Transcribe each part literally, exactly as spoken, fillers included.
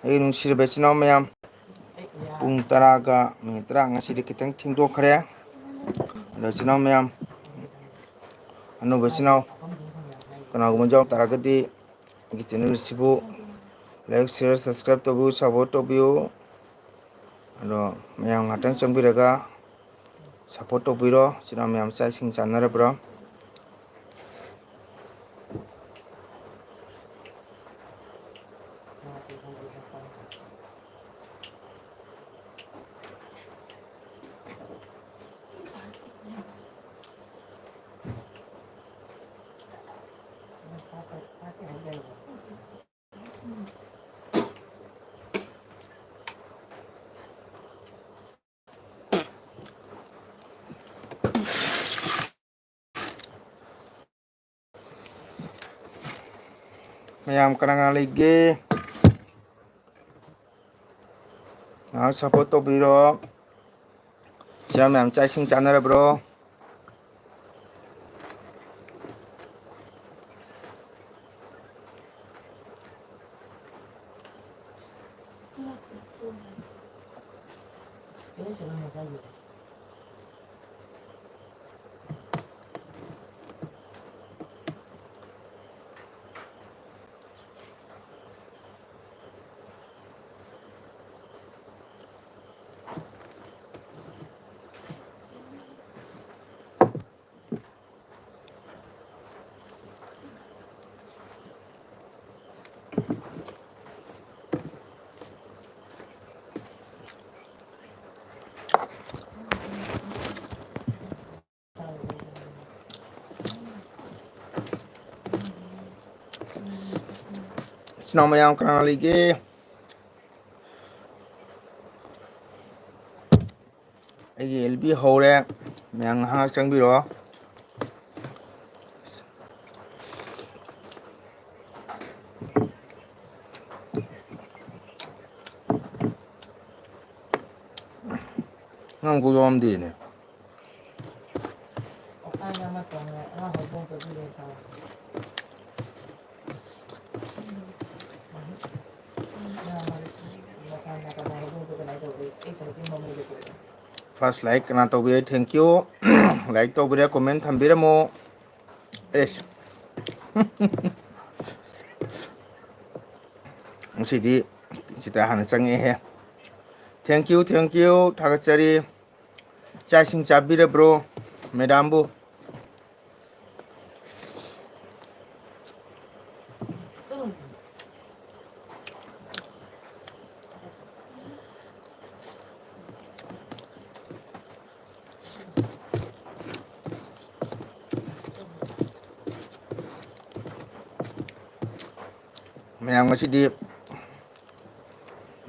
ꯑꯩꯒꯤ ꯅꯨꯡꯁꯤꯔꯕ ꯏꯆꯤꯟ ꯏꯅꯥꯎ ꯃꯌꯥꯝ, ꯄꯨꯡ ꯇꯔꯥꯒ ꯃꯤꯅꯤꯠ ꯇꯔꯥ, ꯉꯁꯤꯗꯤ ꯈꯤꯇꯪ ꯊꯦꯡꯗꯣꯛꯈ꯭ꯔꯦ꯫ ꯑꯗꯣ ꯏꯆꯤꯟ ꯏꯅꯥꯎ ꯃꯌꯥꯝ, ꯑꯅꯧꯕ ꯏꯆꯤꯟ ꯏꯅꯥꯎ ꯀꯅꯥꯒꯨꯝꯕ ꯌꯥꯎ ꯇꯥꯔꯒꯗꯤ ꯑꯩꯒꯤ ꯆꯦꯅꯦꯜ ꯑꯁꯤꯕꯨ like, share, subscribe ꯇꯧꯕꯤꯌꯨ, support ꯇꯧꯕꯤꯌꯨ꯫ ꯑꯗꯣ ꯃꯌꯥꯝ ꯉꯥꯛꯇꯪ ꯆꯪꯕꯤꯔꯒ support ꯇꯧꯕꯤꯔꯣ꯫ ꯏꯆꯤꯟ ꯏꯅꯥꯎ ꯃꯌꯥꯝ ꯆꯥꯛ ꯏꯁꯤꯡ ꯆꯥꯅꯔꯕ꯭ꯔꯣ? ꯃꯌꯥꯝ ꯀꯅꯥ ꯀꯅꯥ ꯂꯩꯒꯦ? ꯉꯥꯏꯍꯥꯛ support ꯇꯧꯕꯤꯔꯣ꯫ ꯏꯆꯤꯟ ꯏꯅꯥꯎ ꯃꯌꯥꯝ ꯆꯥꯛ ꯏꯁꯤꯡ ꯆꯥꯅꯔꯕ꯭ꯔꯣ? ꯏꯆꯤꯟ ꯏꯅꯥꯎ ꯃꯌꯥꯝ ꯀꯅꯥ ꯂꯩꯒꯦ? ꯑꯩꯒꯤ ꯑꯦꯜ ꯕꯤ ꯍꯧꯔꯦ, ꯃꯌꯥꯝ ꯉꯥꯏꯍꯥꯛ ꯆꯪꯕꯤꯔꯛꯑꯣ꯫ ꯅꯪ ꯑꯃꯨꯛ ꯌꯥꯎꯔꯝꯗꯦꯅꯦ꯫ ꯑꯣꯈꯥꯏꯅ ꯑꯃ ꯇꯣꯡꯉꯦ, ꯑꯉꯥꯡ ꯍꯧꯗꯣꯡ ꯆꯠꯄꯤꯔꯦ ꯇꯧꯔꯦ꯫ ꯎꯝ꯫ ꯎꯝ꯫ First like ꯀꯅꯥ ꯇꯧꯕꯤꯔꯦ? Thank you. Like ꯇꯧꯕꯤꯔꯦ, comment ꯊꯝꯕꯤꯔꯝꯃꯣ꯫ ꯑꯦꯁ꯫ ꯉꯁꯤꯗꯤ ꯆꯤꯇ꯭ꯔꯥ ꯍꯥꯟꯅ ꯆꯪꯉꯛꯑꯦꯍꯦ꯫ Thank you, thank you, ꯊꯥꯒꯠꯆꯔꯤ꯫ ꯆꯥꯛ ꯏꯁꯤꯡ ꯆꯥꯕꯤꯔꯕ꯭ꯔꯣ, ꯃꯦꯗꯥꯝꯕꯨ? ꯃꯌꯥꯝ, ꯉꯁꯤꯗꯤ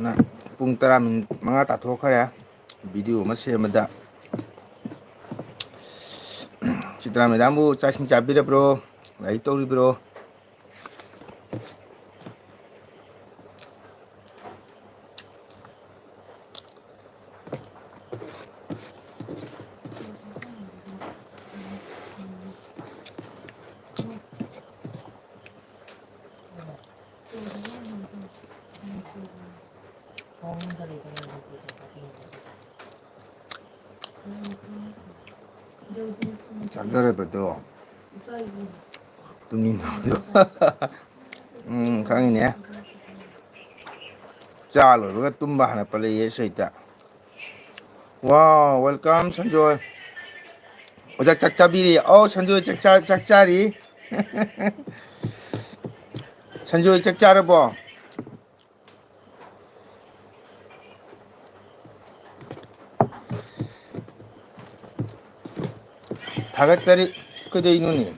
ꯅ ꯄꯨꯡ ꯇꯔꯥ ꯃꯤꯅꯤꯠ ꯃꯉꯥ ꯇꯥꯊꯣꯛꯈ꯭ꯔꯦ video ꯑꯃ ꯁꯦꯝꯕꯗ꯫ ꯆꯤꯇ꯭ꯔꯥ ꯃꯦꯗꯥꯝꯕꯨ ꯆꯥꯛ ꯏꯁꯤꯡ ꯆꯥꯕꯤꯔꯕ꯭ꯔꯣ? ꯂꯥꯏꯔꯤꯛ ꯇꯧꯔꯤꯕ꯭ꯔꯣ? ꯆꯥꯖꯔꯕꯗꯣ꯫ ꯇꯨꯝꯅꯤꯡꯕꯗꯣ꯫ ꯎꯝ, ꯈꯪꯉꯤꯅꯦ꯫ ꯆꯥ ꯂꯣꯏꯕꯒ ꯇꯨꯝꯕ ꯍꯥꯟꯅ ꯄꯜꯂꯛꯑꯦ ꯁꯩꯇ꯫ Wow, welcome, Sanjoy. ꯑꯣꯖꯥ, ꯆꯥꯛ ꯆꯥꯕꯤꯔꯤ? ꯑꯧ, ꯁꯟꯖꯣꯏ ꯆꯥꯛ ꯆꯥ-, ꯆꯥꯛ ꯆꯥꯔꯤ꯫ ꯁꯟꯖꯣꯏ ꯆꯥꯛ ꯆꯥꯔꯕꯣ? ꯊꯥꯒꯠꯆꯔꯤ꯫ ꯀꯩꯗꯧꯅꯣꯅꯦ?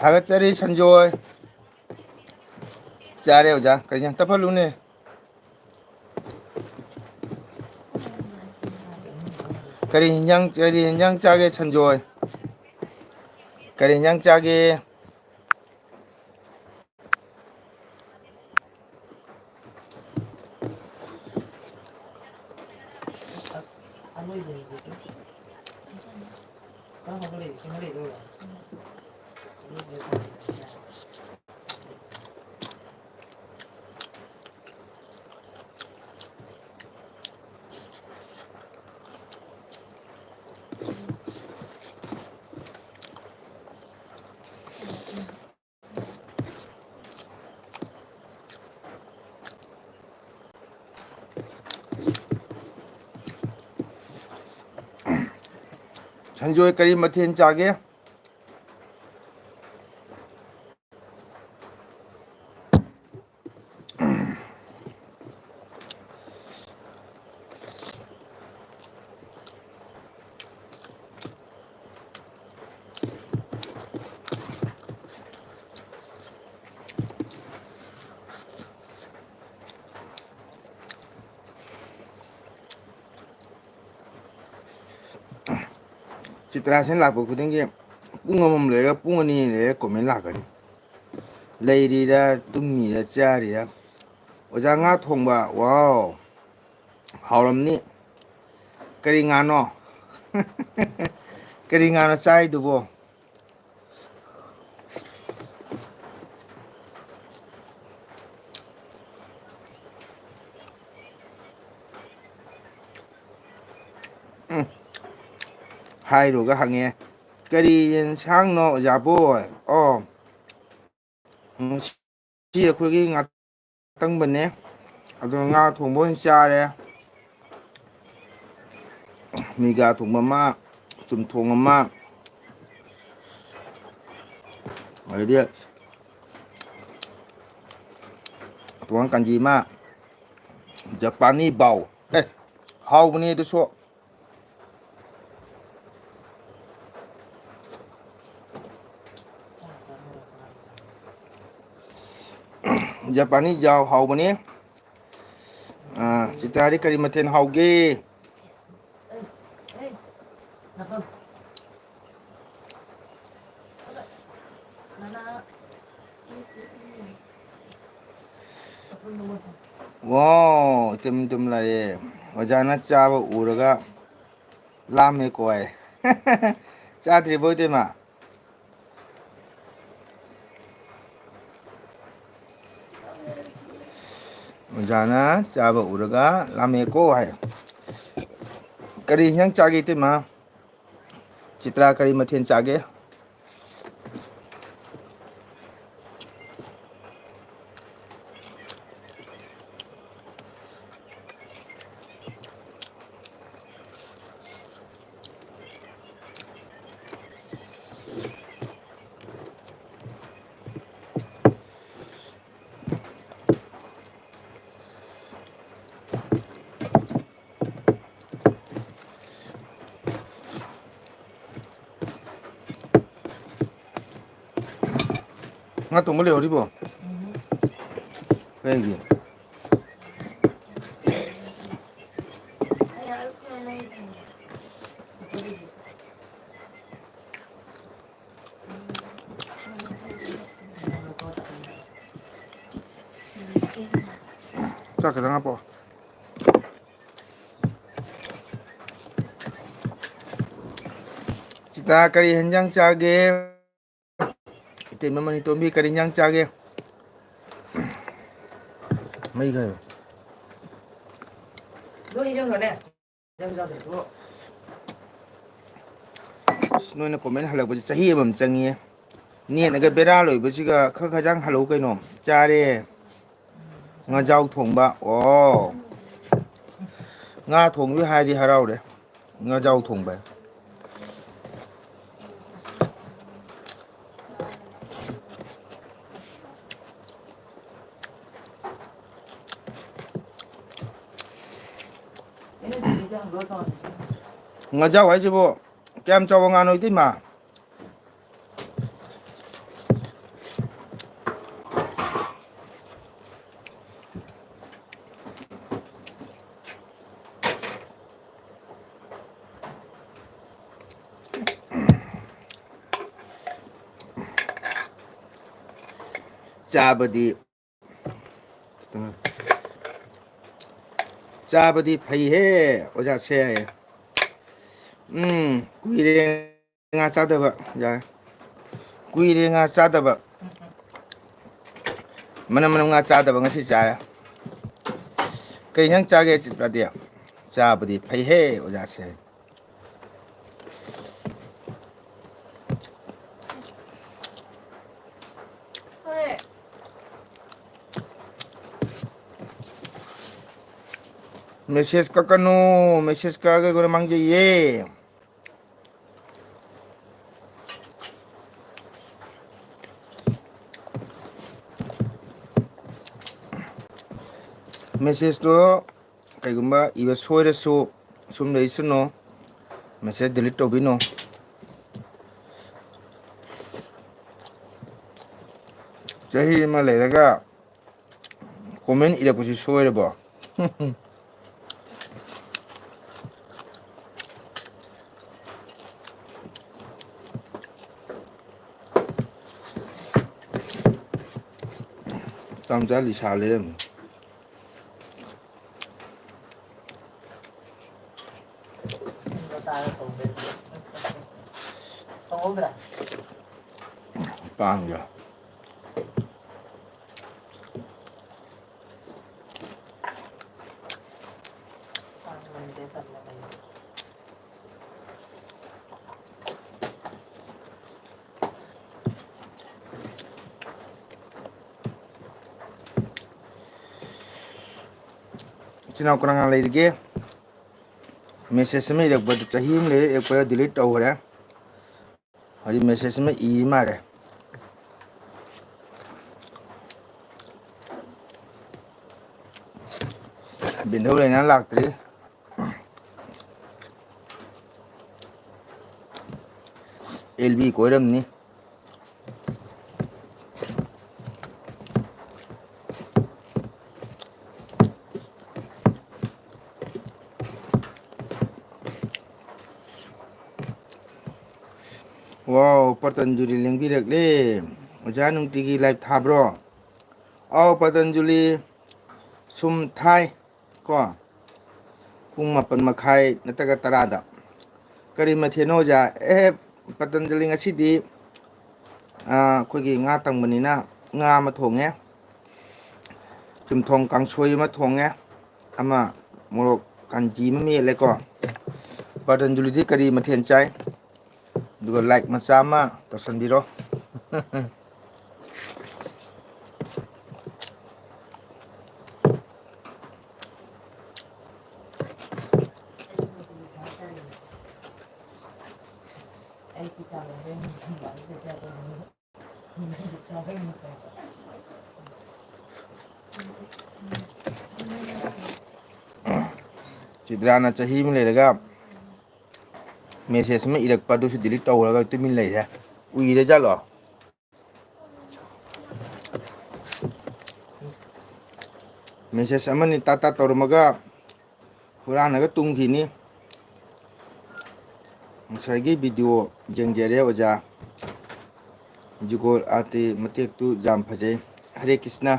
ꯊꯥꯒꯠꯆꯔꯤ, ꯁꯟꯖꯣꯏ꯫ ꯆꯥꯔꯦ, ꯑꯣꯖꯥ꯫ ꯀꯩꯅꯣ, ꯇꯞꯍꯜꯂꯨꯅꯦ꯫ ꯀꯔꯤ ꯍꯤꯟꯖꯥꯡ, ꯀꯔꯤ ꯍꯤꯟꯖꯥꯡ ꯆꯥꯒꯦ, ꯁꯟꯖꯣꯏ? ꯀꯔꯤ ꯍꯤꯟꯖꯥꯡ ꯆꯥꯒꯦ? ꯁꯟꯖꯣꯏ, ꯀꯔꯤ ꯃꯊꯦꯜ ꯆꯥꯒꯦ? ꯆꯤꯇ꯭ꯔꯥꯁꯦꯟ ꯂꯥꯛꯄ ꯈꯨꯗꯤꯡꯒꯤ ꯄꯨꯡ ꯑꯃꯃꯝ ꯂꯩꯔꯒ ꯄꯨꯡ ꯑꯅꯤ ꯂꯩꯔꯒ comment ꯂꯥꯛꯀꯅꯤ꯫ ꯂꯩꯔꯤꯔꯥ, ꯇꯨꯝꯃꯤꯔꯥ, ꯆꯥꯔꯤꯔꯥ? ꯑꯣꯖꯥ, ꯉꯥ ꯊꯣꯡꯕ꯫ ꯋꯥꯎ, ꯍꯥꯎꯔꯝꯅꯤ꯫ ꯀꯔꯤ ꯉꯥꯅꯣ? ꯀꯔꯤ ꯉꯥꯅꯣ ꯆꯥꯔꯤꯗꯨꯕꯣ? ꯎꯝ꯫ ꯍꯥꯏꯔꯨꯒ ꯍꯪꯉꯦ, "ꯀꯔꯤ ꯌꯦꯟꯁꯥꯡꯅꯣ, ꯑꯣꯖꯥꯕꯨ?" ꯑꯣ, ꯉꯁꯤ ꯑꯩꯈꯣꯏꯒꯤ ꯉꯥ ꯇꯪꯕꯅꯦ꯫ ꯑꯗꯣ ꯉꯥ ꯊꯣꯡꯕ ꯑꯣꯏꯅ ꯆꯥꯔꯦ꯫ ꯃꯤꯒꯥ ꯊꯣꯡꯕ ꯑꯃ, ꯆꯨꯝꯊꯣꯡ ꯑꯃ, ꯑꯗꯩꯗꯤ ꯇꯣꯉꯥꯟ ꯀꯥꯟꯖꯤ ꯑꯃ, ꯖꯄꯥꯅꯤ ꯕꯥꯎ꯫ ꯑꯦ, ꯍꯥꯎꯕꯅꯦ ꯑꯗꯨꯁꯨ꯫ ꯖꯄꯥꯅꯤ ꯖꯥꯎ ꯍꯥꯎꯕꯅꯤ꯫ ꯑꯥ, ꯆꯤꯇ꯭ꯔꯥꯗꯤ ꯀꯔꯤ ꯃꯊꯦꯜ ꯍꯥꯎꯒꯦ? ꯋꯥꯎ, ꯏꯇꯩꯃ, ꯏꯇꯩꯃ ꯂꯥꯛꯑꯦ꯫ ꯑꯣꯖꯥꯅ ꯆꯥꯕ ꯎꯔꯒ ꯂꯥꯝꯃꯦꯀꯣ ꯍꯥꯏ꯫ ꯆꯥꯗ꯭ꯔꯤꯕꯣ, ꯏꯇꯩꯃ? ꯑꯣꯖꯥꯅ ꯆꯥꯕ ꯎꯔꯒ ꯂꯥꯝꯃꯦꯀꯣ ꯍꯥꯏ꯫ ꯀꯔꯤ ꯏꯟꯁꯥꯡ ꯆꯥꯒꯦ, ꯏꯇꯩꯃ? ꯆꯤꯇ꯭ꯔꯥ, ꯀꯔꯤ ꯃꯊꯦꯜ ꯆꯥꯒꯦ? ꯉꯥ ꯊꯣꯡꯕ ꯂꯩꯍꯧꯔꯤꯕꯣ? ꯀꯩꯒꯤ? ꯆꯥꯛ ꯈꯤꯇꯪ ꯍꯥꯞꯄꯛꯑꯣ꯫ ꯆꯤꯇꯥ, ꯀꯔꯤ ꯍꯦꯟꯖꯥꯡ ꯆꯥꯒꯦ? ꯏꯇꯩꯃ ꯃꯅꯤꯇꯣꯝꯕꯤ, ꯀꯔꯤ ꯏꯟꯖꯥꯡ ꯆꯥꯒꯦ? ꯃꯩ ꯈꯥꯏꯌꯣ꯫ ꯂꯣꯏ ꯏꯟꯖꯥꯡ ꯂꯣꯏꯔꯦ꯫ ꯏꯟꯖꯥꯡ ꯆꯥꯗ꯭ꯔꯦ, ꯊꯣꯛꯂꯛꯑꯣ꯫ ꯑꯁ, ꯅꯣꯏꯅ comment ꯍꯜꯂꯛꯄꯁꯦ ꯆꯍꯤ ꯑꯃꯃꯝ ꯆꯪꯉꯤꯌꯦ꯫ ꯅꯦꯠꯅꯒ ꯕꯦꯔꯥ ꯂꯣꯏꯕꯁꯤꯒ ꯈꯔ ꯈꯔ ꯆꯪ ꯍꯜꯂꯛꯎ ꯀꯩꯅꯣ꯫ ꯆꯥꯔꯦ꯫ ꯉꯥꯖꯥꯎ ꯊꯣꯡꯕ꯫ ꯑꯣ꯫ ꯉꯥ ꯊꯣꯡꯕꯤ ꯍꯥꯏꯔꯗꯤ ꯍꯔꯥꯎꯔꯦ꯫ ꯉꯥꯖꯥꯎ ꯊꯣꯡꯕ꯫ ꯉꯥꯖꯥꯎ ꯍꯥꯏꯁꯤꯕꯨ ꯀꯌꯥꯝ ꯆꯥꯎꯕ ꯉꯥꯅꯣ, ꯏꯇꯩꯃ? ꯆꯥꯕꯗꯤ, ꯆꯥꯕꯗꯤ ꯐꯩꯍꯦ, ꯑꯣꯖꯥꯁꯦ꯫ ꯎꯝ, ꯀꯨꯏꯔꯦ ꯉꯥ ꯆꯥꯗꯕ꯫ ꯌꯥꯔꯦ꯫ ꯀꯨꯏꯔꯦ ꯉꯥ ꯆꯥꯗꯕ꯫ ꯃꯅꯝ ꯃꯅꯝ ꯉꯥ ꯆꯥꯗꯕ ꯉꯁꯤ ꯆꯥꯔꯦ꯫ ꯀꯩ ꯏꯟꯖꯥꯡ ꯆꯥꯒꯦ, ꯆꯤꯇ꯭ꯔꯥꯗꯤ? ꯆꯥꯕꯗꯤ ꯐꯩꯍꯦ, ꯑꯣꯖꯥꯁꯦ꯫ Message ꯀꯛꯀꯅꯨ, message ꯀꯛꯑꯒ ꯑꯩꯈꯣꯏꯅ ꯃꯥꯡꯖꯩꯌꯦ꯫ Message ꯇꯣ ꯀꯩꯒꯨꯝꯕ ꯏꯕ ꯁꯣꯏꯔꯁꯨ ꯁꯨꯝ ꯂꯩꯁꯅꯨ, message delete ꯇꯧꯕꯤꯅꯨ꯫ ꯆꯍꯤ ꯑꯃ ꯂꯩꯔꯒ comment ꯏꯔꯛꯄꯁꯤ ꯁꯣꯏꯔꯕꯣ? ꯃꯇꯥ ꯃꯆꯥ ꯂꯤꯁꯥ ꯂꯩꯔꯝꯃꯤ꯫ ꯄꯥꯡꯒ꯫ ꯏꯆꯤꯟ ꯏꯅꯥꯎ ꯀꯅꯥ ꯀꯅꯥ ꯂꯩꯔꯤꯒꯦ? Message ꯑꯃ ꯏꯔꯛꯄꯗ, ꯆꯍꯤ ꯑꯃ ꯂꯩꯔ ꯏꯔꯛꯄꯗ delete ꯇꯧꯈ꯭ꯔꯦ꯫ ꯍꯧꯖꯤꯛ message ꯑꯃ ꯏ ꯃꯥꯜꯂꯦ꯫ ꯕꯤꯟꯙꯧ ꯂꯩꯅꯥ ꯂꯥꯛꯇ꯭ꯔꯤ꯫ ꯑꯦꯜ ꯕꯤ ꯀꯣꯏꯔꯝꯅꯤ꯫ ꯋꯥꯎ, ꯄꯇꯟꯖꯂꯤ ꯂꯦꯡꯕꯤꯔꯛꯂꯦ꯫ ꯑꯣꯖꯥ ꯅꯨꯡꯇꯤꯒꯤ live ꯊꯥꯕ꯭ꯔꯣ? ꯑꯥꯎ, ꯄꯇꯟꯖꯂꯤ ꯁꯨꯝ ꯊꯥꯏ ꯀꯣ, ꯄꯨꯡ ꯃꯥꯄꯟ ꯃꯈꯥꯏ ꯅꯠꯇ꯭ꯔꯒ ꯇꯔꯥꯗ꯫ ꯀꯔꯤ ꯃꯊꯦꯜꯅꯣ ꯑꯣꯖꯥ? ꯑꯦ, ꯄꯇꯟꯖꯂꯤ ꯉꯁꯤꯗꯤ, ꯑꯥ, ꯑꯩꯈꯣꯏꯒꯤ ꯉꯥ ꯇꯪꯕꯅꯤꯅ ꯉꯥ ꯑꯃ ꯊꯣꯡꯉꯦ, ꯆꯝꯊꯣꯡ ꯀꯥꯡꯁꯣꯏ ꯑꯃ ꯊꯣꯡꯉꯦ, ꯑꯃ ꯃꯣꯔꯣꯛ ꯀꯥꯟꯆꯤ ꯑꯃ ꯃꯦꯠꯂꯦꯀꯣ꯫ ꯄꯇꯟꯖꯂꯤꯗꯤ ꯀꯔꯤ ꯃꯊꯦꯜ ꯆꯥꯏ? ꯑꯗꯨꯒ like ꯃꯆꯥ ꯑꯃ ꯇꯧꯁꯟꯕꯤꯔꯣ꯫ ꯆꯤꯇ꯭ꯔꯥꯅ ꯆꯍꯤ ꯑꯃ ꯂꯩꯔꯒ message ꯑꯃ ꯏꯔꯛꯄ, ꯑꯗꯨꯁꯨ delete ꯇꯧꯈ꯭ꯔꯒ ꯇꯨꯃꯤꯟ ꯂꯩꯔꯦ꯫ ꯎꯏꯔ ꯖꯥꯠꯂꯣ? ꯃꯦꯁꯦꯖ ꯑꯃꯅꯤ ꯇꯥ ꯇꯥ ꯇꯧꯔꯝꯃꯒ ꯍꯨꯔꯥꯟꯂꯒ ꯇꯨꯝꯈꯤꯅꯤ꯫ ꯉꯁꯥꯏꯒꯤ ꯚꯤꯗꯤꯑꯣ ꯌꯦꯡꯖꯔꯦ ꯑꯣꯖꯥ꯫ ꯖꯨꯒꯣꯜ ꯑꯥꯔꯇꯤ ꯃꯇꯦꯛꯇꯨ ꯌꯥꯝ ꯐꯖꯩ꯫ ꯍꯔꯦ ꯀ꯭ꯔꯤꯁꯅ꯫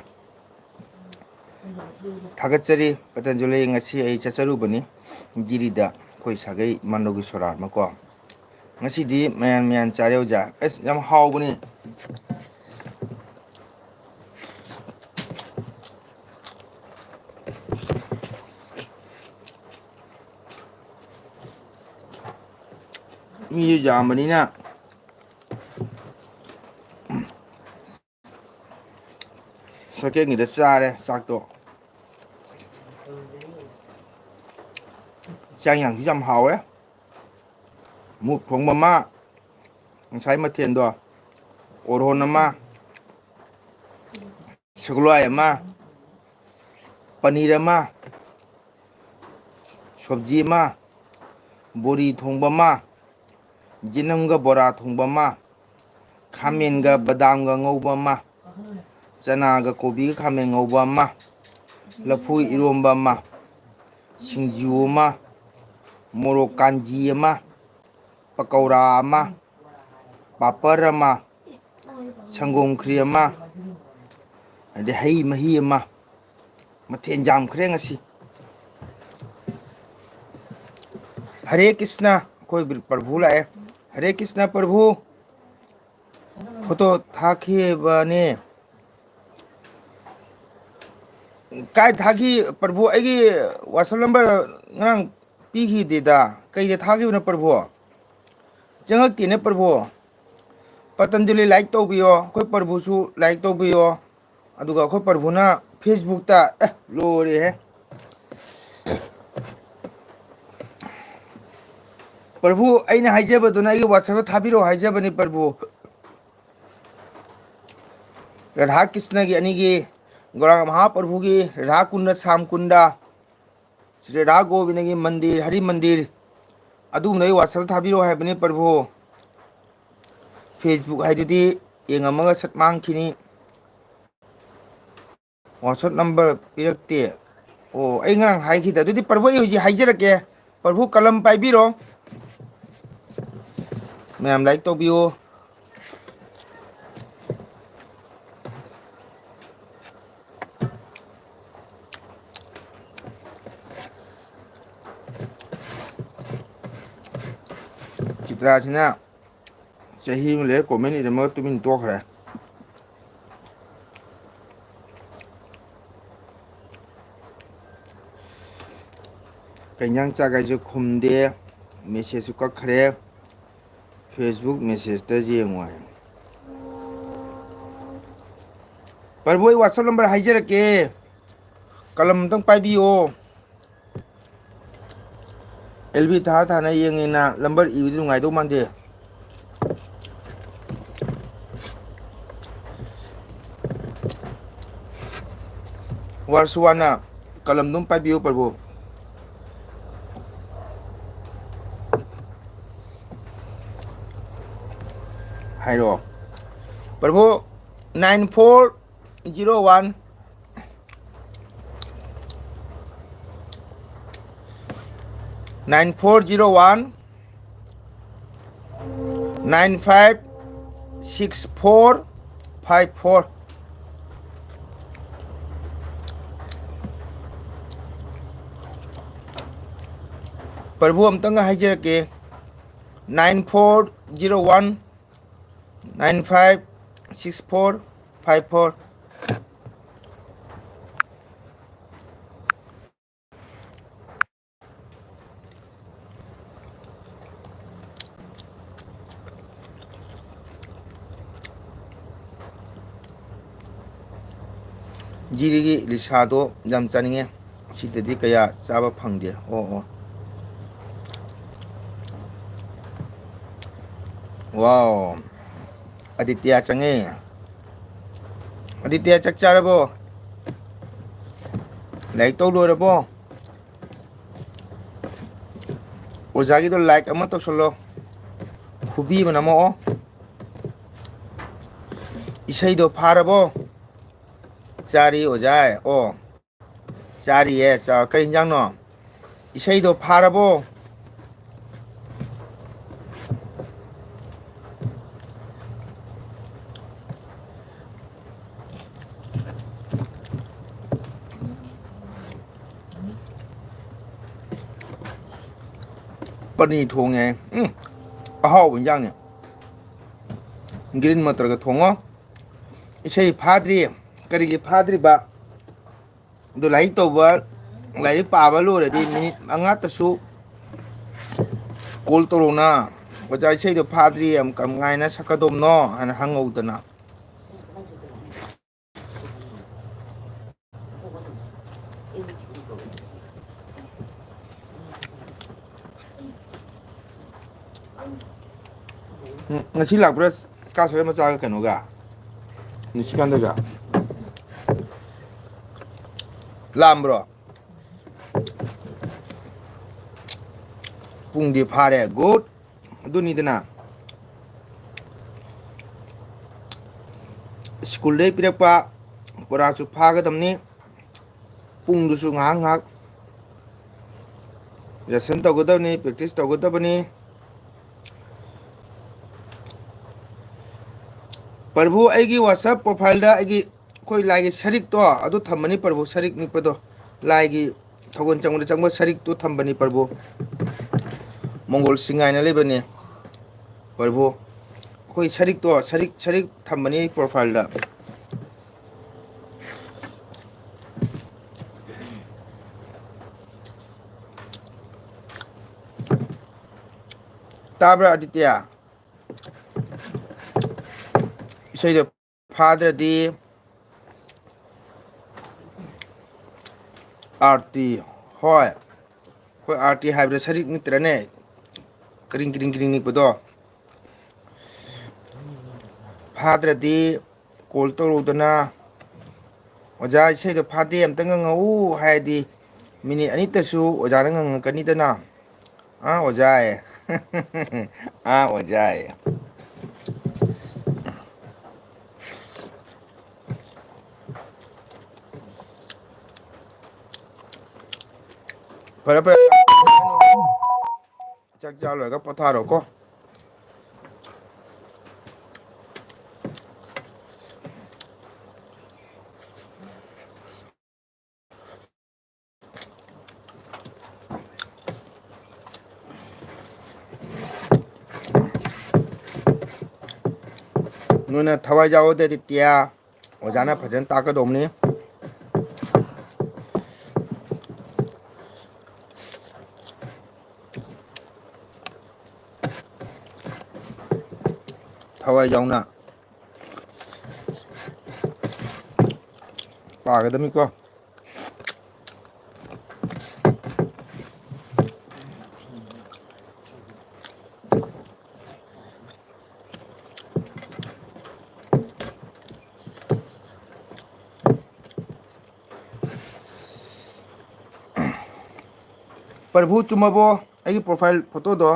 ꯊꯥꯒꯠꯆꯔꯤ ꯄꯇꯟꯖꯂꯤ꯫ ꯉꯁꯤ ꯑꯩ ꯆꯠꯆꯔꯨꯕꯅꯤ ꯒꯤꯔꯤꯗ, ꯑꯩꯈꯣꯏ ꯁꯥꯒꯩ ꯃꯥꯟꯗꯧꯒꯤ ꯁꯣꯔꯥ ꯑꯃ ꯀꯣ꯫ ꯉꯁꯤꯗꯤ ꯃꯌꯥꯟ ꯃꯌꯥꯟ ꯆꯥꯔꯦ ꯑꯣꯖꯥ꯫ ꯑꯁ, ꯌꯥꯝ ꯍꯥꯎꯕꯅꯤ꯫ ꯃꯤꯁꯨ ꯌꯥꯝꯕꯅꯤꯅ ꯁꯦꯀꯦꯟꯒꯤꯗ ꯆꯥꯔꯦ ꯆꯥꯛꯇꯣ꯫ ꯆꯥꯛ ꯌꯦꯟꯁꯥꯡꯁꯨ ꯌꯥꯝ ꯍꯥꯎꯔꯦ꯫ ꯃꯨꯛ ꯊꯣꯡꯕ ꯑꯃ, ꯉꯁꯥꯏ ꯃꯊꯦꯜꯗꯣ, ꯑꯣꯔꯣꯟ ꯑꯃ, ꯁꯒꯣꯜꯍꯋꯥꯏ ꯑꯃ, ꯄꯅꯤꯔ ꯑꯃ, ꯁꯣꯕꯖꯤ ꯑꯃ, ꯕꯣꯔꯤ ꯊꯣꯡꯕ ꯑꯃ, ꯌꯦꯅꯝꯒ ꯕꯣꯔꯥ ꯊꯣꯡꯕ ꯑꯃ, ꯈꯥꯃꯦꯟꯒ ꯕꯗꯥꯝꯒ ꯉꯧꯕ ꯑꯃ, ꯆꯅꯥꯒ ꯀꯣꯕꯤꯒ ꯈꯥꯃꯦꯟ ꯉꯧꯕ ꯑꯃ, ꯂꯐꯨ ꯏꯔꯣꯝꯕ ꯑꯃ, ꯁꯤꯡꯖꯨ ꯑꯃ, ꯃꯣꯔꯣꯛ ꯀꯥꯟꯖꯤ ꯑꯃ, ꯄꯀꯧꯔꯥ ꯑꯃ, ꯄꯥꯄꯔ ꯑꯃ, ꯁꯪꯒꯣꯝ ꯈ꯭ꯔꯤ ꯑꯃ, ꯑꯗꯩ ꯍꯩ ꯃꯍꯤ ꯑꯃ꯫ ꯃꯊꯦꯜ ꯌꯥꯝꯈ꯭ꯔꯦ ꯉꯁꯤ꯫ ꯍꯔꯦ ꯀ꯭ꯔꯤꯁꯅ, ꯑꯩꯈꯣꯏ ꯄ꯭ꯔꯚꯨ ꯂꯥꯛꯑꯦ꯫ ꯍꯔꯦ ꯀ꯭ꯔꯤꯁꯅ ꯄ꯭ꯔꯚꯨ꯫ ꯐꯣꯇꯣ ꯊꯥꯈꯤꯕꯅꯦ꯫ ꯀꯥꯏ ꯊꯥꯈꯤ ꯄ꯭ꯔꯚꯨ? ꯑꯩꯒꯤ WhatsApp number ꯉꯔꯥꯡ ꯄꯤꯈꯤꯗꯦꯗ꯫ ꯀꯩꯗ ꯊꯥꯈꯤꯕꯅꯣ ꯄ꯭ꯔꯚꯨ? ꯆꯪꯉꯛꯇꯦꯅꯦ ꯄ꯭ꯔꯚꯨ꯫ ꯄꯇꯟꯖꯂꯤ like ꯇꯧꯕꯤꯌꯣ, ꯑꯩꯈꯣꯏ ꯄ꯭ꯔꯚꯨꯁꯨ like ꯇꯧꯕꯤꯌꯣ꯫ ꯑꯗꯨꯒ ꯑꯩꯈꯣꯏ ꯄ꯭ꯔꯚꯨꯅ Facebook-ꯇ, ꯑꯦ, ꯂꯣꯏꯔꯦꯍꯦ꯫ ꯄ꯭ꯔꯚꯨ, ꯑꯩꯅ ꯍꯥꯏꯖꯕꯗꯨꯅ ꯑꯩꯒꯤ WhatsApp-ꯇ ꯊꯥꯕꯤꯔꯛꯑꯣ ꯍꯥꯏꯖꯕꯅꯤ ꯄ꯭ꯔꯚꯨ꯫ ꯔꯥꯙꯥ ꯀ꯭ꯔꯤꯁꯅꯒꯤ ꯑꯅꯤꯒꯤ, ꯒꯧꯔꯥꯡꯒ ꯃꯍꯥꯄ꯭ꯔꯚꯨꯒꯤ ꯔꯥꯙꯥ ꯀꯨꯟꯗ, ꯁꯥꯝ ꯀꯨꯟꯗ, ꯁ꯭ꯔꯤ ꯔꯥꯙꯥ ꯒꯣꯕꯤꯟꯗꯒꯤ ꯃꯟꯗꯤꯔ, ꯍꯔꯤ ꯃꯟꯗꯤꯔ, ꯑꯗꯨꯒꯨꯝꯕꯗ ꯑꯩ WhatsApp-ꯇ ꯊꯥꯕꯤꯔꯛꯑꯣ ꯍꯥꯏꯕꯅꯤ ꯄ꯭ꯔꯚꯨ꯫ Facebook ꯍꯥꯏꯗꯨꯗꯤ ꯌꯦꯡꯉꯝꯃꯒ ꯁꯠ ꯃꯥꯡꯈꯤꯅꯤ꯫ WhatsApp number ꯄꯤꯔꯛꯇꯦ꯫ ꯑꯣ, ꯑꯩ ꯉꯔꯥꯡ ꯍꯥꯏꯈꯤꯗ꯫ ꯑꯗꯨꯗꯤ ꯄ꯭ꯔꯚꯨ, ꯑꯩ ꯍꯧꯖꯤꯛ ꯍꯥꯏꯖꯔꯛꯀꯦ꯫ ꯄ꯭ꯔꯚꯨ, ꯀꯂꯝ ꯄꯥꯏꯕꯤꯔꯣ꯫ ꯃꯌꯥꯝ like ꯇꯧꯕꯤꯌꯨ꯫ ꯆꯤꯇ꯭ꯔꯥꯁꯤꯅ ꯆꯍꯤ ꯑꯃ ꯂꯩꯔ comment ꯏꯔꯝꯃꯒ ꯇꯨꯃꯤꯟ ꯇꯣꯛꯈ꯭ꯔꯦ꯫ "ꯀꯩ ꯏꯟꯖꯥꯡ ꯆꯥꯒꯦ?" ꯍꯥꯏꯁꯨ ꯈꯨꯝꯗꯦ, message ꯁꯨ ꯀꯛꯈ꯭ꯔꯦ꯫ Facebook message ꯇ ꯌꯦꯡꯉꯣ ꯍꯥꯏ꯫ ꯄ꯭ꯔꯚꯨ, ꯑꯩ WhatsApp number ꯍꯥꯏꯖꯔꯛꯀꯦ, ꯀꯂꯝ ꯑꯝꯇꯪ ꯄꯥꯏꯕꯤꯌꯣ꯫ ꯑꯦꯜ ꯕꯤ ꯊꯥ ꯊꯥꯅ ꯌꯦꯡꯉꯦꯅ number ꯏꯕꯗꯤ ꯅꯨꯡꯉꯥꯏꯗꯧ ꯃꯥꯟꯗꯦ꯫ ꯋꯥꯔꯁꯨ ꯋꯥꯅ ꯀꯂꯝꯗꯨꯝ ꯄꯥꯏꯕꯤꯌꯨ ꯄ꯭ꯔꯚꯨ꯫ ꯍꯥꯏꯔꯛꯑꯣ ꯄ꯭ꯔꯚꯨ꯫ Nine four zero one, nine four zero one, nine five six four five four꯫ ꯄ꯭ꯔꯚꯨ, ꯑꯝꯇꯪꯒ ꯍꯥꯏꯖꯔꯛꯀꯦ, nine four zero one nine five six four five four꯫ ꯖꯤꯔꯤꯒꯤ ꯂꯤꯁꯥꯗꯣ ꯌꯥꯝ ꯆꯥꯅꯤꯡꯉꯦ, ꯁꯤꯗꯗꯤ ꯀꯌꯥ ꯆꯥꯕ ꯐꯪꯗꯦ꯫ ꯑꯣ, ꯑꯣ꯫ ꯋꯥꯎ꯫ ꯑꯗꯤꯇ꯭ꯌ ꯆꯪꯉꯦ꯫ ꯑꯗꯤꯇ꯭ꯌ, ꯆꯥꯛ ꯆꯥꯔꯕꯣ? ꯂꯥꯏꯔꯤꯛ ꯇꯧ ꯂꯣꯏꯔꯕꯣ? ꯑꯣꯖꯥꯒꯤꯗꯣ like ꯑꯃ ꯇꯧꯁꯜꯂꯣ, ꯈꯨꯕꯤ ꯑꯃ ꯅꯝꯃꯛꯑꯣ꯫ ꯏꯁꯩꯗꯣ ꯐꯥꯔꯕꯣ? ꯆꯥꯔꯤ ꯑꯣꯖꯥ꯫ ꯑꯣ, ꯆꯥꯔꯤꯌꯦ꯫ ꯆꯥ-, ꯀꯔꯤ ꯏꯟꯖꯥꯡꯅꯣ? ꯏꯁꯩꯗꯣ ꯐꯥꯔꯕꯣ? ꯄꯅꯤꯔ ꯊꯣꯡꯉꯦ꯫ ꯎꯝ, ꯑꯍꯥꯎꯕ ꯏꯟꯖꯥꯡꯅꯦ꯫ ꯒ꯭ꯔꯤꯟ ꯃꯇꯔꯒ ꯊꯣꯡꯉꯣ꯫ ꯏꯁꯩ ꯐꯥꯗ꯭ꯔꯤ꯫ ꯀꯔꯤꯒꯤ ꯐꯥꯗ꯭ꯔꯤꯕ? ꯑꯗꯨ ꯂꯥꯏꯔꯤꯛ ꯇꯧꯕ, ꯂꯥꯏꯔꯤꯛ ꯄꯥꯕ ꯂꯣꯏꯔꯗꯤ ꯃꯤꯅꯤꯠ ꯃꯉꯥꯇꯁꯨ ꯀꯣꯜ ꯇꯧꯔꯛꯎꯅ꯫ "ꯑꯣꯖꯥ, ꯏꯁꯩꯗꯣ ꯐꯥꯗ꯭ꯔꯤ, ꯌꯥꯝ ꯀꯃꯥꯏꯅ ꯁꯛꯀꯗꯧꯕꯅꯣ?" ꯍꯥꯏꯅ ꯍꯪꯉꯧꯗꯅ꯫ ꯎꯝ, ꯉꯁꯤ ꯂꯥꯛꯄ꯭ꯔꯥ ꯀꯥ ꯁꯔ ꯃꯆꯥꯒ ꯀꯩꯅꯣꯒ? ꯅꯤꯁꯤꯀꯥꯟꯇꯒ? ꯂꯥꯛꯑꯝꯕ꯭ꯔꯣ? ꯄꯨꯡꯗꯤ ꯐꯥꯔꯦ꯫ Good꯫ ꯑꯗꯨꯅꯤꯗꯅ꯫ ꯁ꯭ꯀꯨꯜꯗꯩ ꯄꯤꯔꯛꯄ ꯕꯣꯔꯥꯁꯨ ꯐꯥꯒꯗꯕꯅꯤ꯫ ꯄꯨꯡꯗꯨꯁꯨ ꯉꯥꯏꯍꯥꯛ ꯉꯥꯏꯍꯥꯛ ꯔꯤꯍꯔꯁꯦꯜ ꯇꯧꯒꯗꯕꯅꯤ, practice ꯇꯧꯒꯗꯕꯅꯤ꯫ ꯄ꯭ꯔꯚꯨ, ꯑꯩꯒꯤ WhatsApp profile-ꯗ ꯑꯩꯒꯤ, ꯑꯩꯈꯣꯏ ꯂꯥꯏꯒꯤ ꯁꯔꯤꯛꯇꯣ ꯑꯗꯨ ꯊꯝꯕꯅꯤ ꯄ꯭ꯔꯚꯨ, ꯁꯔꯤꯛ ꯅꯤꯛꯄꯗꯣ, ꯂꯥꯏꯒꯤ ꯊꯧꯒꯜ ꯆꯪꯕꯗ ꯆꯪꯕ ꯁꯔꯤꯛꯇꯨ ꯊꯝꯕꯅꯤ ꯄ꯭ꯔꯚꯨ꯫ ꯃꯪꯒꯣꯜ ꯁꯤꯡꯉꯥꯏꯅ ꯂꯩꯕꯅꯤ ꯄ꯭ꯔꯚꯨ꯫ ꯑꯩꯈꯣꯏ ꯁꯔꯤꯛꯇꯣ, ꯁꯔꯤꯛ, ꯁꯔꯤꯛ ꯊꯝꯕꯅꯤ ꯑꯩ profile-ꯗ꯫ ꯇꯥꯕ꯭ꯔꯥ ꯑꯗꯤꯇ꯭ꯌ? ꯏꯁꯩꯗꯣ ꯐꯥꯗ꯭ꯔꯗꯤ ꯑꯥꯔꯇꯤ, ꯍꯣꯏ, ꯑꯩꯈꯣꯏ ꯑꯥꯔꯇꯤ ꯍꯥꯏꯕꯗ ꯁꯔꯤꯛ ꯅꯤꯛꯇ꯭ꯔꯅꯦ? ꯀꯔꯤꯡ ꯀꯔꯤꯡ ꯀꯔꯤꯡ ꯅꯤꯛꯄꯗꯣ꯫ ꯐꯥꯗ꯭ꯔꯗꯤ ꯀꯣꯜ ꯇꯧꯔꯛꯎꯗꯅ꯫ "ꯑꯣꯖꯥ, ꯏꯁꯩꯗꯣ ꯐꯥꯗꯦ, ꯑꯝꯇ ꯉꯪꯉꯛꯎ" ꯍꯥꯏꯔꯗꯤ ꯃꯤꯅꯤꯠ ꯑꯅꯤꯇꯁꯨ ꯑꯣꯖꯥꯅ ꯉꯪꯉꯛꯀꯅꯤꯗꯅ꯫ ꯑꯥ, ꯑꯣꯖꯥ꯫ ꯑꯥ, ꯑꯣꯖꯥ꯫ ꯐꯔꯦ, ꯐꯔꯦ꯫ ꯆꯥꯛ ꯆꯥ ꯂꯣꯏꯔꯒ ꯄꯣꯊꯥꯔꯣꯀꯣ꯫ ꯅꯣꯏꯅ ꯊꯋꯥꯏ ꯌꯥꯎꯔꯗꯤ ꯇꯤꯌꯥ ꯑꯣꯖꯥꯅ ꯐꯖꯅ ꯇꯥꯛꯀꯗꯧꯕꯅꯤ꯫ ꯊꯋꯥꯏ ꯌꯥꯎꯅ ꯄꯥꯒꯗꯕꯅꯤꯀꯣ꯫ ꯄ꯭ꯔꯚꯨ, ꯆꯨꯝꯃꯕꯣ ꯑꯩꯒꯤ profile photoꯗꯣ?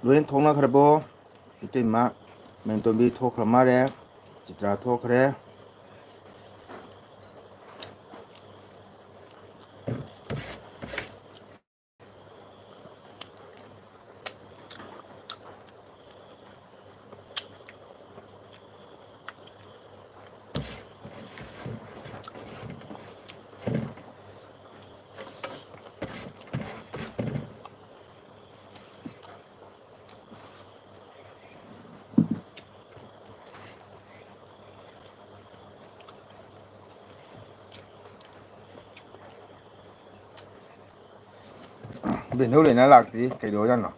ꯂꯣꯏ ꯊꯣꯛꯅꯈ꯭ꯔꯕꯣ? ꯏꯇꯩꯃ ꯃꯦꯝꯇꯣꯝꯕꯤ ꯊꯣꯛꯈ꯭ꯔ ꯃꯥꯜꯂꯦ, ꯆꯤꯇ꯭ꯔꯥ ꯊꯣꯛꯈ꯭ꯔꯦ꯫ ꯕꯦꯟꯗꯧ ꯂꯩꯅ ꯂꯥꯛꯇ꯭ꯔꯤ, ꯀꯩꯗꯧꯔꯖꯥꯠꯅꯣ?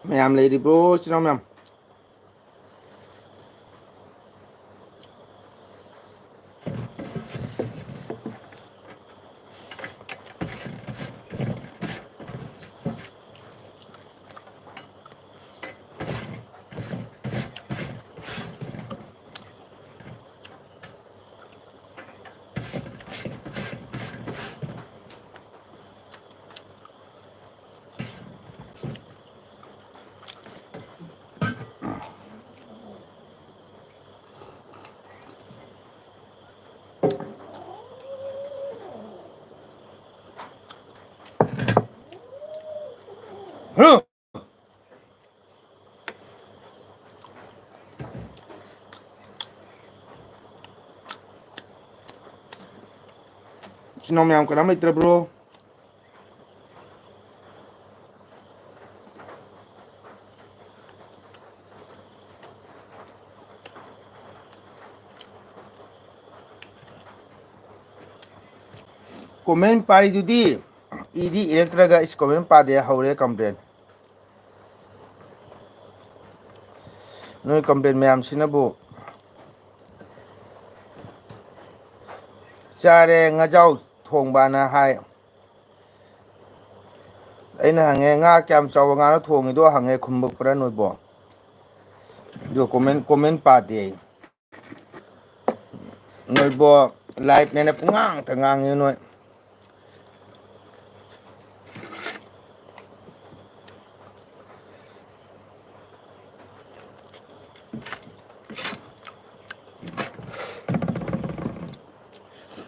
ꯃꯌꯥꯝ ꯂꯩꯔꯤꯕ꯭ꯔꯣ, ꯏꯆꯤꯟ ꯏꯅꯥꯎ ꯃꯌꯥꯝ? ꯏꯆꯤꯟ ꯏꯅꯥꯎ ꯃꯌꯥꯝ ꯀꯅꯥꯝ ꯂꯩꯇ꯭ꯔꯕ꯭ꯔꯣ? ꯀꯣꯃꯦꯟ ꯄꯥꯔꯤꯗꯨꯗꯤ ꯏꯗꯤ ꯏꯔꯛꯇ꯭ꯔꯒ ꯏꯁ ꯀꯣꯃꯦꯟ ꯄꯥꯗꯦ, ꯍꯧꯔꯦ ꯀꯝꯄ꯭ꯂꯦꯟ꯫ ꯅꯣꯏ ꯀꯝꯄ꯭ꯂꯦꯟ ꯃꯌꯥꯝꯁꯤꯅꯕꯨ ꯆꯥꯔꯦ ꯉꯥꯖꯥꯎ ꯊꯣꯡꯕꯅ ꯍꯥꯏ꯫ ꯑꯩꯅ ꯍꯪꯉꯦ, "ꯉꯥ ꯀꯌꯥꯝ ꯆꯥꯎꯕ ꯉꯥꯅꯣ ꯊꯣꯡꯉꯤꯗꯣ?" ꯍꯪꯉꯦ, ꯈꯨꯝꯃꯛꯄ꯭ꯔꯥ ꯅꯣꯏꯕꯣ? ꯑꯗꯣ ꯀꯣꯃꯦꯟ, ꯀꯣꯃꯦꯟ ꯄꯥꯗꯦ ꯑꯩ꯫ ꯅꯣꯏꯕꯣ, ꯂꯥꯏꯞꯅꯦꯅ ꯄꯨꯡꯉꯥꯡꯇ ꯉꯥꯡꯉꯦ ꯅꯣꯏ꯫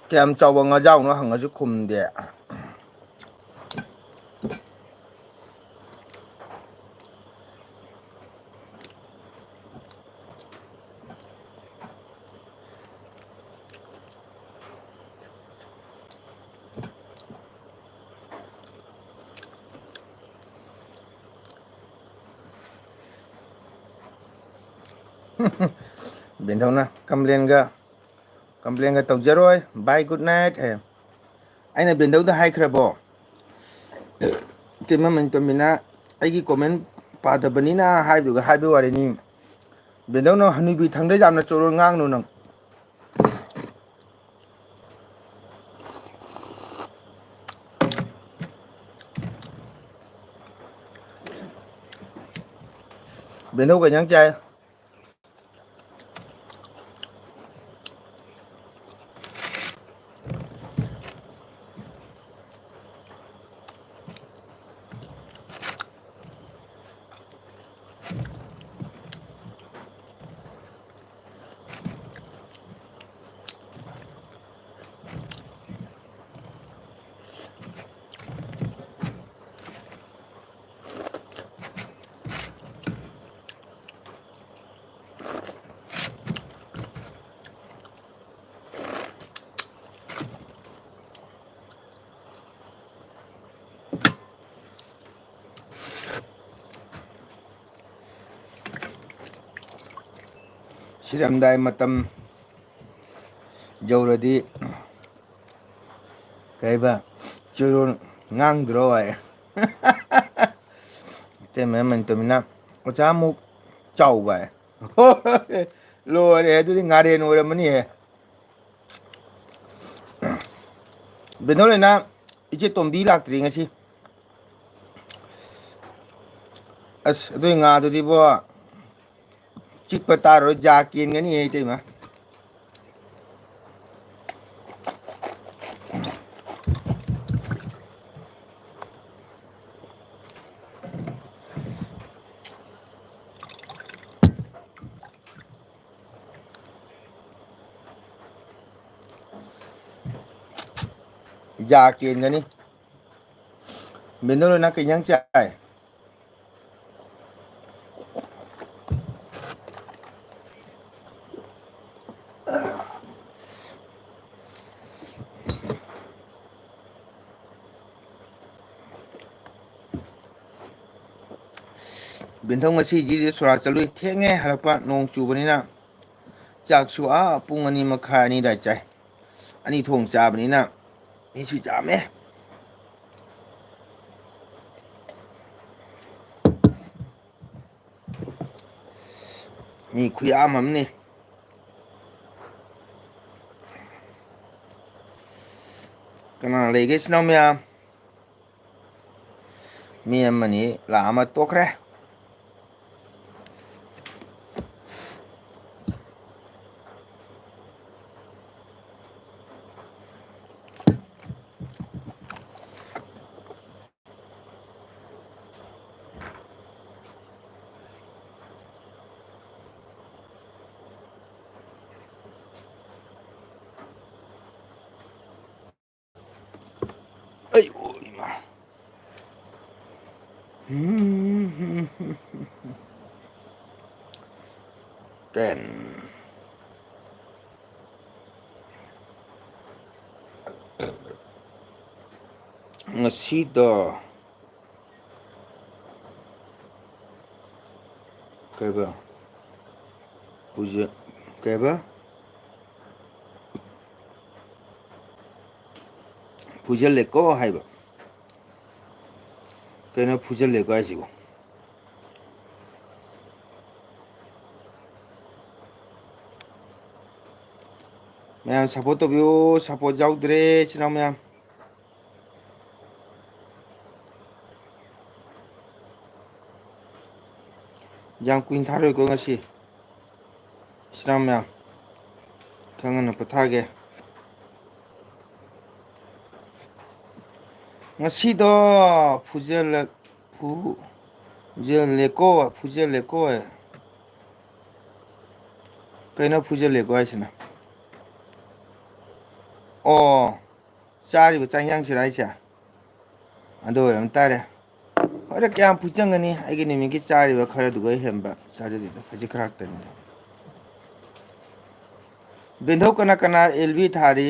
ꯀꯌꯥꯝ ꯆꯥꯎꯕ ꯉꯥꯖꯥꯎꯅꯣ ꯍꯪꯉꯁꯨ ꯈꯨꯝꯗꯦ꯫ ꯕꯦꯟꯊꯧꯅ complain-ꯒ complain-ꯒ ꯇꯧꯖꯔꯣꯏ, bye, good night ꯍꯥꯏ꯫ ꯑꯩꯅ ꯕꯦꯟꯊꯧꯗ ꯍꯥꯏꯈ꯭ꯔꯕꯣ? ꯏꯇꯩꯃ ꯃꯅꯤꯇꯣꯝꯕꯤꯅ ꯑꯩꯒꯤ comment ꯄꯥꯗꯕꯅꯤꯅ ꯍꯥꯏꯕꯗꯨꯒ ꯍꯥꯏꯕ ꯋꯥꯔꯤꯅꯤ꯫ ꯕꯦꯟꯊꯧꯅ ꯍꯅꯨꯕꯤ ꯊꯪꯗ ꯌꯥꯝꯅ ꯆꯣꯔꯣꯟ ꯉꯥꯡꯅꯨ ꯅꯪ꯫ ꯕꯦꯟꯊꯧ ꯀꯩ ꯏꯟꯖꯥꯡ ꯆꯥꯏ? ꯁꯤꯔꯝꯗꯥꯏ ꯃꯇꯝ ꯌꯧꯔꯗꯤ ꯀꯩꯕ, ꯆꯨꯔꯨ ꯉꯥꯡꯗ꯭ꯔꯣ ꯍꯥꯏ꯫ ꯏꯇꯩꯃ ꯃꯅꯤꯇꯣꯝꯕꯤꯅ ꯑꯣꯖꯥ ꯑꯃꯨꯛ ꯆꯥꯎꯕ ꯍꯥꯏ꯫ ꯂꯣꯏꯔꯦ, ꯑꯗꯨꯗꯤ ꯉꯥꯔꯦꯟ ꯑꯣꯏꯔꯝꯃꯅꯤꯍꯦ꯫ ꯕꯦꯅꯣꯂꯦꯅ ꯏꯆꯦ ꯇꯣꯝꯕꯤ ꯂꯥꯛꯇ꯭ꯔꯤ ꯉꯁꯤ꯫ ꯑꯁ, ꯑꯗꯨꯏ ꯉꯥꯗꯨꯗꯤꯕꯣ, ꯆꯤꯛꯄ ꯇꯥꯔꯔꯣꯏ, ꯖꯥ ꯀꯦꯟꯒꯅꯤ ꯍꯦ ꯏꯇꯩꯃ꯫ ꯖꯥ ꯀꯦꯟꯒꯅꯤ꯫ ꯕꯦꯅꯣꯂꯦꯅ ꯀꯩ ꯏꯟꯖꯥꯡ ꯆꯥꯏ? ꯕꯦꯟꯊꯧ ꯉꯁꯤꯁꯤꯗꯤ ꯁꯣꯔꯥ ꯆꯠꯂꯨꯏ꯫ ꯊꯦꯡꯉꯦ ꯍꯜꯂꯛꯄ, ꯅꯣꯡ ꯆꯨꯕꯅꯤꯅ꯫ ꯆꯥꯛꯁꯨ ꯑꯥ ꯄꯨꯡ ꯑꯅꯤ ꯃꯈꯥꯏ, ꯑꯅꯤ ꯑꯗꯥꯏ ꯆꯥꯏ꯫ ꯑꯅꯤ ꯊꯣꯡ ꯆꯥꯕꯅꯤꯅ ꯃꯤꯠꯁꯨ ꯆꯥꯝꯃꯦ꯫ ꯃꯤ ꯈꯨꯌꯥꯝ ꯑꯃꯅꯤ꯫ ꯀꯅꯥ ꯂꯩꯒꯦ, ꯏꯆꯤꯟ ꯏꯅꯥꯎ ꯃꯌꯥꯝ? ꯃꯤ ꯑꯃꯅꯤ ꯂꯥꯛꯑꯃ ꯇꯣꯛꯈ꯭ꯔꯦ꯫ ꯑꯩ, ꯑꯣ, ꯏꯃꯥ꯫ ꯇꯦꯟ꯫ ꯉꯁꯤꯗꯣ ꯀꯩꯕ? ꯄꯨꯖ-, ꯀꯩꯕ? ꯐꯨꯖꯜꯂꯦꯀꯣ ꯍꯥꯏꯕ꯫ ꯀꯩꯅꯣ ꯐꯨꯖꯜꯂꯦꯀꯣ ꯍꯥꯏꯁꯤꯕꯣ? ꯃꯌꯥꯝ support ꯇꯧꯕꯤꯌꯨ, support ꯌꯥꯎꯗ꯭ꯔꯦ, ꯏꯆꯤꯟ ꯏꯅꯥꯎ ꯃꯌꯥꯝ꯫ ꯌꯥꯝ ꯀꯨꯏꯅ ꯊꯥꯔꯣꯏꯀꯣ ꯉꯁꯤ꯫ ꯏꯆꯤꯟ ꯏꯅꯥꯎ ꯃꯌꯥꯝ, ꯈꯔ ꯉꯟꯅ ꯄꯣꯊꯥꯒꯦ꯫ ꯉꯁꯤꯗꯣ ꯐꯨꯖꯜꯂꯛ-, ꯐꯨ-, ꯐꯨꯖꯜꯂꯦꯀꯣ, ꯐꯨꯖꯜꯂꯦꯀꯣ꯫ ꯀꯩꯅꯣ ꯐꯨꯖꯜꯂꯦꯀꯣ ꯍꯥꯏꯁꯤꯅ? ꯑꯣ, ꯆꯥꯔꯤꯕ ꯆꯥꯛ ꯏꯟꯁꯥꯡꯁꯤꯔ ꯍꯥꯏꯁꯦ? ꯑꯗꯨ ꯑꯣꯏꯔꯝ ꯇꯥꯔꯦ꯫ ꯍꯣꯔꯦꯟ ꯀꯌꯥꯝ ꯐꯨꯆꯪꯒꯅꯤ? ꯑꯩꯒꯤ ꯅꯨꯃꯤꯠꯀꯤ ꯆꯥꯔꯤꯕ ꯈꯔꯗꯨꯒ ꯍꯦꯟꯕ ꯆꯥꯖꯗꯦꯗ, ꯈꯖꯤꯛ ꯈꯔꯥꯛꯇꯅꯤꯗ꯫ ꯕꯦꯟꯙꯧ ꯀꯅꯥ ꯀꯅꯥ ꯑꯦꯜ ꯕꯤ ꯊꯥꯔꯤ?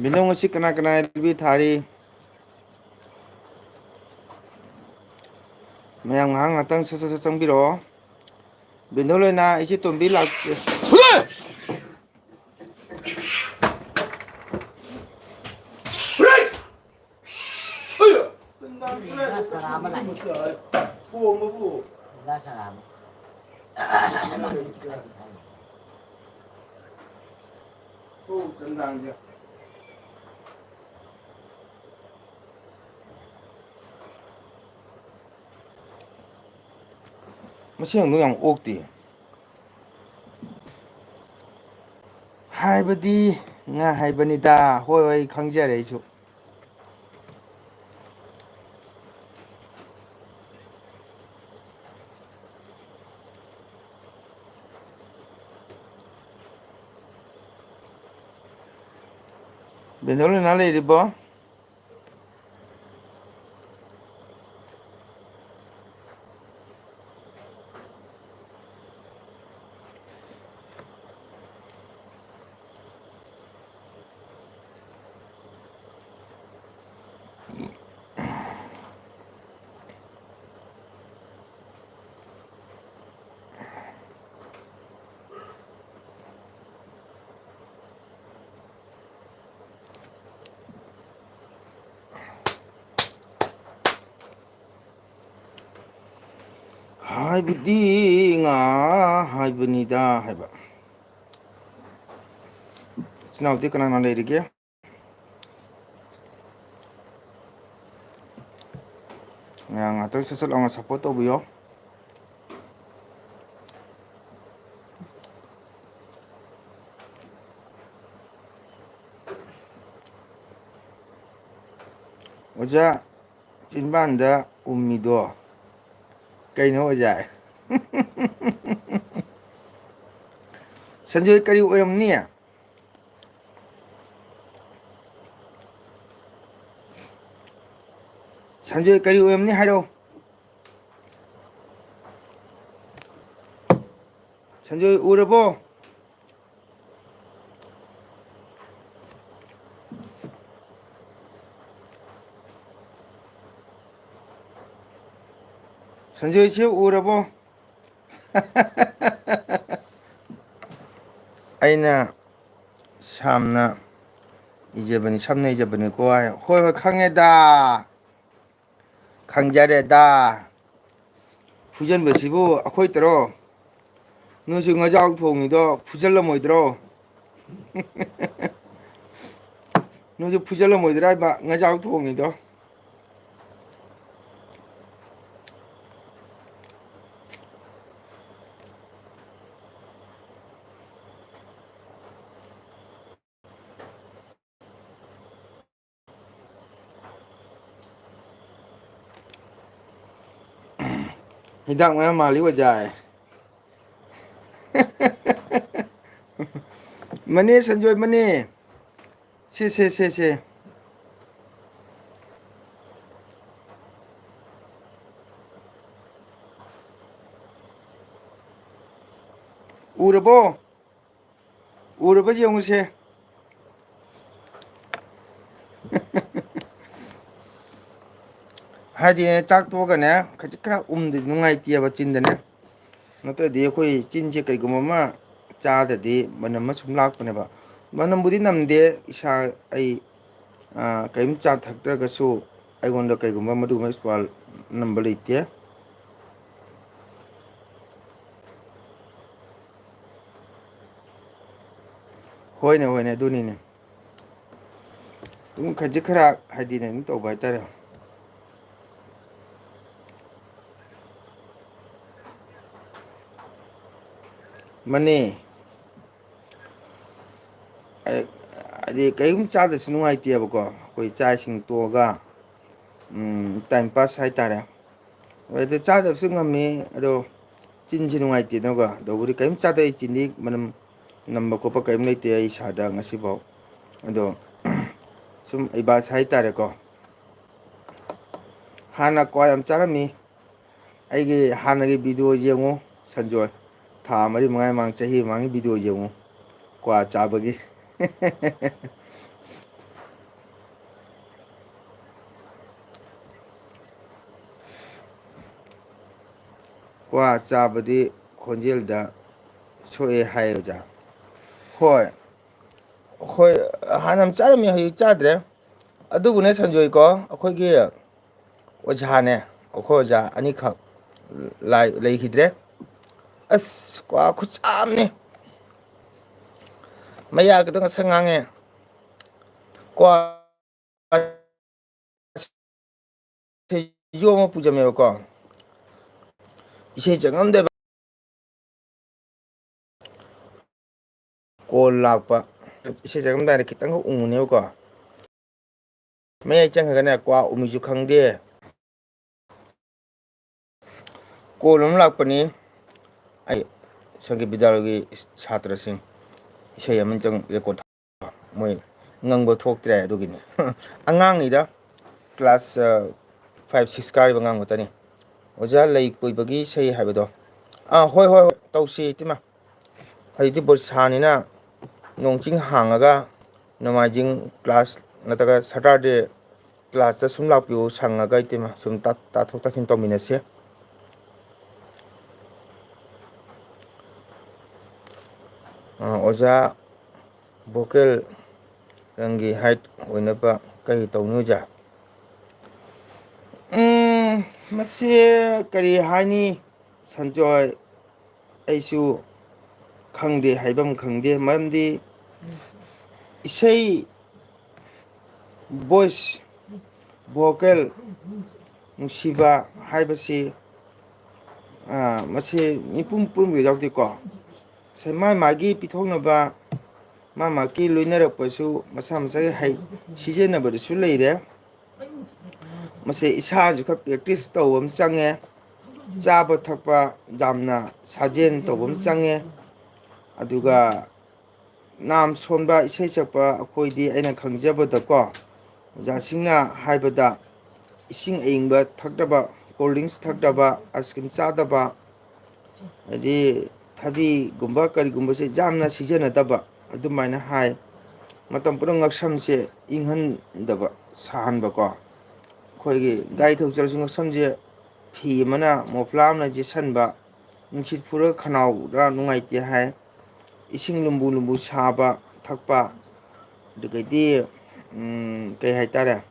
ꯕꯤꯅꯣ, ꯉꯁꯤ ꯀꯅꯥ ꯀꯅꯥ ꯑꯦꯜ ꯕꯤ ꯊꯥꯔꯤ? ꯃꯌꯥꯝ ꯉꯥꯏꯍꯥꯛ ꯉꯥꯛꯇꯪ ꯁꯠ ꯁꯠ ꯁꯠ ꯆꯪꯕꯤꯔꯛꯑꯣ꯫ ꯕꯤꯅꯣ ꯂꯣꯏꯅ, ꯏꯆꯦ ꯇꯣꯝꯕꯤ ꯂꯥꯛ-, ꯍꯨꯂꯦ! ꯍꯨꯂꯦ! ꯑꯌꯥ! ꯉꯥ ꯆꯔꯥ ꯑꯃ ꯂꯥꯛꯑꯦ꯫ ꯊꯣꯡꯕꯕꯨ꯫ ꯉꯥ ꯆꯔꯥ ꯑꯃ꯫ ꯊꯣꯛꯎ ꯆꯟꯗꯥꯡꯁꯦ꯫ ꯃꯁꯤ ꯑꯃꯨꯛ ꯌꯥꯝ ꯑꯣꯛꯇꯦ꯫ ꯍꯥꯏꯕꯗꯤ ꯉꯥ ꯍꯥꯏꯕꯅꯤꯗ꯫ ꯍꯣꯏ, ꯍꯣꯏ, ꯑꯩ ꯈꯪꯖꯔꯦ ꯑꯩꯁꯨ꯫ ꯕꯦꯟꯗꯣꯂꯤꯅ ꯂꯩꯔꯤꯕꯣ? ꯍꯥꯏꯕꯗꯤ ꯉꯥ ꯍꯥꯏꯕꯅꯤꯗ ꯍꯥꯏꯕ꯫ ꯏꯆꯤꯟ ꯏꯅꯥꯎꯗꯤ ꯀꯅꯥ ꯀꯅꯥ ꯂꯩꯔꯤꯒꯦ? ꯃꯌꯥꯝ ꯉꯥꯛꯇꯪ ꯁꯠ ꯁꯠ ꯂꯥꯎꯅ support ꯇꯧꯕꯤꯌꯣ꯫ ꯑꯣꯖꯥ, ꯆꯤꯟꯕꯥꯟꯗ ꯎꯝꯃꯤꯗꯣ ꯀꯩꯅꯣ ꯑꯣꯖꯥ? ꯁꯟꯖꯣꯏ, ꯀꯔꯤ ꯑꯣꯏꯔꯝꯅꯤ? ꯁꯟꯖꯣꯏ, ꯀꯔꯤ ꯑꯣꯏꯔꯝꯅꯤ ꯍꯥꯏꯔꯣ? ꯁꯟꯖꯣꯏ, ꯎꯔꯕꯣ? ꯁꯟꯖꯣꯏꯁꯦ ꯎꯔꯕꯣ? ꯑꯩꯅ ꯁꯝꯅ ꯏꯖꯕꯅꯤ, ꯁꯝꯅ ꯏꯖꯕꯅꯤꯀꯣ ꯍꯥꯏ꯫ ꯍꯣꯏ, ꯍꯣꯏ, ꯈꯪꯉꯦꯗ꯫ ꯈꯪꯖꯔꯦꯗ꯫ ꯐꯨꯖꯟꯕꯁꯤꯕꯨ ꯑꯩꯈꯣꯏ ꯇꯔꯣ? ꯅꯣꯏꯁꯨ ꯉꯥꯖꯥꯎ ꯊꯣꯡꯉꯤꯗꯣ ꯐꯨꯖꯜꯂꯝꯃꯣꯏꯗ꯭ꯔꯣ? ꯅꯣꯏꯁꯨ ꯐꯨꯖꯜꯂꯝꯃꯣꯏꯗ꯭ꯔꯥ ꯍꯥꯏꯕ, ꯉꯥꯖꯥꯎ ꯊꯣꯡꯉꯤꯗꯣ? ꯍꯤꯗꯥꯛ ꯃꯌꯥꯝ ꯃꯥꯜꯂꯤ ꯑꯣꯖꯥ꯫ ꯃꯅꯦ ꯁꯟꯖꯣꯏ, ꯃꯅꯦ꯫ ꯁꯦ, ꯁꯦ, ꯁꯦ, ꯁꯦ꯫ ꯎꯔꯕꯣ? ꯎꯔꯕ ꯌꯦꯡꯉꯨꯁꯦ꯫ ꯍꯥꯏꯗꯤ ꯆꯥꯛ ꯇꯣꯛꯑꯒꯅꯦ, ꯈꯖꯤꯛ ꯈꯔ ꯎꯝꯗꯗꯤ ꯅꯨꯡꯉꯥꯏꯇꯦꯕ ꯆꯤꯟꯗꯅꯦ꯫ ꯅꯠꯇ꯭ꯔꯗꯤ ꯑꯩꯈꯣꯏ ꯆꯤꯟꯁꯦ ꯀꯩꯒꯨꯝꯕ ꯑꯃ ꯆꯥꯗꯗꯤ ꯃꯅꯝ ꯑꯃ ꯁꯨꯝ ꯂꯥꯛꯄꯅꯦꯕ꯫ ꯃꯅꯝꯕꯨꯗꯤ ꯅꯝꯗꯦ, ꯏꯁꯥ, ꯑꯩ, ꯑ, ꯀꯔꯤꯝ ꯆꯥ ꯊꯛꯇ꯭ꯔꯒꯁꯨ ꯑꯩꯉꯣꯟꯗ ꯀꯩꯒꯨꯝꯕ ꯃꯗꯨꯒꯨꯝꯕ ꯁ꯭ꯋꯥꯜ ꯅꯝꯕ ꯂꯩꯇꯦ꯫ ꯍꯣꯏꯅꯦ, ꯍꯣꯏꯅꯦ, ꯑꯗꯨꯅꯤꯅꯦ꯫ ꯑꯗꯨꯝ ꯈꯖꯤꯛ ꯈꯔ ꯍꯥꯏꯗꯤꯅꯦ, ꯑꯗꯨꯝ ꯇꯧꯕ ꯍꯥꯏꯇꯥꯔꯦ꯫ ꯃꯅꯦ꯫ ꯑ-, ꯍꯥꯏꯗꯤ ꯀꯔꯤꯒꯨꯝꯕ ꯆꯥꯗ꯭ꯔꯁꯨ ꯅꯨꯡꯉꯥꯏꯇꯦꯕꯀꯣ꯫ ꯑꯩꯈꯣꯏ ꯆꯥꯛ ꯏꯁꯤꯡ ꯇꯣꯛꯑꯒ, ꯎꯝ, time pass ꯍꯥꯏꯇꯥꯔꯦ꯫ ꯍꯣꯏ, ꯑꯗꯨ ꯆꯥꯗꯕꯁꯨ ꯉꯝꯃꯤ, ꯑꯗꯣ ꯆꯤꯟꯁꯤ ꯅꯨꯡꯉꯥꯏꯇꯦꯗꯅꯀꯣ꯫ ꯇꯧꯕꯗꯤ ꯀꯔꯤꯝ ꯆꯥꯗꯦ ꯑꯩ, ꯆꯤꯟꯗꯤ ꯃꯅꯝ ꯅꯝꯕ ꯈꯣꯠꯄ ꯀꯔꯤꯝ ꯂꯩꯇꯦ ꯑꯩ ꯏꯁꯥꯗ ꯉꯁꯤꯐꯥꯎ꯫ ꯑꯗꯣ ꯁꯨꯝ ꯑꯩ ꯕꯥꯁ ꯍꯥꯏꯇꯥꯔꯦꯀꯣ꯫ ꯍꯥꯟꯅ ꯀ꯭ꯋꯥ ꯌꯥꯝ ꯆꯥꯔꯝꯃꯤ꯫ ꯑꯩꯒꯤ ꯍꯥꯟꯅꯒꯤ video ꯌꯦꯡꯉꯨ, ꯁꯟꯖꯣꯏ꯫ ꯊꯥ ꯃꯔꯤ ꯃꯉꯥꯒꯤ ꯃꯃꯥꯡ, ꯆꯍꯤ ꯃꯃꯥꯡꯒꯤ video ꯌꯦꯡꯉꯨ꯫ ꯀ꯭ꯋꯥ ꯆꯥꯕꯒꯤ꯫ ꯀ꯭ꯋꯥ ꯆꯥꯕꯗꯤ ꯈꯣꯟꯖꯦꯜꯗ ꯁꯣꯛꯑꯦ ꯍꯥꯏ ꯑꯣꯖꯥ꯫ ꯍꯣꯏ, ꯍꯣꯏ, ꯍꯥꯟꯅ ꯌꯥꯝ ꯆꯥꯔꯝꯃꯤ, ꯍꯧꯖꯤꯛ ꯆꯥꯗ꯭ꯔꯦ꯫ ꯑꯗꯨꯕꯨꯅꯦ ꯁꯟꯖꯣꯏꯀꯣ, ꯑꯩꯈꯣꯏꯒꯤ ꯑꯣꯖꯥꯅꯦ, ꯑꯩꯈꯣꯏ ꯑꯣꯖꯥ ꯑꯅꯤꯈꯛ ꯂꯥꯏ-, ꯂꯩꯈꯤꯗ꯭ꯔꯦ꯫ ꯑꯁ, ꯀ꯭ꯋꯥ ꯈꯨꯠꯆꯥꯝꯅꯤ꯫ ꯃꯌꯥ ꯈꯤꯇꯪ ꯉꯁꯪ ꯉꯥꯡꯉꯦ꯫ ꯀ꯭ꯋꯥ ꯌꯣꯝꯃ ꯄꯨꯖꯝꯃꯦꯕꯀꯣ꯫ ꯏꯁꯩ ꯆꯪꯉꯝꯗꯦꯕ꯫ ꯀꯣꯜ ꯂꯥꯛꯄ꯫ ꯏꯁꯩ ꯆꯪꯉꯝꯗꯥꯏꯗ ꯈꯤꯇꯪꯈꯛ ꯎꯪꯉꯨꯅꯦꯕꯀꯣ꯫ ꯃꯌꯥꯏ ꯆꯪꯈ꯭ꯔꯒꯅꯦ ꯀ꯭ꯋꯥ ꯎꯃꯤꯁꯨ ꯈꯪꯗꯦ꯫ ꯀꯣꯜ ꯑꯃ ꯂꯥꯛꯄꯅꯤ꯫ ꯑꯩ ꯁꯪꯒꯤꯠ ꯕꯤꯗ꯭ꯌꯥꯂꯌꯒꯤ ꯁꯥꯇ꯭ꯔꯁꯤꯡ ꯏꯁꯩ ꯑꯃꯇꯪ ꯔꯦꯀꯣꯔꯠ ꯃꯣꯏ ꯉꯪꯕ ꯊꯣꯛꯇ꯭ꯔꯦ ꯑꯗꯨꯒꯤꯅꯤ꯫ ꯑꯉꯥꯡꯅꯤꯗ, ꯀ꯭ꯂꯥꯁ, ꯑ, ꯐꯥꯏꯚ, ꯁꯤꯛꯁ ꯀꯥꯔꯤꯕ ꯑꯉꯥꯡ ꯈꯛꯇꯅꯤ꯫ "ꯑꯣꯖꯥ, ꯂꯩ ꯀꯣꯏꯕꯒꯤ ꯏꯁꯩ ꯍꯥꯏꯕꯗꯣ"꯫ ꯑꯥ, ꯍꯣꯏ, ꯍꯣꯏ, ꯍꯣꯏ, ꯇꯧꯁꯤ ꯏꯇꯩꯃ꯫ ꯍꯧꯖꯤꯛꯇꯤ ꯕꯣꯔꯤꯁꯥꯅꯤꯅ ꯅꯣꯡ ꯆꯤꯡ ꯍꯥꯡꯉꯒ ꯅꯣꯡꯃꯥꯏꯖꯤꯡ ꯀ꯭ꯂꯥꯁ ꯅꯠꯇ꯭ꯔꯒ ꯁꯇꯔꯗꯦ ꯀ꯭ꯂꯥꯁꯇ ꯁꯨꯝ ꯂꯥꯛꯄꯤꯌꯨ, ꯁꯪꯉꯒ ꯏꯇꯩꯃ ꯁꯨꯝ ꯇꯥ-, ꯇꯥꯊꯣꯛ ꯇꯥꯁꯤꯟ ꯇꯧꯃꯤꯟꯅꯁꯤ꯫ ꯑ, ꯑꯣꯖꯥ ꯚꯣꯀꯦꯜ ꯔꯪꯒꯤ ꯍꯥꯏꯠ ꯑꯣꯏꯅꯕ ꯀꯔꯤ ꯇꯧꯅꯤ ꯑꯣꯖꯥ? ꯎꯝ, ꯃꯁꯤ ꯀꯔꯤ ꯍꯥꯏꯅꯤ? ꯁꯟꯖꯣꯏ, ꯑꯩꯁꯨ ꯈꯪꯗꯦ, ꯍꯥꯏꯐꯝ ꯈꯪꯗꯦ꯫ ꯃꯔꯝꯗꯤ ꯏꯁꯩ, ꯚꯣꯏꯁ, ꯚꯣꯀꯦꯜ, ꯅꯨꯡꯁꯤꯕ ꯍꯥꯏꯕꯁꯤ, ꯑ, ꯃꯁꯤ ꯃꯤꯄꯨꯝ ꯄꯨꯝꯕꯗ ꯌꯥꯎꯗꯦꯀꯣ꯫ ꯁꯦ-, ꯃꯥ ꯃꯥꯒꯤ ꯄꯤꯊꯣꯛꯅꯕ, ꯃꯥ ꯃꯥꯒꯤ ꯂꯣꯏꯅꯔꯛꯄꯁꯨ ꯃꯁꯥ ꯃꯁꯥꯒꯤ ꯍꯩ ꯁꯤꯖꯤꯟꯅꯕꯗꯁꯨ ꯂꯩꯔꯦ꯫ ꯃꯁꯤ ꯏꯁꯥꯅꯁꯨ ꯈꯔ ꯄ꯭ꯔꯦꯛꯇꯤꯁ ꯇꯧꯕ ꯑꯃ ꯆꯪꯉꯦ꯫ ꯆꯥꯕ ꯊꯛꯄ ꯌꯥꯝꯅ ꯁꯥꯖꯦꯟ ꯇꯧꯕ ꯑꯃ ꯆꯪꯉꯦ꯫ ꯑꯗꯨꯒ ꯅꯥꯝ ꯁꯣꯟꯕ ꯏꯁꯩ ꯁꯛꯄ ꯑꯩꯈꯣꯏꯗꯤ, ꯑꯩꯅ ꯈꯪꯖꯕꯗꯀꯣ, ꯑꯣꯖꯥꯁꯤꯡꯅ ꯍꯥꯏꯕꯗ ꯏꯁꯤꯡ ꯑꯏꯪꯕ ꯊꯛꯇꯕ, ꯀꯣꯜ ꯗ꯭ꯔꯤꯡꯁ ꯊꯛꯇꯕ, ꯑꯥꯏꯁ ꯀ꯭ꯔꯤꯝ ꯆꯥꯗꯕ, ꯍꯥꯏꯗꯤ ꯊꯕꯤꯒꯨꯝꯕ ꯀꯔꯤꯒꯨꯝꯕꯁꯦ ꯌꯥꯝꯅ ꯁꯤꯖꯤꯟꯅꯗꯕ, ꯑꯗꯨꯃꯥꯏꯅ ꯍꯥꯏ꯫ ꯃꯇꯝ ꯄꯨꯝꯅꯃꯛ ꯉꯛꯁꯝꯁꯦ ꯏꯪꯍꯟꯗꯕ, ꯁꯥꯍꯟꯕꯀꯣ꯫ ꯑꯩꯈꯣꯏꯒꯤ ꯒꯥꯔꯤ ꯊꯧ ꯆꯠꯂꯁꯨ ꯉꯛꯁꯝꯁꯦ ꯐꯤ ꯑꯃꯅ, ꯃꯣꯐ꯭ꯂꯥ ꯑꯃꯅ ꯌꯦꯠꯁꯟꯕ, ꯅꯨꯡꯁꯤꯠ ꯐꯨꯔꯒ ꯈꯅꯥꯎꯗ ꯅꯨꯡꯉꯥꯏꯇꯦ ꯍꯥꯏ, ꯏꯁꯤꯡ ꯂꯨꯝꯕꯨ ꯂꯨꯝꯕꯨ ꯁꯥꯕ ꯊꯛꯄ, ꯑꯗꯨꯗꯒꯤꯗꯤ, ꯎꯝ, ꯀꯩ ꯍꯥꯏꯇꯥꯔꯦ?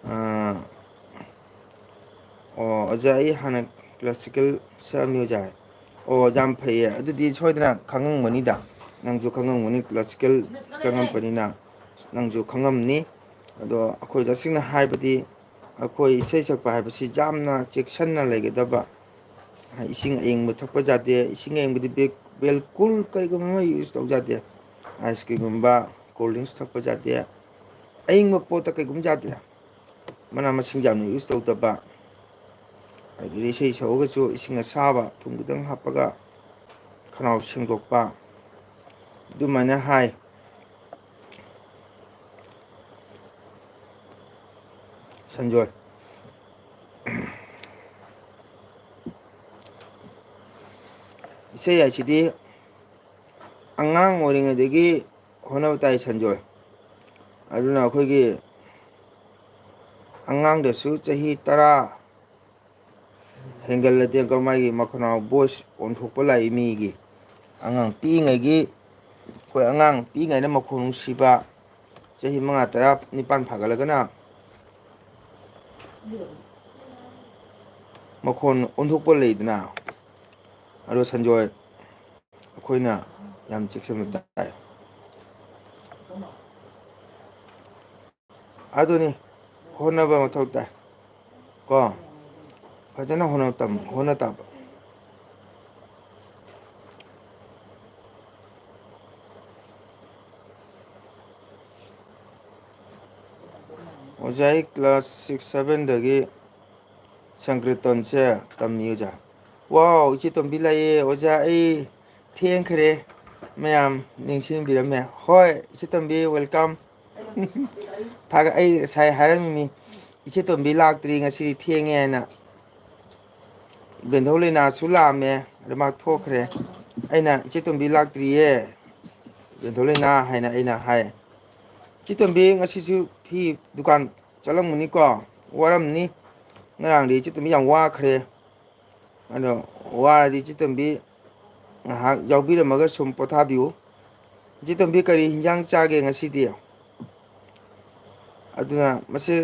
ꯑꯥ, ꯑꯣ, ꯑꯣꯖꯥ, ꯑꯩ ꯍꯥꯟꯅ classical ꯁꯛꯑꯝꯃꯤ, ꯑꯣꯖꯥ꯫ ꯑꯣ, ꯌꯥꯝ ꯐꯩꯌꯦ꯫ ꯑꯗꯨꯗꯤ ꯁꯣꯏꯗꯅ ꯈꯪꯉꯝꯒꯅꯤꯗ꯫ ꯅꯪꯁꯨ ꯈꯪꯉꯝꯒꯅꯤ, classical ꯆꯪꯉꯛꯄꯅꯤꯅ ꯅꯪꯁꯨ ꯈꯪꯉꯝꯅꯤ꯫ ꯑꯗꯣ ꯑꯩꯈꯣꯏ ꯇꯁꯦꯡꯅ ꯍꯥꯏꯕꯗꯤ, ꯑꯩꯈꯣꯏ ꯏꯁꯩ ꯁꯛꯄ ꯍꯥꯏꯕꯁꯤ ꯌꯥꯝꯅ ꯆꯦꯛꯁꯤꯟꯅ ꯂꯩꯒꯗꯕ꯫ ꯏꯁꯤꯡ ꯑꯏꯪꯕ ꯊꯛꯄ ꯌꯥꯗꯦ꯫ ꯏꯁꯤꯡ ꯑꯏꯪꯕꯗꯤ ꯕꯤꯜ-, ꯕꯤꯜꯀꯨꯜ ꯀꯔꯤꯒꯨꯝꯕ ꯑꯃ use ꯇꯧ ꯌꯥꯗꯦ꯫ Ice cream ꯒꯨꯝꯕ, cold drinks ꯊꯛꯄ ꯌꯥꯗꯦ꯫ ꯑꯏꯪꯕ ꯄꯣꯠꯇ ꯀꯩꯒꯨꯝꯕ ꯌꯥꯗꯦ꯫ ꯃꯅꯥ ꯃꯁꯤꯡ ꯌꯥꯝꯅ use ꯇꯧꯗꯕ꯫ ꯑꯗꯒꯤꯗꯤ ꯏꯁꯩ ꯁꯛꯑꯒꯁꯨ ꯏꯁꯤꯡ ꯑꯁꯥꯕ ꯊꯨꯝ ꯈꯤꯇꯪ ꯍꯥꯞꯄꯒ ꯈꯅꯥꯎ ꯁꯦꯡꯗꯣꯛꯄ꯫ ꯑꯗꯨꯃꯥꯏꯅ ꯍꯥꯏ꯫ ꯁꯟꯖꯣꯏ꯫ ꯏꯁꯩ ꯍꯥꯏꯁꯤꯗꯤ ꯑꯉꯥꯡ ꯑꯣꯏꯔꯤꯉꯩꯗꯒꯤ ꯍꯣꯠꯅꯕ ꯇꯥꯏ, ꯁꯟꯖꯣꯏ꯫ ꯑꯗꯨꯅ ꯑꯩꯈꯣꯏꯒꯤ ꯑꯉꯥꯡꯗꯁꯨ ꯆꯍꯤ ꯇꯔꯥ ꯍꯦꯟꯒꯠꯂꯗꯤ ꯑꯪꯀ ꯃꯥꯒꯤ ꯃꯈꯅꯥꯎ voice ꯑꯣꯟꯊꯣꯛꯄ ꯂꯥꯛꯏ ꯃꯤꯒꯤ꯫ ꯑꯉꯥꯡ ꯄꯤꯛꯏꯉꯩꯒꯤ, ꯑꯩꯈꯣꯏ ꯑꯉꯥꯡ ꯄꯤꯛꯏꯉꯩꯗ ꯃꯈꯣꯟ ꯅꯨꯡꯁꯤꯕ, ꯆꯍꯤ ꯃꯉꯥ, ꯇꯔꯥ, ꯅꯤꯄꯥꯟ ꯐꯥꯒꯠꯂꯒꯅ ꯃꯈꯣꯟ ꯑꯣꯟꯊꯣꯛꯄ ꯂꯩꯗꯅ꯫ ꯑꯗꯣ ꯁꯟꯖꯣꯏ, ꯑꯩꯈꯣꯏꯅ ꯌꯥꯝ ꯆꯦꯛꯁꯤꯟꯕ ꯇꯥꯏ꯫ ꯑꯗꯨꯅꯤ, ꯍꯣꯠꯅꯕ ꯃꯊꯧ ꯇꯥꯏ꯫ ꯀꯣ? ꯐꯖꯅ ꯍꯣꯠꯅ ꯇꯝ-, ꯍꯣꯠꯅ ꯇꯥꯕ꯫ ꯑꯣꯖꯥ, ꯑꯩ class six, seven ꯗꯒꯤ ꯁꯪꯀ꯭ꯔꯤꯇꯟꯁꯦ ꯇꯝꯃꯤ, ꯑꯣꯖꯥ꯫ Wow, ꯏꯆꯦ ꯇꯣꯝꯕꯤ ꯂꯥꯛꯑꯦ꯫ ꯑꯣꯖꯥ, ꯑꯩ ꯊꯦꯡꯈ꯭ꯔꯦ꯫ ꯃꯌꯥꯝ ꯅꯤꯡꯁꯤꯡꯕꯤꯔꯝꯃꯦ꯫ ꯍꯣꯏ, ꯏꯆꯦ ꯇꯣꯝꯕꯤ, welcome꯫ ꯊꯥꯒ-, ꯑꯩ ꯉꯁꯥꯏ ꯍꯥꯏꯔꯝꯃꯤꯅꯤ, ꯏꯆꯦ ꯇꯣꯝꯕꯤ ꯂꯥꯛꯇ꯭ꯔꯤ, ꯉꯁꯤꯗꯤ ꯊꯦꯡꯉꯦ ꯍꯥꯏꯅ꯫ ꯕꯦꯟꯙꯧ ꯂꯩꯅꯥꯁꯨ ꯂꯥꯛꯑꯝꯃꯦ, ꯑꯗꯨ ꯃꯥ ꯊꯣꯛꯈ꯭ꯔꯦ꯫ ꯑꯩꯅ, "ꯏꯆꯦ ꯇꯣꯝꯕꯤ ꯂꯥꯛꯇ꯭ꯔꯤꯌꯦ, ꯕꯦꯟꯙꯧ ꯂꯩꯅꯥ" ꯍꯥꯏꯅ ꯑꯩꯅ ꯍꯥꯏ꯫ "ꯏꯆꯦ ꯇꯣꯝꯕꯤ ꯉꯁꯤꯁꯨ ꯐꯤ ꯗꯨꯀꯥꯟ ꯆꯠꯂꯝꯒꯅꯤꯀꯣ, ꯋꯥꯔꯝꯅꯤ꯫ ꯉꯔꯥꯡꯗꯤ ꯏꯆꯦ ꯇꯣꯝꯕꯤ ꯌꯥꯝ ꯋꯥꯈ꯭ꯔꯦ꯫ ꯑꯗꯣ ꯋꯥꯔꯗꯤ ꯏꯆꯦ ꯇꯣꯝꯕꯤ ꯉꯥꯏꯍꯥꯛ ꯌꯥꯎꯕꯤꯔꯝꯃꯒ ꯁꯨꯝ ꯄꯣꯊꯥꯕꯤꯌꯨ꯫ ꯏꯆꯦ ꯇꯣꯝꯕꯤ, ꯀꯔꯤ ꯍꯤꯟꯖꯥꯡ ꯆꯥꯒꯦ ꯉꯁꯤꯗꯤ? ꯑꯗꯨꯅ ꯃꯁꯤ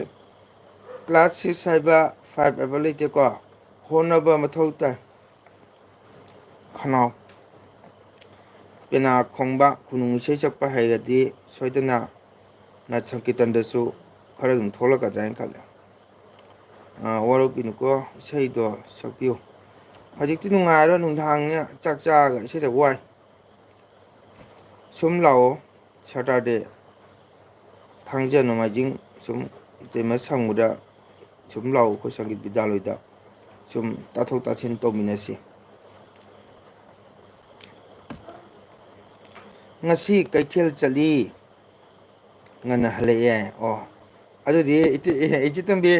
class six ꯍꯥꯏꯕ five ꯍꯥꯏꯕ ꯂꯩꯇꯦꯀꯣ, ꯍꯣꯠꯅꯕ ꯃꯊꯧ ꯇꯥꯏ꯫ ꯈꯅꯥꯎ ꯄꯦꯅꯥ ꯈꯣꯡꯕ, ꯈꯨꯅꯨꯡ ꯏꯁꯩ ꯁꯛꯄ ꯍꯩꯔꯗꯤ ꯁꯣꯏꯗꯅ ꯅꯥꯠ ꯁꯪꯀꯤꯔꯇꯟꯗꯁꯨ ꯈꯔ ꯑꯗꯨꯝ ꯊꯣꯛꯂꯛꯀꯗ꯭ꯔꯥ ꯍꯥꯏꯅ ꯈꯜꯂꯦ꯫ ꯑꯥ, ꯋꯥꯔꯧꯕꯤꯅꯨꯀꯣ, ꯏꯁꯩꯗꯣ ꯁꯛꯄꯤꯌꯨ꯫ ꯍꯧꯖꯤꯛꯇꯤ ꯅꯨꯡꯉꯥꯏꯔꯣꯏ, ꯅꯨꯡꯗꯥꯡꯅꯤꯅ ꯆꯥꯛ ꯆꯥꯔꯒ ꯏꯁꯩ ꯁꯛꯄ ꯋꯥꯏ꯫ ꯁꯨꯝ ꯂꯥꯛꯑꯣ, Saturday, ꯊꯥꯡꯖ, ꯅꯣꯡꯃꯥꯏꯖꯤꯡ ꯁꯨꯝ ꯏꯇꯩꯃ ꯁꯪꯕꯗ ꯁꯨꯝ ꯂꯥꯛꯑꯣ, ꯑꯩꯈꯣꯏ ꯁꯪꯒꯤꯠ ꯕꯤꯗ꯭ꯌꯥꯂꯣꯏꯗ ꯁꯨꯝ ꯇꯥꯊꯣꯛ ꯇꯥꯁꯤꯟ ꯇꯧꯃꯤꯟꯅꯁꯤ꯫ ꯉꯁꯤ ꯀꯩꯊꯦꯜ ꯆꯠꯂꯤ, ꯉꯟꯅ ꯍꯜꯂꯛꯑꯦ꯫ ꯑꯣ, ꯑꯗꯨꯗꯤ ꯏꯇꯤ-, ꯏꯆꯦ ꯇꯣꯝꯕꯤ,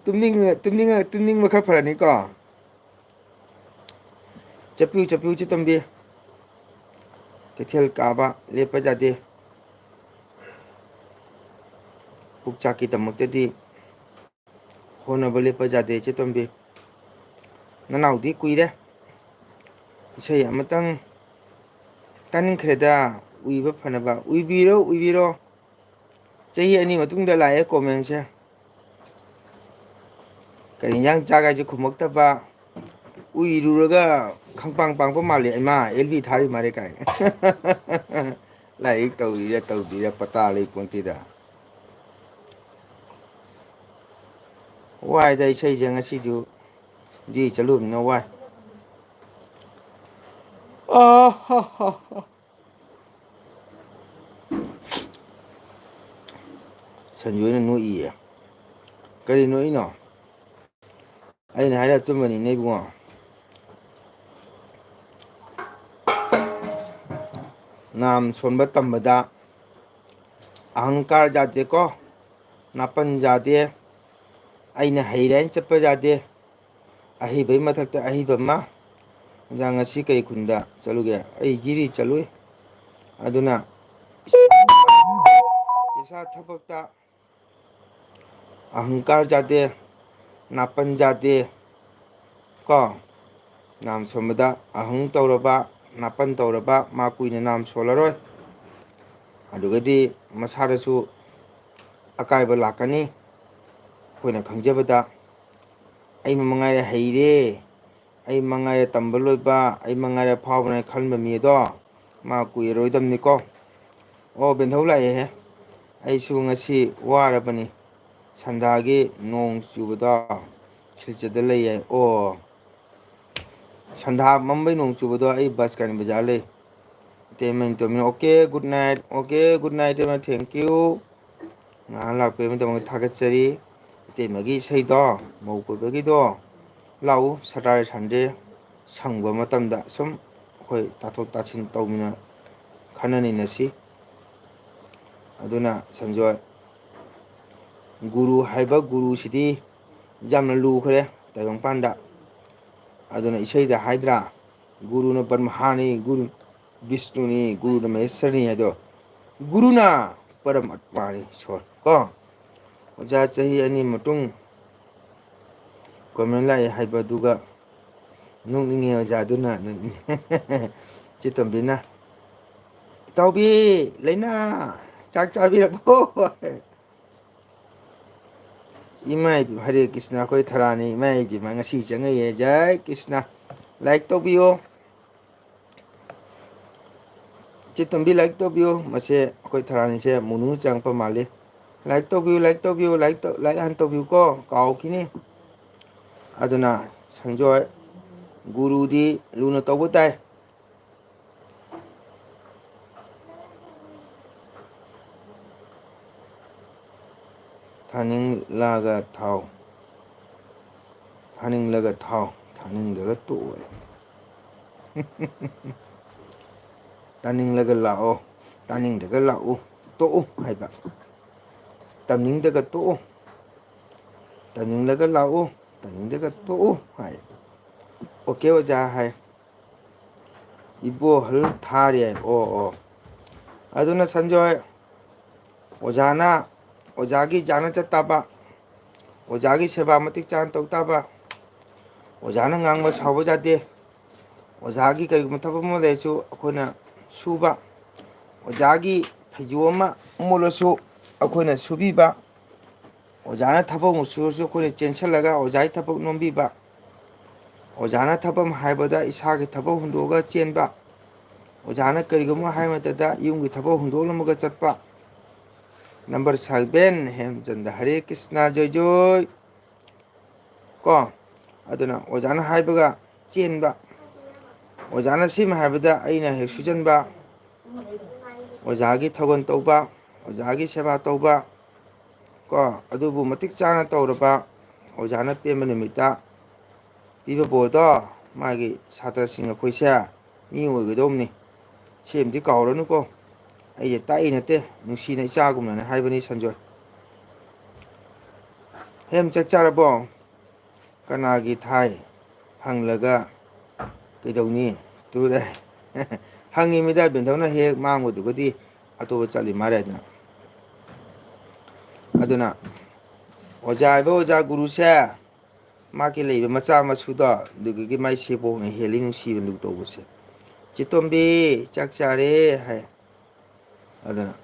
ꯇꯨꯝꯅꯤꯡ-, ꯇꯨꯝꯅꯤꯡ-, ꯇꯨꯝꯅꯤꯡꯕ ꯈꯔ ꯐꯔꯅꯤꯀꯣ꯫ ꯆꯠꯄꯤꯌꯨ, ꯆꯠꯄꯤꯌꯨ, ꯏꯆꯦ ꯇꯣꯝꯕꯤ꯫ ꯀꯩꯊꯦꯜ ꯀꯥꯕ ꯂꯦꯞꯄ ꯌꯥꯗꯦ꯫ ꯄꯨꯛꯆꯥꯛꯀꯤꯗꯃꯛꯇꯗꯤ ꯍꯣꯠꯅꯕ ꯂꯦꯞꯄ ꯌꯥꯗꯦ, ꯏꯆꯦ ꯇꯣꯝꯕꯤ꯫ ꯅꯅꯥꯎꯗꯤ ꯀꯨꯏꯔꯦ꯫ ꯏꯁꯩ ꯑꯃꯇꯪ ꯇꯥꯅꯤꯡꯈ꯭ꯔꯦꯗ, ꯎꯏꯕ ꯐꯅꯕ꯫ ꯎꯏꯕꯤꯔꯣ, ꯎꯏꯕꯤꯔꯣ꯫ ꯆꯍꯤ ꯑꯅꯤ ꯃꯇꯨꯡꯗ ꯂꯥꯛꯑꯦ comment ꯁꯦ꯫ ꯀꯔꯤ ꯏꯟꯖꯥꯡ ꯆꯥꯒꯦ ꯍꯥꯏꯁꯨ ꯈꯨꯝꯃꯛꯇꯕ꯫ ꯎꯏꯔꯨꯔꯒ ꯈꯪꯄꯥꯡ ꯄꯥꯡꯕ ꯃꯥꯜꯂꯦ, "ꯏꯃꯥ, L B ꯊꯥꯔꯤ ꯃꯥꯜꯂꯦ" ꯀꯥꯏꯅ꯫ ꯂꯥꯏꯔꯤꯛ ꯇꯧꯔꯤꯔ ꯇꯧꯗ꯭ꯔꯤꯔ ꯄꯇꯥ ꯂꯩ ꯄꯣꯟꯇꯦꯗ꯫ ꯋꯥꯏꯗ ꯏꯁꯩꯁꯦ ꯉꯁꯤꯁꯨ꯫ ꯗꯤ ꯆꯠꯂꯨꯕꯅꯤꯅ ꯋꯥꯏ꯫ ꯑꯥ, ꯍꯥ, ꯍꯥ, ꯍꯥ꯫ ꯁꯟꯖꯣꯏꯅ ꯅꯣꯛꯏꯌꯦ꯫ ꯀꯔꯤ ꯅꯣꯛꯏꯅꯣ? ꯑꯩꯅ ꯍꯥꯏꯔ ꯑꯆꯨꯝꯕꯅꯤꯅꯦ ꯏꯕꯨꯡꯉꯣ꯫ ꯅꯥꯝ ꯁꯣꯟꯕ ꯇꯝꯕꯗ ꯑꯍꯪꯀꯥꯔ ꯌꯥꯗꯦꯀꯣ, ꯅꯥꯄꯟ ꯌꯥꯗꯦ, ꯑꯩꯅ ꯍꯩꯔꯦ ꯍꯥꯏꯅ ꯆꯠꯄ ꯌꯥꯗꯦ꯫ ꯑꯍꯩꯕꯩ ꯃꯊꯛꯇ ꯑꯍꯩꯕ ꯑꯃ꯫ ꯅꯨꯃꯤꯗꯥꯡ ꯉꯁꯤ ꯀꯩ ꯈꯨꯟꯗ ꯆꯠꯂꯨꯒꯦ? ꯑꯩ ꯖꯤꯔꯤ ꯆꯠꯂꯨꯏ꯫ ꯑꯗꯨꯅ ꯄꯩꯁꯥ ꯊꯕꯛꯇ ꯑꯍꯪꯀꯥꯔ ꯌꯥꯗꯦ꯫ ꯅꯥꯄꯟ ꯖꯥꯠꯇꯤ ꯀꯣ, ꯅꯥꯝ ꯁꯣꯟꯕꯗ ꯑꯍꯪ ꯇꯧꯔꯕ, ꯅꯥꯄꯟ ꯇꯧꯔꯕ, ꯃꯥ ꯀꯨꯏꯅ ꯅꯥꯝ ꯁꯣꯜꯂꯔꯣꯏ꯫ ꯑꯗꯨꯒꯗꯤ ꯃꯁꯥꯗꯁꯨ ꯑꯀꯥꯏꯕ ꯂꯥꯛꯀꯅꯤ꯫ ꯑꯩꯈꯣꯏꯅ ꯈꯪꯖꯕꯗ, "ꯑꯩ ꯃꯉꯥꯏꯔꯦ ꯍꯩꯔꯦ, ꯑꯩ ꯃꯉꯥꯏꯔꯦ ꯇꯝꯕ ꯂꯣꯏꯕ, ꯑꯩ ꯃꯉꯥꯏꯔꯦ ꯐꯥꯎꯕꯅꯦ" ꯈꯟꯕ ꯃꯤ ꯑꯗꯣ ꯃꯥ ꯀꯨꯏꯔꯔꯣꯏꯗꯕꯅꯤꯀꯣ꯫ ꯑꯣ, ꯕꯦꯟꯊꯧ ꯂꯥꯛꯑꯦꯍꯦ꯫ ꯑꯩꯁꯨ ꯉꯁꯤ ꯋꯥꯔꯕꯅꯤ꯫ ꯁꯟꯗꯥꯒꯤ ꯅꯣꯡ ꯆꯨꯕꯗꯣ ꯁꯤꯜꯆꯔꯗ ꯂꯩ ꯍꯥꯏ꯫ ꯑꯣ, ꯁꯟꯗꯥ ꯃꯝꯕꯩ ꯅꯣꯡ ꯆꯨꯕꯗꯣ ꯑꯩ ꯕꯁ ꯀꯥꯏꯅ ꯕꯖꯥꯔ ꯂꯩ꯫ ꯏꯇꯩꯃ ꯇꯣꯝꯕꯤꯅ, "Okay, good night, okay, good night, ꯏꯇꯩꯃ, thank you꯫ ꯉꯥꯏꯍꯥꯛ ꯂꯥꯛꯄꯤꯕꯒꯤꯗꯃꯛ ꯊꯥꯒꯠꯆꯔꯤ꯫ ꯏꯇꯩꯃꯒꯤ ꯏꯁꯩꯗꯣ, ꯃꯧ ꯀꯣꯏꯕꯒꯤꯗꯣ, ꯂꯥꯛꯎ, Saturday, Sunday ꯁꯪꯕ ꯃꯇꯝꯗ ꯁꯨꯝ ꯑꯩꯈꯣꯏ ꯇꯥꯊꯣꯛ ꯇꯥꯁꯤꯟ ꯇꯧꯃꯤꯟꯅ, ꯈꯟꯅ ꯅꯩꯅꯁꯤ"꯫ ꯑꯗꯨꯅ ꯁꯟꯖꯣꯏ, ꯒꯨꯔꯨ ꯍꯥꯏꯕ ꯒꯨꯔꯨꯁꯤꯗꯤ ꯌꯥꯝꯅ ꯂꯨꯈ꯭ꯔꯦ ꯇꯥꯏꯕꯪꯄꯥꯟꯗ꯫ ꯑꯗꯨꯅ ꯏꯁꯩꯗ ꯍꯥꯏꯗ꯭ꯔꯥ, "ꯒꯨꯔꯨꯅ ꯕ꯭ꯔꯍꯃꯥꯅꯤ, ꯒꯨꯔꯨ ꯕꯤꯁꯅꯨꯅꯤ, ꯒꯨꯔꯨꯅ ꯃꯍꯦꯁꯔꯅꯤ" ꯍꯥꯏꯗꯣ꯫ ꯒꯨꯔꯨꯅ ꯄꯔꯝ ꯑꯠꯃꯥꯅꯤ, ꯏꯁꯣꯔ ꯀꯣ꯫ ꯑꯣꯖꯥ, ꯆꯍꯤ ꯑꯅꯤ ꯃꯇꯨꯡ ꯀꯣꯃꯦꯟ ꯂꯥꯛꯑꯦ ꯍꯥꯏꯕꯗꯨꯒ ꯅꯣꯛꯅꯤꯡꯉꯦ ꯑꯣꯖꯥꯗꯨꯅ꯫ ꯆꯦ ꯇꯣꯝꯕꯤꯅ, "ꯏꯇꯥꯎꯕꯤ ꯂꯩꯅꯥ, ꯆꯥꯛ ꯆꯥꯕꯤꯔꯕꯣ?" ꯏꯃꯥ ꯏꯕꯦꯝ, ꯍꯔꯦ ꯀ꯭ꯔꯤꯁꯅ, ꯑꯩꯈꯣꯏ ꯊꯔꯥꯅꯤ ꯏꯃꯥ ꯏꯕꯦꯝꯃ ꯉꯁꯤ ꯆꯪꯉꯛꯑꯦ꯫ ꯖꯥꯏ ꯀ꯭ꯔꯤꯁꯅ꯫ ꯂꯥꯏꯛ ꯇꯧꯕꯤꯌꯣ꯫ ꯏꯆꯦ ꯇꯣꯝꯕꯤ, ꯂꯥꯏꯛ ꯇꯧꯕꯤꯌꯨ꯫ ꯃꯁꯦ ꯑꯩꯈꯣꯏ ꯊꯔꯥꯅꯤꯁꯦ ꯃꯨꯅꯨ ꯆꯪꯉꯛꯄ ꯃꯥꯜꯂꯤ꯫ ꯂꯥꯏꯛ ꯇꯧꯕꯤꯌꯨ, ꯂꯥꯏꯛ ꯇꯧꯕꯤꯌꯨ, ꯂꯥꯏꯛ ꯇꯧ-, ꯂꯥꯏꯛ ꯍꯥꯟꯅ ꯇꯧꯕꯤꯌꯨꯀꯣ, ꯀꯥꯎꯈꯤꯅꯤ꯫ ꯑꯗꯨꯅ ꯁꯟꯖꯣꯏ, ꯒꯨꯔꯨꯗꯤ ꯂꯨꯅ ꯇꯧꯕ ꯇꯥꯏ꯫ ꯊꯥꯅꯤꯡꯂꯒ ꯊꯥꯎ, ꯊꯥꯅꯤꯡꯂꯒ ꯊꯥꯎ, ꯊꯥꯅꯤꯡꯗ꯭ꯔꯒ ꯇꯣꯛꯑꯣ꯫ ꯇꯥꯅꯤꯡꯂꯒ ꯂꯥꯛꯑꯣ, ꯇꯥꯅꯤꯡꯗ꯭ꯔꯒ ꯂꯥꯛꯎ, ꯇꯣꯛꯎ ꯍꯥꯏꯕ꯫ ꯇꯝꯅꯤꯡꯗ꯭ꯔꯒ ꯇꯣꯛꯎ, ꯇꯝꯅꯤꯡꯂꯒ ꯂꯥꯛꯎ, ꯇꯝꯅꯤꯡꯗ꯭ꯔꯒ ꯇꯣꯛꯎ ꯍꯥꯏ꯫ "Okay ꯑꯣꯖꯥ" ꯍꯥꯏ꯫ ꯏꯕꯣꯍꯜ ꯊꯥꯔꯤ ꯍꯥꯏ꯫ ꯑꯣ, ꯑꯣ꯫ ꯑꯗꯨꯅ ꯁꯟꯖꯣꯏ, ꯑꯣꯖꯥꯅ, ꯑꯣꯖꯥꯒꯤ ꯖꯥꯅ ꯆꯠꯇꯕ꯫ ꯑꯣꯖꯥꯒꯤ ꯁꯦꯕꯥ ꯃꯇꯤꯛ ꯆꯥꯅ ꯇꯧ ꯇꯥꯕ꯫ ꯑꯣꯖꯥꯅ ꯉꯥꯡꯕ ꯁꯥꯎꯕ ꯌꯥꯗꯦ꯫ ꯑꯣꯖꯥꯒꯤ ꯀꯔꯤꯒꯨꯝꯕ ꯊꯕꯛ ꯑꯃ ꯂꯩꯔꯁꯨ ꯑꯩꯈꯣꯏꯅ ꯁꯨꯕ꯫ ꯑꯣꯖꯥꯒꯤ ꯐꯩꯖꯣꯝ ꯑꯃ ꯃꯣꯠꯂꯁꯨ ꯑꯩꯈꯣꯏꯅ ꯁꯨꯕꯤꯕ꯫ ꯑꯣꯖꯥꯅ ꯊꯕꯛ ꯑꯃ ꯁꯨꯔꯁꯨ ꯑꯩꯈꯣꯏꯅ ꯆꯦꯟꯁꯤꯜꯂꯒ ꯑꯣꯖꯥꯒꯤ ꯊꯕꯛ ꯅꯣꯝꯕꯤꯕ꯫ ꯑꯣꯖꯥꯅ ꯊꯕꯛ ꯑꯃ ꯍꯥꯏꯕꯗ ꯏꯁꯥꯒꯤ ꯊꯕꯛ ꯍꯨꯟꯗꯣꯛꯑꯒ ꯆꯦꯟꯕ꯫ ꯑꯣꯖꯥꯅ ꯀꯔꯤꯒꯨꯝꯕ ꯍꯥꯏꯕ ꯃꯇꯝꯗ ꯌꯨꯝꯒꯤ ꯊꯕꯛ ꯍꯨꯟꯗꯣꯛꯂꯝꯃꯒ ꯆꯠꯄ꯫ Number seven, ꯍꯦꯝꯆꯟꯗ ꯍꯔꯦ ꯀ꯭ꯔꯤꯁꯅ ꯖꯣꯏ ꯖꯣꯏ꯫ ꯀꯣ, ꯑꯗꯨꯅ ꯑꯣꯖꯥꯅ ꯍꯥꯏꯕꯒ ꯆꯦꯟꯕ꯫ ꯑꯣꯖꯥꯅ ꯁꯤꯃ ꯍꯥꯏꯕꯗ ꯑꯩꯅ ꯍꯦꯛ ꯁꯨꯖꯟꯕ꯫ ꯑꯣꯖꯥꯒꯤ ꯊꯧꯒꯜ ꯇꯧꯕ, ꯑꯣꯖꯥꯒꯤ ꯁꯦꯕꯥ ꯇꯧꯕ꯫ ꯀꯣ, ꯑꯗꯨꯕꯨ ꯃꯇꯤꯛ ꯆꯥꯅ ꯇꯧꯔꯕ ꯑꯣꯖꯥꯅ ꯄꯦꯟꯕ ꯅꯨꯃꯤꯠꯇ ꯄꯤꯕ ꯕꯣꯔꯗꯣ ꯃꯥꯒꯤ ꯁꯥꯇ꯭ꯔꯁꯤꯡ ꯑꯩꯈꯣꯏꯁꯦ ꯃꯤ ꯑꯣꯏꯒꯗꯧꯕꯅꯤ꯫ ꯁꯤ ꯑꯃꯗꯤ ꯀꯥꯎꯔꯅꯨꯀꯣ꯫ ꯑꯩꯁꯦ ꯇꯥꯛꯏ ꯅꯠꯇꯦ, ꯅꯨꯡꯁꯤꯅ ꯏꯆꯥꯒꯨꯝꯅꯅꯦ ꯍꯥꯏꯕꯅꯤ ꯁꯟꯖꯣꯏ꯫ "ꯍꯦꯝ, ꯆꯥꯛ ꯆꯥꯔꯕꯣ?" "ꯀꯅꯥꯒꯤ ꯊꯥꯏ?" ꯍꯪꯂꯒ ꯀꯩꯗꯧꯅꯤ? ꯇꯨꯔꯦ꯫ ꯍꯪꯉꯤꯃꯤꯗ, ꯕꯦꯟꯊꯧꯅ ꯍꯦꯛ ꯃꯥꯡꯕꯗꯨꯒꯗꯤ ꯑꯇꯣꯞꯄ ꯆꯠꯂꯤ ꯃꯥꯜꯂꯦ ꯑꯗꯨꯅ꯫ ꯑꯗꯨꯅ ꯑꯣꯖꯥ ꯍꯥꯏꯕ ꯑꯣꯖꯥ ꯒꯨꯔꯨꯁꯦ ꯃꯥꯒꯤ ꯂꯩꯕ ꯃꯆꯥ ꯃꯁꯨꯗꯣ ꯑꯗꯨꯗꯒꯤ ꯃꯥꯏ ꯁꯦꯕꯣꯛꯅ ꯍꯦꯜꯂꯤ ꯅꯨꯡꯁꯤꯕ ꯂꯨ ꯇꯧꯕꯁꯦ꯫ "ꯆꯦꯇꯣꯝꯕꯤ, ꯆꯥꯛ ꯆꯥꯔꯦ?" ꯍꯥꯏ꯫ ꯑꯗꯨꯅ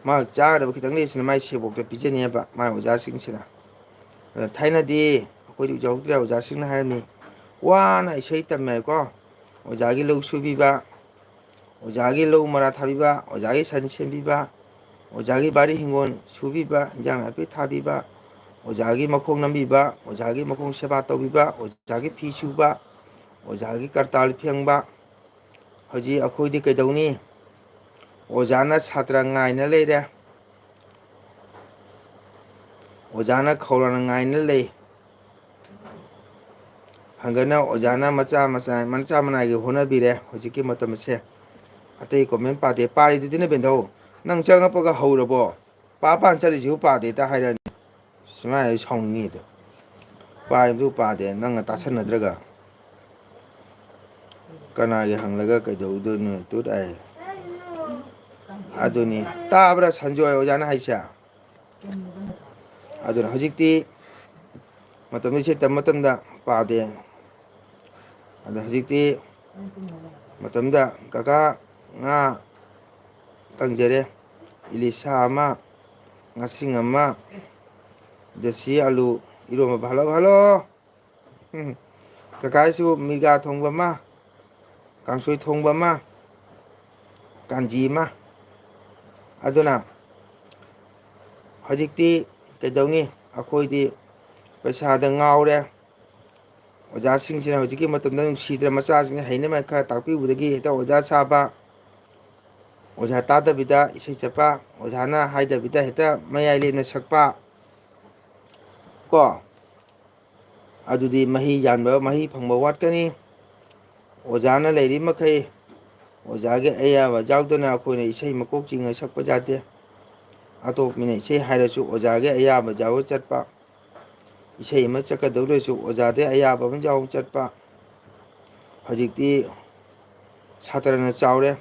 ꯃꯥ ꯆꯥꯒꯗꯕ ꯈꯤꯇꯪ ꯂꯩꯕꯁꯤꯅ ꯃꯥꯏ ꯁꯦꯕꯣꯛꯇ ꯄꯤꯖꯅꯦꯕ ꯃꯥꯏ ꯑꯣꯖꯥꯁꯤꯡꯁꯤꯅ꯫ ꯑꯗ ꯊꯥꯏꯅꯗꯤ ꯑꯩꯈꯣꯏꯗꯤ ꯎꯖꯍꯧꯗ꯭ꯔꯦ, ꯑꯣꯖꯥꯁꯤꯡꯅ ꯍꯥꯏꯔꯝꯃꯤ, ꯋꯥꯅ ꯏꯁꯩ ꯇꯝꯃꯦ ꯍꯥꯏꯀꯣ, ꯑꯣꯖꯥꯒꯤ ꯂꯧ ꯁꯨꯕꯤꯕ, ꯑꯣꯖꯥꯒꯤ ꯂꯧ ꯃꯔꯥ ꯊꯥꯕꯤꯕ, ꯑꯣꯖꯥꯒꯤ ꯁꯟ ꯁꯦꯝꯕꯤꯕ, ꯑꯣꯖꯥꯒꯤ ꯕꯥꯔꯤ ꯍꯤꯡꯒꯣꯜ ꯁꯨꯕꯤꯕ, ꯏꯟꯖꯥꯡ ꯅꯥꯄꯤ ꯊꯥꯕꯤꯕ, ꯑꯣꯖꯥꯒꯤ ꯃꯈꯣꯡ ꯅꯝꯕꯤꯕ, ꯑꯣꯖꯥꯒꯤ ꯃꯈꯣꯡ ꯁꯦꯕꯥ ꯇꯧꯕꯤꯕ, ꯑꯣꯖꯥꯒꯤ ꯐꯤ ꯁꯨꯕ, ꯑꯣꯖꯥꯒꯤ ꯀꯔꯇꯥꯜ ꯐꯦꯡꯕ꯫ ꯍꯧꯖꯤꯛ ꯑꯩꯈꯣꯏꯗꯤ ꯀꯩꯗꯧꯅꯤ? ꯑꯣꯖꯥꯅ ꯁꯥꯇ꯭ꯔ ꯉꯥꯏꯅ ꯂꯩꯔꯦ꯫ ꯑꯣꯖꯥꯅ ꯈꯧꯔꯥꯡꯅ ꯉꯥꯏꯅ ꯂꯩ꯫ ꯍꯪꯒꯠꯅ ꯑꯣꯖꯥꯅ ꯃꯆꯥ ꯃꯆꯥ, ꯃꯆꯥ ꯃꯅꯥꯏꯒꯤ ꯍꯣꯠꯅꯕꯤꯔꯦ ꯍꯧꯖꯤꯛꯀꯤ ꯃꯇꯝ ꯑꯁꯦ꯫ ꯑꯇꯩ comment ꯄꯥꯗꯦ꯫ ꯄꯥꯔꯤꯗꯨꯗꯤꯅꯦ ꯕꯦꯟꯙꯧ, ꯅꯪ ꯆꯪꯉꯛꯄꯒ ꯍꯧꯔꯕꯣ? ꯄꯥ ꯄꯥꯟ ꯆꯠꯂꯤꯁꯤꯕꯨ ꯄꯥꯗꯦ ꯇ ꯍꯥꯏꯔꯛꯑꯅꯤ꯫ ꯁꯨꯃꯥꯏꯅ ꯑꯩ ꯁꯥꯎꯅꯤꯡꯉꯤ ꯑꯗꯣ꯫ ꯄꯥꯔꯤꯕꯗꯨ ꯄꯥꯗꯦ, ꯅꯪꯅ ꯇꯥꯁꯟꯅꯗ꯭ꯔꯒ꯫ ꯀꯅꯥꯒꯤ ꯍꯪꯂꯒ ꯀꯩꯗꯧꯗꯣꯏꯅꯣ? ꯇꯨꯠ ꯑꯩ꯫ ꯑꯗꯨꯅꯤ꯫ ꯇꯥꯕ꯭ꯔꯥ ꯁꯟꯖꯣꯏ ꯑꯣꯖꯥꯅ ꯍꯥꯏꯁꯦ? ꯑꯗꯨꯅ ꯍꯧꯖꯤꯛꯇꯤ ꯃꯇꯝꯗ ꯏꯁꯩ ꯇꯝꯕ ꯃꯇꯝꯗ ꯄꯥꯗꯦ꯫ ꯑꯗꯣ ꯍꯧꯖꯤꯛꯇꯤ ꯃꯇꯝꯗ ꯀꯀꯥ ꯉꯥ ꯇꯪꯖꯔꯦ, ꯏꯂꯤꯁꯥ ꯑꯃ, ꯉꯥꯁꯤꯡ ꯑꯃ, ꯗꯦꯁꯤ ꯑꯂꯨ ꯏꯔꯣꯝꯕ꯫ Hello, hello. ꯎꯝ꯫ ꯀꯀꯥꯁꯨ ꯃꯤꯔꯒꯥ ꯊꯣꯡꯕ ꯑꯃ, ꯀꯥꯡꯁꯣꯏ ꯊꯣꯡꯕ ꯑꯃ, ꯀꯥꯟꯖꯤ ꯑꯃ꯫ ꯑꯗꯨꯅ ꯍꯧꯖꯤꯛꯇꯤ ꯀꯩꯗꯧꯅꯤ? ꯑꯩꯈꯣꯏꯗꯤ ꯄꯩꯁꯥꯗ ꯉꯥꯎꯔꯦ꯫ ꯑꯣꯖꯥꯁꯤꯡꯁꯤꯅ ꯍꯧꯖꯤꯛꯀꯤ ꯃꯇꯝꯗ ꯅꯨꯡꯁꯤꯗ꯭ꯔ ꯃꯆꯥꯁꯤꯡꯅ ꯍꯩꯅꯕ ꯈꯔ ꯇꯥꯛꯄꯤꯕꯗꯒꯤ ꯍꯦꯛꯇ ꯑꯣꯖꯥ ꯁꯥꯕ, ꯑꯣꯖꯥ ꯇꯥꯗꯕꯤꯗ ꯏꯁꯩ ꯆꯠꯄ, ꯑꯣꯖꯥꯅ ꯍꯥꯏꯗꯕꯤꯗ ꯍꯦꯛꯇ ꯃꯌꯥꯏ ꯂꯦꯟꯅ ꯁꯛꯄ, ꯀꯣ꯫ ꯑꯗꯨꯗꯤ ꯃꯍꯩ ꯌꯥꯟꯕ, ꯃꯍꯩ ꯐꯪꯕ ꯋꯥꯠꯀꯅꯤ꯫ ꯑꯣꯖꯥꯅ ꯂꯩꯔꯤ ꯃꯈꯩ, ꯑꯣꯖꯥꯒꯤ ꯑꯌꯥꯕ ꯌꯥꯎꯗꯅ ꯑꯩꯈꯣꯏꯅ ꯏꯁꯩ ꯃꯀꯣꯛ ꯆꯤꯡꯉ ꯁꯛꯄ ꯌꯥꯗꯦ꯫ ꯑꯇꯣꯞꯄ ꯃꯤꯅ ꯏꯁꯩ ꯍꯥꯏꯔꯁꯨ ꯑꯣꯖꯥꯒꯤ ꯑꯌꯥꯕ ꯌꯥꯎꯔ ꯆꯠꯄ꯫ ꯏꯁꯩ ꯑꯃ ꯆꯠꯀꯗꯧꯔꯁꯨ ꯑꯣꯖꯥꯗꯒꯤ ꯑꯌꯥꯕ ꯑꯃ ꯌꯥꯎꯔ ꯆꯠꯄ꯫ ꯍꯧꯖꯤꯛꯇꯤ ꯁꯥꯇ꯭ꯔꯅ ꯆꯥꯎꯔꯦ꯫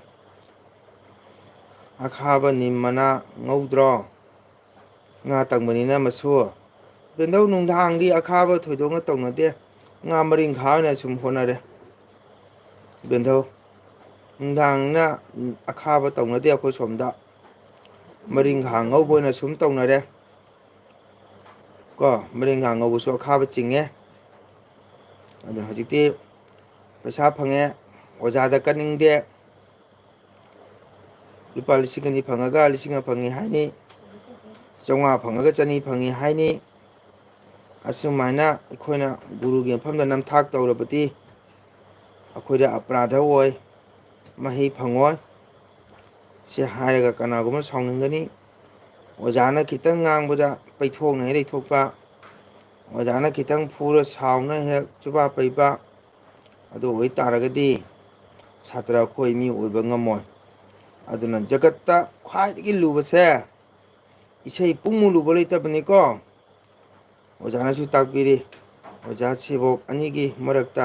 ꯑꯈꯥꯕ ꯅꯤꯝ ꯃꯅꯥ ꯉꯧꯗ꯭ꯔꯣ? ꯉꯥ ꯇꯪꯕꯅꯤꯅ ꯃꯁꯨ꯫ ꯕꯦꯟꯗꯧ, ꯅꯨꯡꯗꯥꯡꯗꯤ ꯑꯈꯥꯕ ꯊꯣꯏꯗꯣꯛꯅ ꯇꯧꯅꯗꯦ꯫ ꯉꯥ ꯃꯔꯤꯡꯈꯥ ꯑꯣꯏꯅ ꯁꯨꯝ ꯍꯣꯠꯅꯔꯦ꯫ ꯕꯦꯟꯗꯧ, ꯅꯨꯡꯗꯥꯡꯅ ꯑꯈꯥꯕ ꯇꯧꯅꯗꯦ ꯑꯩꯈꯣꯏ ꯁꯣꯝꯗ꯫ ꯃꯔꯤꯡꯈꯥ ꯉꯧꯕ ꯑꯣꯏꯅ ꯁꯨꯝ ꯇꯧꯅꯔꯦ꯫ ꯀꯣ, ꯃꯔꯤꯡꯈꯥ ꯉꯧꯕꯁꯨ ꯑꯈꯥꯕ ꯆꯤꯡꯉꯦ꯫ ꯑꯗꯨꯅ ꯍꯧꯖꯤꯛꯇꯤ ꯄꯩꯁꯥ ꯐꯪꯉꯦ, ꯑꯣꯖꯥꯗ ꯀꯠꯅꯤꯡꯗꯦ꯫ ꯂꯨꯄꯥ ꯂꯤꯁꯤꯡ ꯑꯅꯤ ꯐꯪꯉꯒ ꯂꯤꯁꯤꯡ ꯑꯃ ꯐꯪꯉꯤ ꯍꯥꯏꯅꯤ, ꯆꯥꯝꯃꯉꯥ ꯐꯪꯉꯒ ꯆꯅꯤ ꯐꯪꯉꯤ ꯍꯥꯏꯅꯤ꯫ ꯑꯁꯨꯃꯥꯏꯅ ꯑꯩꯈꯣꯏꯅ ꯒꯨꯔꯨꯒꯤ ꯃꯐꯝꯗ ꯅꯝꯊꯥꯛ ꯇꯧꯔꯕꯗꯤ ꯑꯩꯈꯣꯏꯗ ꯑꯄꯔꯥꯙ ꯑꯣꯏ, ꯃꯍꯩ ꯐꯪꯉꯣꯏ꯫ ꯁꯤ ꯍꯥꯏꯔꯒ ꯀꯅꯥꯒꯨꯝꯕ ꯁꯥꯎꯅꯤꯡꯒꯅꯤ꯫ ꯑꯣꯖꯥꯅ ꯈꯤꯇꯪ ꯉꯥꯡꯕꯗ ꯄꯩꯊꯣꯛꯅ ꯍꯦꯛ ꯂꯩꯊꯣꯛꯄ, ꯑꯣꯖꯥꯅ ꯈꯤꯇꯪ ꯐꯨꯔ ꯁꯥꯎꯅ ꯍꯦꯛ ꯆꯨꯕꯥ ꯄꯩꯕ, ꯑꯗꯨ ꯑꯣꯏꯇꯥꯔꯒꯗꯤ ꯁꯥꯇ꯭ꯔ ꯑꯩꯈꯣꯏ ꯃꯤ ꯑꯣꯏꯕ ꯉꯝꯃꯣꯏ꯫ ꯑꯗꯨꯅ ꯖꯒꯠꯇ ꯈ꯭ꯋꯥꯏꯗꯒꯤ ꯂꯨꯕꯁꯦ ꯏꯁꯩ ꯄꯨꯡꯃꯨ ꯂꯨꯕ ꯂꯩꯇꯕꯅꯤꯀꯣ꯫ ꯑꯣꯖꯥꯅꯁꯨ ꯇꯥꯛꯄꯤꯔꯤ, ꯑꯣꯖꯥ ꯁꯦꯕꯣꯛ ꯑꯅꯤꯒꯤ ꯃꯔꯛꯇ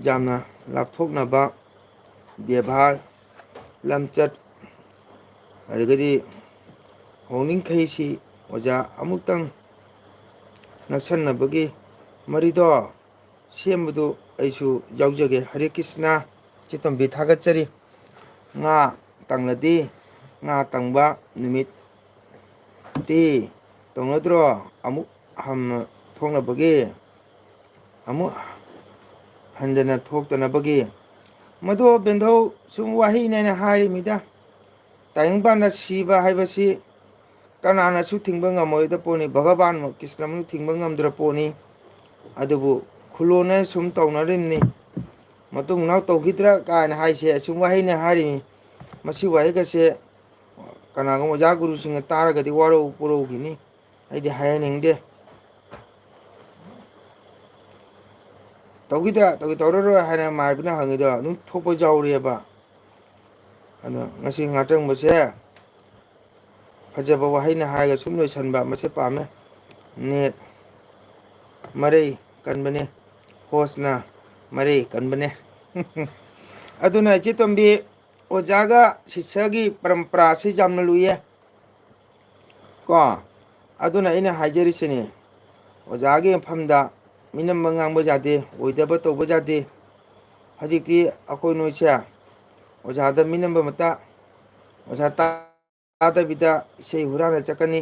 ꯌꯥꯝꯅ ꯂꯥꯞꯊꯣꯛꯅꯕ ꯕꯦꯕꯥꯔ, ꯂꯝꯆꯠ, ꯑꯗꯒꯤꯗꯤ ꯍꯧꯅꯤꯡꯈꯩꯁꯤ ꯑꯣꯖꯥ ꯑꯃꯨꯛꯇꯪ ꯅꯛꯁꯟꯅꯕꯒꯤ ꯃꯔꯤꯗꯣ ꯁꯦꯝꯕꯗꯨ ꯑꯩꯁꯨ ꯌꯥꯎꯖꯒꯦ꯫ ꯍꯔꯦ ꯀ꯭ꯔꯤꯁꯅ, ꯏꯆꯦ ꯇꯣꯝꯕꯤ ꯊꯥꯒꯠꯆꯔꯤ꯫ ꯉꯥ ꯇꯪꯂꯗꯤ ꯉꯥ ꯇꯪꯕ ꯅꯨꯃꯤꯠꯇꯤ ꯇꯧꯅꯗ꯭ꯔꯣ? ꯑꯃꯨꯛ ꯍꯟꯅ ꯊꯣꯛꯅꯕꯒꯤ, ꯑꯃꯨꯛ ꯍꯟꯖꯟꯅ ꯊꯣꯛꯇꯅꯕꯒꯤ꯫ ꯃꯗꯣ ꯕꯦꯟꯙꯧ, ꯁꯨꯝ ꯋꯥꯍꯩꯅꯦꯅ ꯍꯥꯏꯔꯤꯃꯤꯗ꯫ ꯇꯥꯏꯕꯪꯄꯥꯟꯗ ꯁꯤꯕ ꯍꯥꯏꯕꯁꯤ ꯀꯅꯥꯅꯁꯨ ꯊꯤꯡꯕ ꯉꯝꯃꯣꯏꯗ ꯄꯣꯠꯅꯤ꯫ ꯚꯒꯕꯥꯟ ꯀ꯭ꯔꯤꯁꯅꯃꯛꯅ ꯊꯤꯡꯕ ꯉꯝꯗ꯭ꯔ ꯄꯣꯠꯅꯤ꯫ ꯑꯗꯨꯕꯨ ꯈꯨꯂꯣꯟꯅ ꯁꯨꯝ ꯇꯧꯅꯔꯤꯕꯅꯤ꯫ ꯃꯇꯨꯡ ꯃꯅꯥꯎ ꯇꯧꯈꯤꯗ꯭ꯔꯥ ꯀꯥꯏꯅ ꯍꯥꯏꯁꯦ ꯑꯁꯨꯝ ꯋꯥꯍꯩꯅ ꯍꯥꯏꯔꯤꯅꯤ꯫ ꯃꯁꯤ ꯋꯥꯍꯩꯒꯁꯦ ꯀꯅꯥꯒꯨꯝꯕ ꯑꯣꯖꯥ ꯒꯨꯔꯨꯁꯤꯡꯅ ꯇꯥꯔꯒꯗꯤ ꯋꯥꯔꯧ ꯄꯨꯔꯧꯈꯤꯅꯤ꯫ ꯑꯩꯗꯤ ꯍꯥꯏꯍꯟꯅꯤꯡꯗꯦ꯫ ꯇꯧꯈꯤꯗ, ꯇꯧꯈꯤ ꯇꯧꯔꯔꯣꯏ ꯍꯥꯏꯅ ꯃꯥꯏꯕꯅ ꯍꯪꯉꯤꯗꯣ ꯑꯗꯨꯝ ꯊꯣꯛꯄ ꯌꯥꯎꯔꯤꯑꯕ꯫ ꯑꯗꯣ ꯉꯁꯤ ꯉꯥꯇꯪꯕꯁꯦ ꯐꯖꯕ ꯋꯥꯍꯩꯅ ꯍꯥꯏꯔꯒ ꯁꯨꯝ ꯂꯣꯏꯁꯟꯕ, ꯃꯁꯤ ꯄꯥꯝꯃꯦ꯫ ꯅꯦꯠ ꯃꯔꯩ ꯀꯟꯕꯅꯦ, ꯍꯣꯁꯅ ꯃꯔꯩ ꯀꯟꯕꯅꯦ꯫ ꯑꯗꯨꯅ ꯏꯆꯦ ꯇꯣꯝꯕꯤ, ꯑꯣꯖꯥꯒ ꯁꯤꯁ꯭ꯌꯒꯤ ꯄꯔꯝꯄꯔꯥꯁꯤ ꯌꯥꯝꯅ ꯂꯨꯏꯌꯦ꯫ ꯀꯣ, ꯑꯗꯨꯅ ꯑꯩꯅ ꯍꯥꯏꯖꯔꯤꯁꯤꯅꯤ, ꯑꯣꯖꯥꯒꯤ ꯃꯐꯝꯗ ꯃꯤꯅꯝꯕ ꯉꯥꯡꯕ ꯌꯥꯗꯦ, ꯑꯣꯏꯗꯕ ꯇꯧꯕ ꯌꯥꯗꯦ꯫ ꯍꯧꯖꯤꯛꯇꯤ ꯑꯩꯈꯣꯏ ꯅꯣꯏꯁꯦ ꯑꯣꯖꯥꯗ ꯃꯤꯅꯝꯕ ꯑꯃꯇ, ꯑꯣꯖꯥ ꯇꯥꯗꯕꯤꯗ ꯏꯁꯩ ꯍꯨꯔꯥꯟꯅ ꯆꯠꯀꯅꯤ,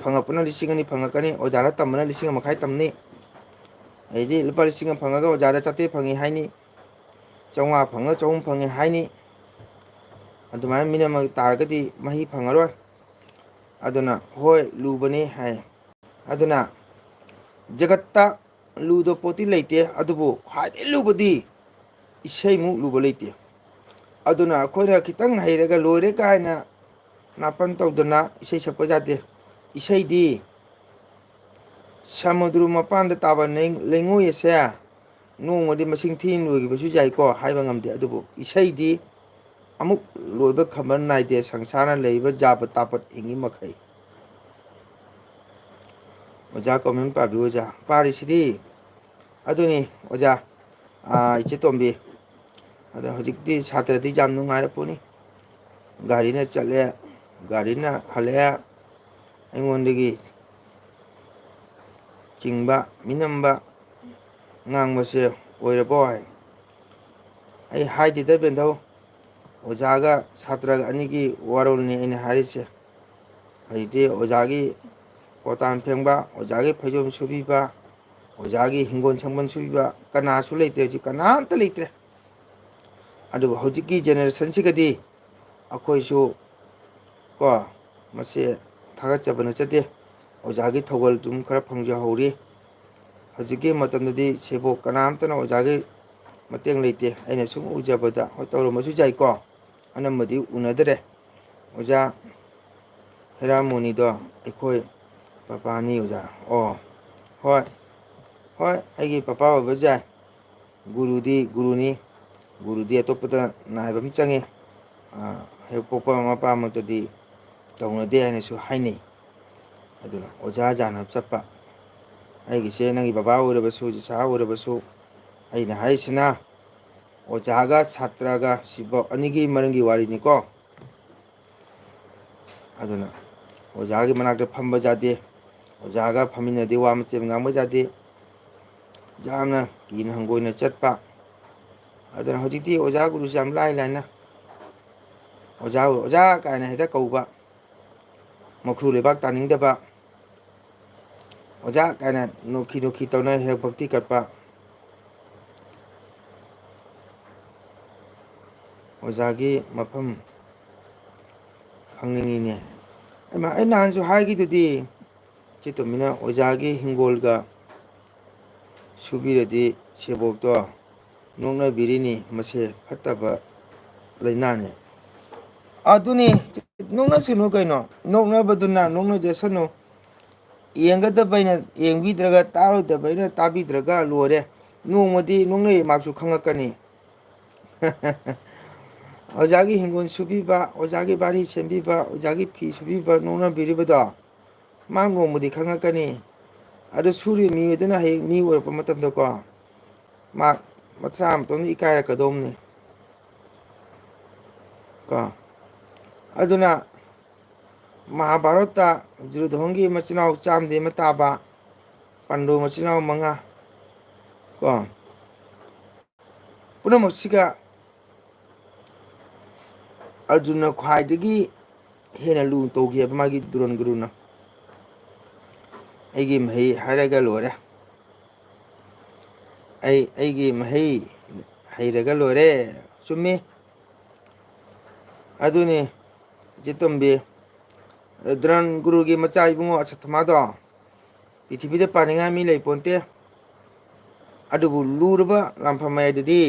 ꯐꯪꯉꯛꯄꯅ ꯂꯤꯁꯤꯡ ꯑꯅꯤ ꯐꯪꯉꯛꯀꯅꯤ, ꯑꯣꯖꯥꯅ ꯇꯝꯕꯅ ꯂꯤꯁꯤꯡ ꯑꯃ ꯃꯈꯥꯏ ꯇꯝꯅꯤ꯫ ꯑꯗꯩꯗꯤ ꯂꯨꯄꯥ ꯂꯤꯁꯤꯡ ꯑꯃ ꯐꯪꯉꯒ ꯑꯣꯖꯥꯗ ꯆꯥꯇ꯭ꯔꯦꯠ ꯐꯪꯉꯤ ꯍꯥꯏꯅꯤ, ꯆꯥꯝꯃꯉꯥ ꯐꯪꯉ ꯆꯍꯨꯝ ꯐꯪꯉꯤ ꯍꯥꯏꯅꯤ꯫ ꯑꯗꯨꯃꯥꯏꯅ ꯃꯤꯅꯝꯕ ꯇꯥꯔꯒꯗꯤ ꯃꯍꯩ ꯐꯪꯉꯔꯣꯏ꯫ ꯑꯗꯨꯅ ꯍꯣꯏ, ꯂꯨꯕꯅꯤ ꯍꯥꯏ꯫ ꯑꯗꯨꯅ ꯖꯒꯠꯇ ꯂꯨꯗꯕ ꯄꯣꯠꯇꯤ ꯂꯩꯇꯦ, ꯑꯗꯨꯕꯨ ꯈ꯭ꯋꯥꯏꯗꯒꯤ ꯂꯨꯕꯗꯤ ꯏꯁꯩꯃꯨꯛ ꯂꯨꯕ ꯂꯩꯇꯦ꯫ ꯑꯗꯨꯅ ꯑꯩꯈꯣꯏꯅ ꯈꯤꯇꯪ ꯍꯩꯔꯒ ꯂꯣꯏꯔꯦ ꯀꯥꯏꯅ ꯅꯥꯄꯟ ꯇꯧꯗꯅ ꯏꯁꯩ ꯁꯛꯄ ꯌꯥꯗꯦ꯫ ꯏꯁꯩꯗꯤ ꯁꯃꯨꯗ꯭ꯔ ꯃꯄꯥꯟꯗ ꯇꯥꯕ ꯂꯩꯉꯣꯏ ꯑꯁꯦ ꯅꯣꯡꯃꯗꯤ ꯃꯁꯤꯡ ꯊꯤꯅ ꯂꯣꯏꯈꯤꯕꯁꯨ ꯌꯥꯏꯀꯣ, ꯍꯥꯏꯕ ꯉꯝꯗꯦ꯫ ꯑꯗꯨꯕꯨ ꯏꯁꯩꯗꯤ ꯑꯃꯨꯛ ꯂꯣꯏꯕ ꯈꯝꯕ ꯅꯥꯏꯗꯦ, ꯁꯪꯁꯥꯔꯅ ꯂꯩꯔꯤꯕ ꯖꯥꯕ ꯇꯥꯕꯠ ꯍꯤꯡꯉꯤ ꯃꯈꯩ꯫ ꯑꯣꯖꯥ ꯀꯣꯃꯦꯟ ꯄꯥꯕꯤꯌꯨ ꯑꯣꯖꯥ꯫ ꯄꯥꯔꯤꯁꯤꯗꯤ꯫ ꯑꯗꯨꯅꯤ ꯑꯣꯖꯥ, ꯑꯥ, ꯏꯆꯦ ꯇꯣꯝꯕꯤ꯫ ꯑꯗꯣ ꯍꯧꯖꯤꯛꯇꯤ ꯁꯥꯇ꯭ꯔꯗꯤ ꯌꯥꯝ ꯅꯨꯡꯉꯥꯏꯔ ꯄꯣꯠꯅꯤ꯫ ꯒꯥꯔꯤꯅ ꯆꯠꯂꯦ, ꯒꯥꯔꯤꯅ ꯍꯜꯂꯛꯑꯦ꯫ ꯑꯩꯉꯣꯟꯗꯒꯤ ꯆꯤꯡꯕ, ꯃꯤꯅꯝꯕ ꯉꯥꯡꯕꯁꯦ ꯑꯣꯏꯔꯕꯣ? ꯑꯩ ꯍꯥꯏꯗꯦꯗ ꯕꯦꯟꯙꯧ, ꯑꯣꯖꯥꯒ ꯁꯥꯇ꯭ꯔꯒ ꯑꯅꯤꯒꯤ ꯋꯥꯔꯣꯜꯅꯤ ꯑꯩꯅ ꯍꯥꯏꯔꯤꯁꯦ꯫ ꯍꯧꯖꯤꯛꯇꯤ ꯑꯣꯖꯥꯒꯤ ꯄꯣꯇꯥꯟ ꯐꯦꯡꯕ, ꯑꯣꯖꯥꯒꯤ ꯐꯩꯖꯣꯝ ꯁꯨꯕꯤꯕ, ꯑꯣꯖꯥꯒꯤ ꯍꯤꯡꯒꯣꯜ ꯁꯝꯕꯜ ꯁꯨꯕꯤꯕ ꯀꯅꯥꯁꯨ ꯂꯩꯇ꯭ꯔꯦ, ꯍꯧꯖꯤꯛ ꯀꯅꯥꯝꯇ ꯂꯩꯇ꯭ꯔꯦ꯫ ꯑꯗꯨꯕꯨ ꯍꯧꯖꯤꯛꯀꯤ ꯖꯦꯅꯦꯔꯦꯁꯟꯁꯤꯒꯗꯤ ꯑꯩꯈꯣꯏꯁꯨ ꯀꯣ, ꯃꯁꯦ ꯊꯥꯒꯠꯆꯕ ꯅꯠꯆꯗꯦ꯫ ꯑꯣꯖꯥꯒꯤ ꯊꯧꯒꯜꯗꯨꯝ ꯈꯔ ꯐꯪꯖꯍꯧꯔꯤ꯫ ꯍꯧꯖꯤꯛꯀꯤ ꯃꯇꯝꯗꯗꯤ ꯁꯦꯕꯣꯛ ꯀꯅꯥꯝꯇꯅ ꯑꯣꯖꯥꯒꯤ ꯃꯇꯦꯡ ꯂꯩꯇꯦ꯫ ꯑꯩꯅ ꯁꯨꯝ ꯎꯖꯕꯗ, ꯍꯣꯏ, ꯇꯧꯔꯝꯕꯁꯨ ꯌꯥꯏꯀꯣ, ꯑꯅꯝꯕꯗꯤ ꯎꯅꯗ꯭ꯔꯦ꯫ ꯑꯣꯖꯥ ꯍꯦꯔꯥꯃꯣꯅꯤꯗꯣ ꯑꯩꯈꯣꯏ ꯄꯄꯥꯅꯤ ꯑꯣꯖꯥ꯫ ꯑꯣ, ꯍꯣꯏ, ꯍꯣꯏ, ꯑꯩꯒꯤ ꯄꯄꯥ ꯑꯣꯏꯕꯁꯨ ꯌꯥꯏ꯫ ꯒꯨꯔꯨꯗꯤ ꯒꯨꯔꯨꯅꯤ꯫ ꯒꯨꯔꯨꯗꯤ ꯑꯇꯣꯞꯄꯗ ꯅꯥꯏꯕ ꯑꯃ ꯆꯪꯉꯤ꯫ ꯑ, ꯍꯦꯛ ꯄꯣꯛꯄ ꯃꯄꯥꯃꯛꯇꯗꯤ ꯇꯧꯅꯗꯦ ꯍꯥꯏꯅꯁꯨ ꯍꯥꯏꯅꯩ꯫ ꯑꯗꯨꯅ ꯑꯣꯖꯥ ꯌꯥꯟꯅꯕ ꯆꯠꯄ, ꯑꯩꯒꯤꯁꯦ ꯅꯪꯒꯤ ꯕꯕꯥ ꯑꯣꯏꯔꯕꯁꯨ, ꯏꯆꯥ ꯑꯣꯏꯔꯕꯁꯨ, ꯑꯩꯅ ꯍꯥꯏꯔꯤꯁꯤꯅ ꯑꯣꯖꯥꯒ ꯁꯥꯇ꯭ꯔꯒ ꯁꯤꯐꯥꯎ ꯑꯅꯤꯒꯤ ꯃꯔꯝꯒꯤ ꯋꯥꯔꯤꯅꯤꯀꯣ꯫ ꯑꯗꯨꯅ ꯑꯣꯖꯥꯒꯤ ꯃꯅꯥꯛꯇ ꯐꯝꯕ ꯌꯥꯗꯦ, ꯑꯣꯖꯥꯒ ꯐꯝꯃꯤꯟꯅꯗꯦ, ꯋꯥ ꯃꯆꯦꯠ ꯑꯃ ꯉꯥꯡꯕ ꯌꯥꯗꯦ, ꯌꯥꯝꯅ ꯀꯤꯅ ꯍꯪꯒꯣꯏꯅ ꯆꯠꯄ꯫ ꯑꯗꯨꯅ ꯍꯧꯖꯤꯛꯇꯤ ꯑꯣꯖꯥ ꯒꯨꯔꯨꯁꯦ ꯌꯥꯝ ꯂꯥꯏ ꯂꯥꯏꯅ "ꯑꯣꯖꯥ, ꯑꯣꯖꯥ" ꯀꯥꯏꯅ ꯍꯦꯛꯇ ꯀꯧꯕ, ꯃꯈ꯭ꯔꯨ ꯂꯩꯕꯥꯛ ꯇꯥꯅꯤꯡꯗꯕ, "ꯑꯣꯖꯥ" ꯀꯥꯏꯅ ꯅꯣꯛꯈꯤ ꯅꯣꯛꯈꯤ ꯇꯧꯅ ꯍꯦꯛ ꯚꯛꯇꯤ ꯀꯠꯄ꯫ ꯑꯣꯖꯥꯒꯤ ꯃꯐꯝ ꯈꯪꯅꯤꯡꯉꯤꯅꯦ꯫ ꯑꯩꯃ, ꯑꯩ ꯅꯍꯥꯟꯁꯨ ꯍꯥꯏꯈꯤꯗꯨꯗꯤ, ꯆꯦ ꯇꯣꯝꯕꯤꯅ ꯑꯣꯖꯥꯒꯤ ꯍꯤꯡꯒꯣꯜꯒ ꯁꯨꯕꯤꯔꯗꯤ ꯁꯦꯕꯣꯛꯇꯣ ꯅꯣꯛꯅꯕꯤꯔꯤꯅꯤ, ꯃꯁꯦ ꯐꯠꯇꯕ ꯂꯥꯏꯅꯥꯅꯤ꯫ ꯑꯗꯨꯅꯤ, ꯅꯣꯛꯅꯁꯅꯨ ꯀꯩꯅꯣ, ꯅꯣꯛꯅꯕꯗꯨꯅ ꯅꯣꯛꯅꯖꯁꯅꯨ꯫ ꯌꯦꯡꯒꯗꯕ ꯑꯩꯅ ꯌꯦꯡꯕꯤꯗ꯭ꯔꯒ, ꯇꯥꯔꯣꯏꯗꯕ ꯑꯩꯅ ꯇꯥꯕꯤꯗ꯭ꯔꯒ ꯂꯣꯏꯔꯦ꯫ ꯅꯣꯡꯃꯗꯤ ꯅꯣꯛꯅꯩ ꯃꯥꯁꯨ ꯈꯪꯉꯛꯀꯅꯤ꯫ ꯑꯣꯖꯥꯒꯤ ꯍꯤꯡꯒꯣꯜ ꯁꯨꯕꯤꯕ, ꯑꯣꯖꯥꯒꯤ ꯕꯥꯔꯤ ꯁꯦꯝꯕꯤꯕ, ꯑꯣꯖꯥꯒꯤ ꯐꯤ ꯁꯨꯕꯤꯕ, ꯅꯣꯛꯅꯕꯤꯔꯤꯕꯗꯣ ꯃꯥ ꯅꯣꯡꯃꯗꯤ ꯈꯪꯉꯛꯀꯅꯤ꯫ ꯑꯗꯨ ꯁꯨꯔꯤꯕ ꯃꯤꯑꯣꯏꯗꯨꯅ ꯍꯌꯦꯡ ꯃꯤ ꯑꯣꯏꯔꯛꯄ ꯃꯇꯝꯗꯀꯣ, ꯃꯥ ꯃꯆꯥ ꯑꯃꯇꯪꯗ ꯏꯀꯥꯏꯔꯛꯀꯗꯧꯕꯅꯤ꯫ ꯀꯣ? ꯑꯗꯨꯅ ꯃꯍꯥꯚꯥꯔꯠꯇ ꯗꯨꯔꯌꯣꯙꯟꯒꯤ ꯃꯆꯤꯟ ꯃꯅꯥꯎ ꯆꯥꯝꯗꯤ ꯑꯃ ꯇꯥꯕ, ꯄꯥꯟꯗꯨ ꯃꯆꯤꯟ ꯃꯅꯥꯎ ꯃꯉꯥ ꯀꯣ, ꯄꯨꯝꯅꯃꯛꯁꯤꯒ ꯑꯔꯖꯨꯟꯅ ꯈ꯭ꯋꯥꯏꯗꯒꯤ ꯍꯦꯟꯅ ꯂꯨ ꯇꯧꯈꯤꯑꯕ ꯃꯥꯒꯤ ꯗꯨꯔꯟ ꯒꯨꯔꯨꯅ꯫ "ꯑꯩꯒꯤ ꯃꯍꯩ ꯍꯥꯏꯔꯒ ꯂꯣꯏꯔꯦ, ꯑꯩ ꯑꯩꯒꯤ ꯃꯍꯩ ꯍꯩꯔꯒ ꯂꯣꯏꯔꯦ"꯫ ꯆꯨꯝꯃꯤ꯫ ꯑꯗꯨꯅꯤ, ꯏꯆꯦ ꯇꯣꯝꯕꯤ, ꯗꯨꯔꯟ ꯒꯨꯔꯨꯒꯤ ꯃꯆꯥ ꯏꯕꯨꯡꯉꯣ ꯑꯁꯠꯊꯃꯥꯗꯣ ꯄ꯭ꯔꯤꯊꯤꯕꯤꯗ ꯄꯥꯅꯤꯡꯉꯥꯏ ꯃꯤ ꯂꯩ ꯄꯣꯟꯇꯦ꯫ ꯑꯗꯨꯕꯨ ꯂꯨꯔꯕ ꯂꯥꯟꯐꯝ ꯃꯌꯥꯏꯗꯗꯤ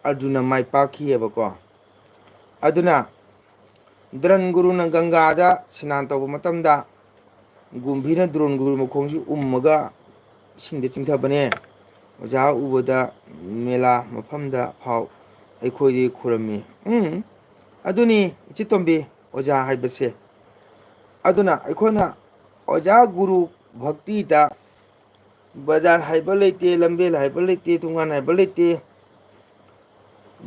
ꯑꯔꯖꯨꯟꯅ ꯃꯥꯏ ꯄꯥꯛꯈꯤꯑꯕꯀꯣ꯫ ꯑꯗꯨꯅ ꯗꯨꯔꯟ ꯒꯨꯔꯨꯅ ꯒꯪꯒꯥꯗ ꯁꯤꯅꯥꯟ ꯇꯧꯕ ꯃꯇꯝꯗ ꯒꯨꯝꯚꯤꯔꯅ ꯗꯨꯔꯟ ꯒꯨꯔꯨ ꯃꯈꯣꯡꯁꯤ ꯎꯝꯃꯒ ꯏꯁꯤꯡꯗ ꯆꯤꯡꯊꯕꯅꯦ꯫ ꯑꯣꯖꯥ ꯎꯕꯗ ꯃꯦꯂꯥ ꯃꯐꯝꯗ ꯐꯥꯎ ꯑꯩꯈꯣꯏꯗꯤ ꯈꯨꯔꯝꯃꯤ꯫ ꯎꯝ, ꯑꯗꯨꯅꯤ ꯏꯆꯦ ꯇꯣꯝꯕꯤ, ꯑꯣꯖꯥ ꯍꯥꯏꯕꯁꯦ꯫ ꯑꯗꯨꯅ ꯑꯩꯈꯣꯏꯅ ꯑꯣꯖꯥ ꯒꯨꯔꯨ ꯚꯛꯇꯤꯗ ꯕꯖꯥꯔ ꯍꯥꯏꯕ ꯂꯩꯇꯦ, ꯂꯝꯕꯦꯜ ꯍꯥꯏꯕ ꯂꯩꯇꯦ, ꯊꯣꯡꯒꯥꯟ ꯍꯥꯏꯕ ꯂꯩꯇꯦ,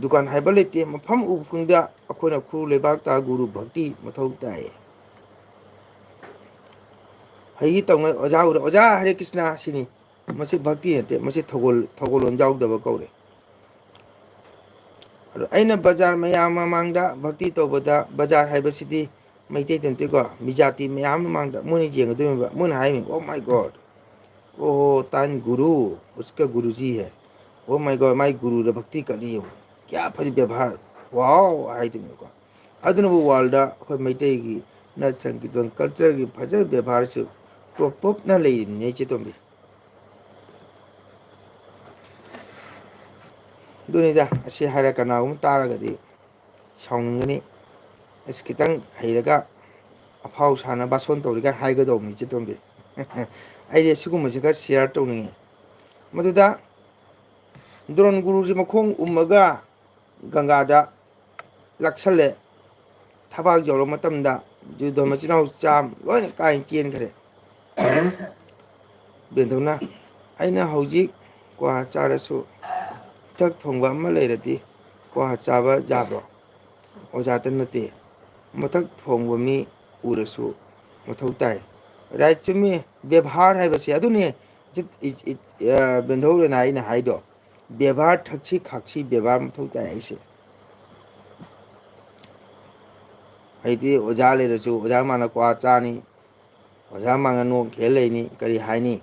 ꯗꯨꯀꯥꯟ ꯍꯥꯏꯕ ꯂꯩꯇꯦ꯫ ꯃꯐꯝ ꯎꯕ ꯈꯨꯗꯤꯡꯗ ꯑꯩꯈꯣꯏꯅ ꯈꯨꯔꯨ ꯂꯩꯕꯥꯛꯇ ꯒꯨꯔꯨ ꯚꯛꯇꯤ ꯃꯊꯧ ꯇꯥꯏ꯫ ꯍꯩꯒꯤ ꯇꯧꯉꯩ ꯑꯣꯖꯥ ꯎꯔꯦ, "ꯑꯣꯖꯥ ꯍꯔꯦ ꯀ꯭ꯔꯤꯁꯅ" ꯁꯤꯅꯤ꯫ ꯃꯁꯤ ꯚꯛꯇꯤ ꯅꯠꯇꯦ, ꯃꯁꯤ ꯊꯧꯒꯜ, ꯊꯧꯒꯜꯂꯣꯟ ꯌꯥꯎꯗꯕ ꯀꯧꯔꯦ꯫ ꯑꯗꯣ ꯑꯩꯅ ꯕꯖꯥꯔ ꯃꯌꯥꯝ ꯃꯃꯥꯡꯗ ꯚꯛꯇꯤ ꯇꯧꯕꯗ, ꯕꯖꯥꯔ ꯍꯥꯏꯕꯁꯤꯗꯤ ꯃꯩꯇꯩꯗ ꯅꯠꯇꯦꯀꯣ, ꯃꯤꯖꯥꯇꯤ ꯃꯌꯥꯝ ꯃꯃꯥꯡꯗ ꯃꯣꯏꯅ ꯌꯦꯡꯒꯗꯣꯏꯅꯦꯕ꯫ ꯃꯣꯏꯅ ꯍꯥꯏꯅꯤ, "Oh my God, ꯑꯣ ꯇꯥꯟ ꯒꯨꯔꯨ, ꯎꯁꯀ ꯒꯨꯔꯨꯖꯤ ꯍꯦ, ꯑꯣ ꯃꯥꯏ ꯒꯣꯗ, ꯃꯥꯏ ꯒꯨꯔꯨꯗ ꯚꯛꯇꯤ ꯀꯠꯂꯤ ꯌꯦꯡꯉꯨ, ꯀꯌꯥ ꯐꯖ ꯕꯦꯕꯥꯔ, ꯋꯥꯎ" ꯍꯥꯏꯗꯣꯏꯅꯦꯀꯣ꯫ ꯑꯗꯨꯅꯕꯨ ꯋꯥꯔꯜꯗ ꯑꯩꯈꯣꯏ ꯃꯩꯇꯩꯒꯤ ꯅꯠ ꯁꯪꯀꯤꯔꯇꯟ ꯀꯜꯆꯔꯒꯤ ꯐꯖꯕ ꯕꯦꯕꯥꯔꯁꯤ ꯇꯣꯞ ꯇꯣꯞꯅ ꯂꯩꯔꯤꯅꯤꯅꯦ, ꯏꯆꯦ ꯇꯣꯝꯕꯤ꯫ ꯑꯗꯨꯅꯤꯗ, ꯑꯁꯤ ꯍꯥꯏꯔ ꯀꯅꯥꯒꯨꯝꯕ ꯇꯥꯔꯒꯗꯤ ꯁꯥꯎꯅꯤꯡꯒꯅꯤ꯫ ꯑꯁ, ꯈꯤꯇꯪ ꯍꯩꯔꯒ ꯑꯐꯥꯎ ꯁꯥꯅ ꯕꯥꯁꯣꯟ ꯇꯧꯔꯤꯒ ꯍꯥꯏꯒꯗꯧꯕꯅꯤ, ꯏꯆꯦ ꯇꯣꯝꯕꯤ꯫ ꯑꯩꯗꯤ ꯁꯤꯒꯨꯝꯕꯁꯤ ꯈꯔ ꯁꯤꯌꯥꯔ ꯇꯧꯅꯤꯡꯉꯤ꯫ ꯃꯗꯨꯗ ꯗ꯭ꯔꯣꯟ ꯒꯨꯔꯨꯁꯤ ꯃꯈꯣꯡ ꯎꯝꯃꯒ ꯒꯪꯒꯥꯗ ꯂꯥꯛꯁꯜꯂꯦ꯫ ꯊꯕꯥꯛ ꯌꯧꯔ ꯃꯇꯝꯗ ꯌꯨꯙ ꯃꯆꯤꯟ ꯃꯅꯥꯎ ꯆꯥꯝ ꯂꯣꯏꯅ ꯀꯥꯏ ꯆꯦꯟꯈ꯭ꯔꯦ꯫ ꯕꯦꯟꯊꯧꯅ, "ꯑꯩꯅ ꯍꯧꯖꯤꯛ ꯀ꯭ꯋꯥ ꯆꯥꯔꯁꯨ ꯊꯛ ꯊꯣꯡꯕ ꯑꯃ ꯂꯩꯔꯗꯤ ꯀ꯭ꯋꯥ ꯆꯥꯕ ꯌꯥꯕ꯭ꯔꯣ? ꯑꯣꯖꯥꯇ ꯅꯠꯇꯦ, ꯃꯊꯛ ꯊꯣꯡꯕ ꯃꯤ ꯎꯔꯁꯨ ꯃꯊꯧ ꯇꯥꯏ꯫ ꯔꯥꯏꯠ, ꯆꯨꯝꯃꯤ꯫ ꯕꯦꯕꯥꯔ ꯍꯥꯏꯕꯁꯦ ꯑꯗꯨꯅꯦ ꯏꯆꯦ, ꯏ-, ꯏ-, ꯑ, ꯕꯦꯟꯙꯧ ꯔꯦꯅꯥ ꯑꯩꯅ ꯍꯥꯏꯗꯣ꯫ ꯕꯦꯕꯥꯔ, ꯊꯛꯁꯤ ꯈꯥꯛꯁꯤ ꯕꯦꯕꯥꯔ ꯃꯊꯧ ꯇꯥꯏ ꯍꯥꯏꯁꯦ꯫ ꯍꯧꯖꯤꯛꯇꯤ ꯑꯣꯖꯥ ꯂꯩꯔꯁꯨ ꯑꯣꯖꯥ ꯃꯥꯅ ꯀ꯭ꯋꯥ ꯆꯥꯅꯤ, ꯑꯣꯖꯥ ꯃꯥꯅ ꯅꯣꯛ ꯈꯦꯜ ꯂꯩꯅꯤ, ꯀꯔꯤ ꯍꯥꯏꯅꯤ?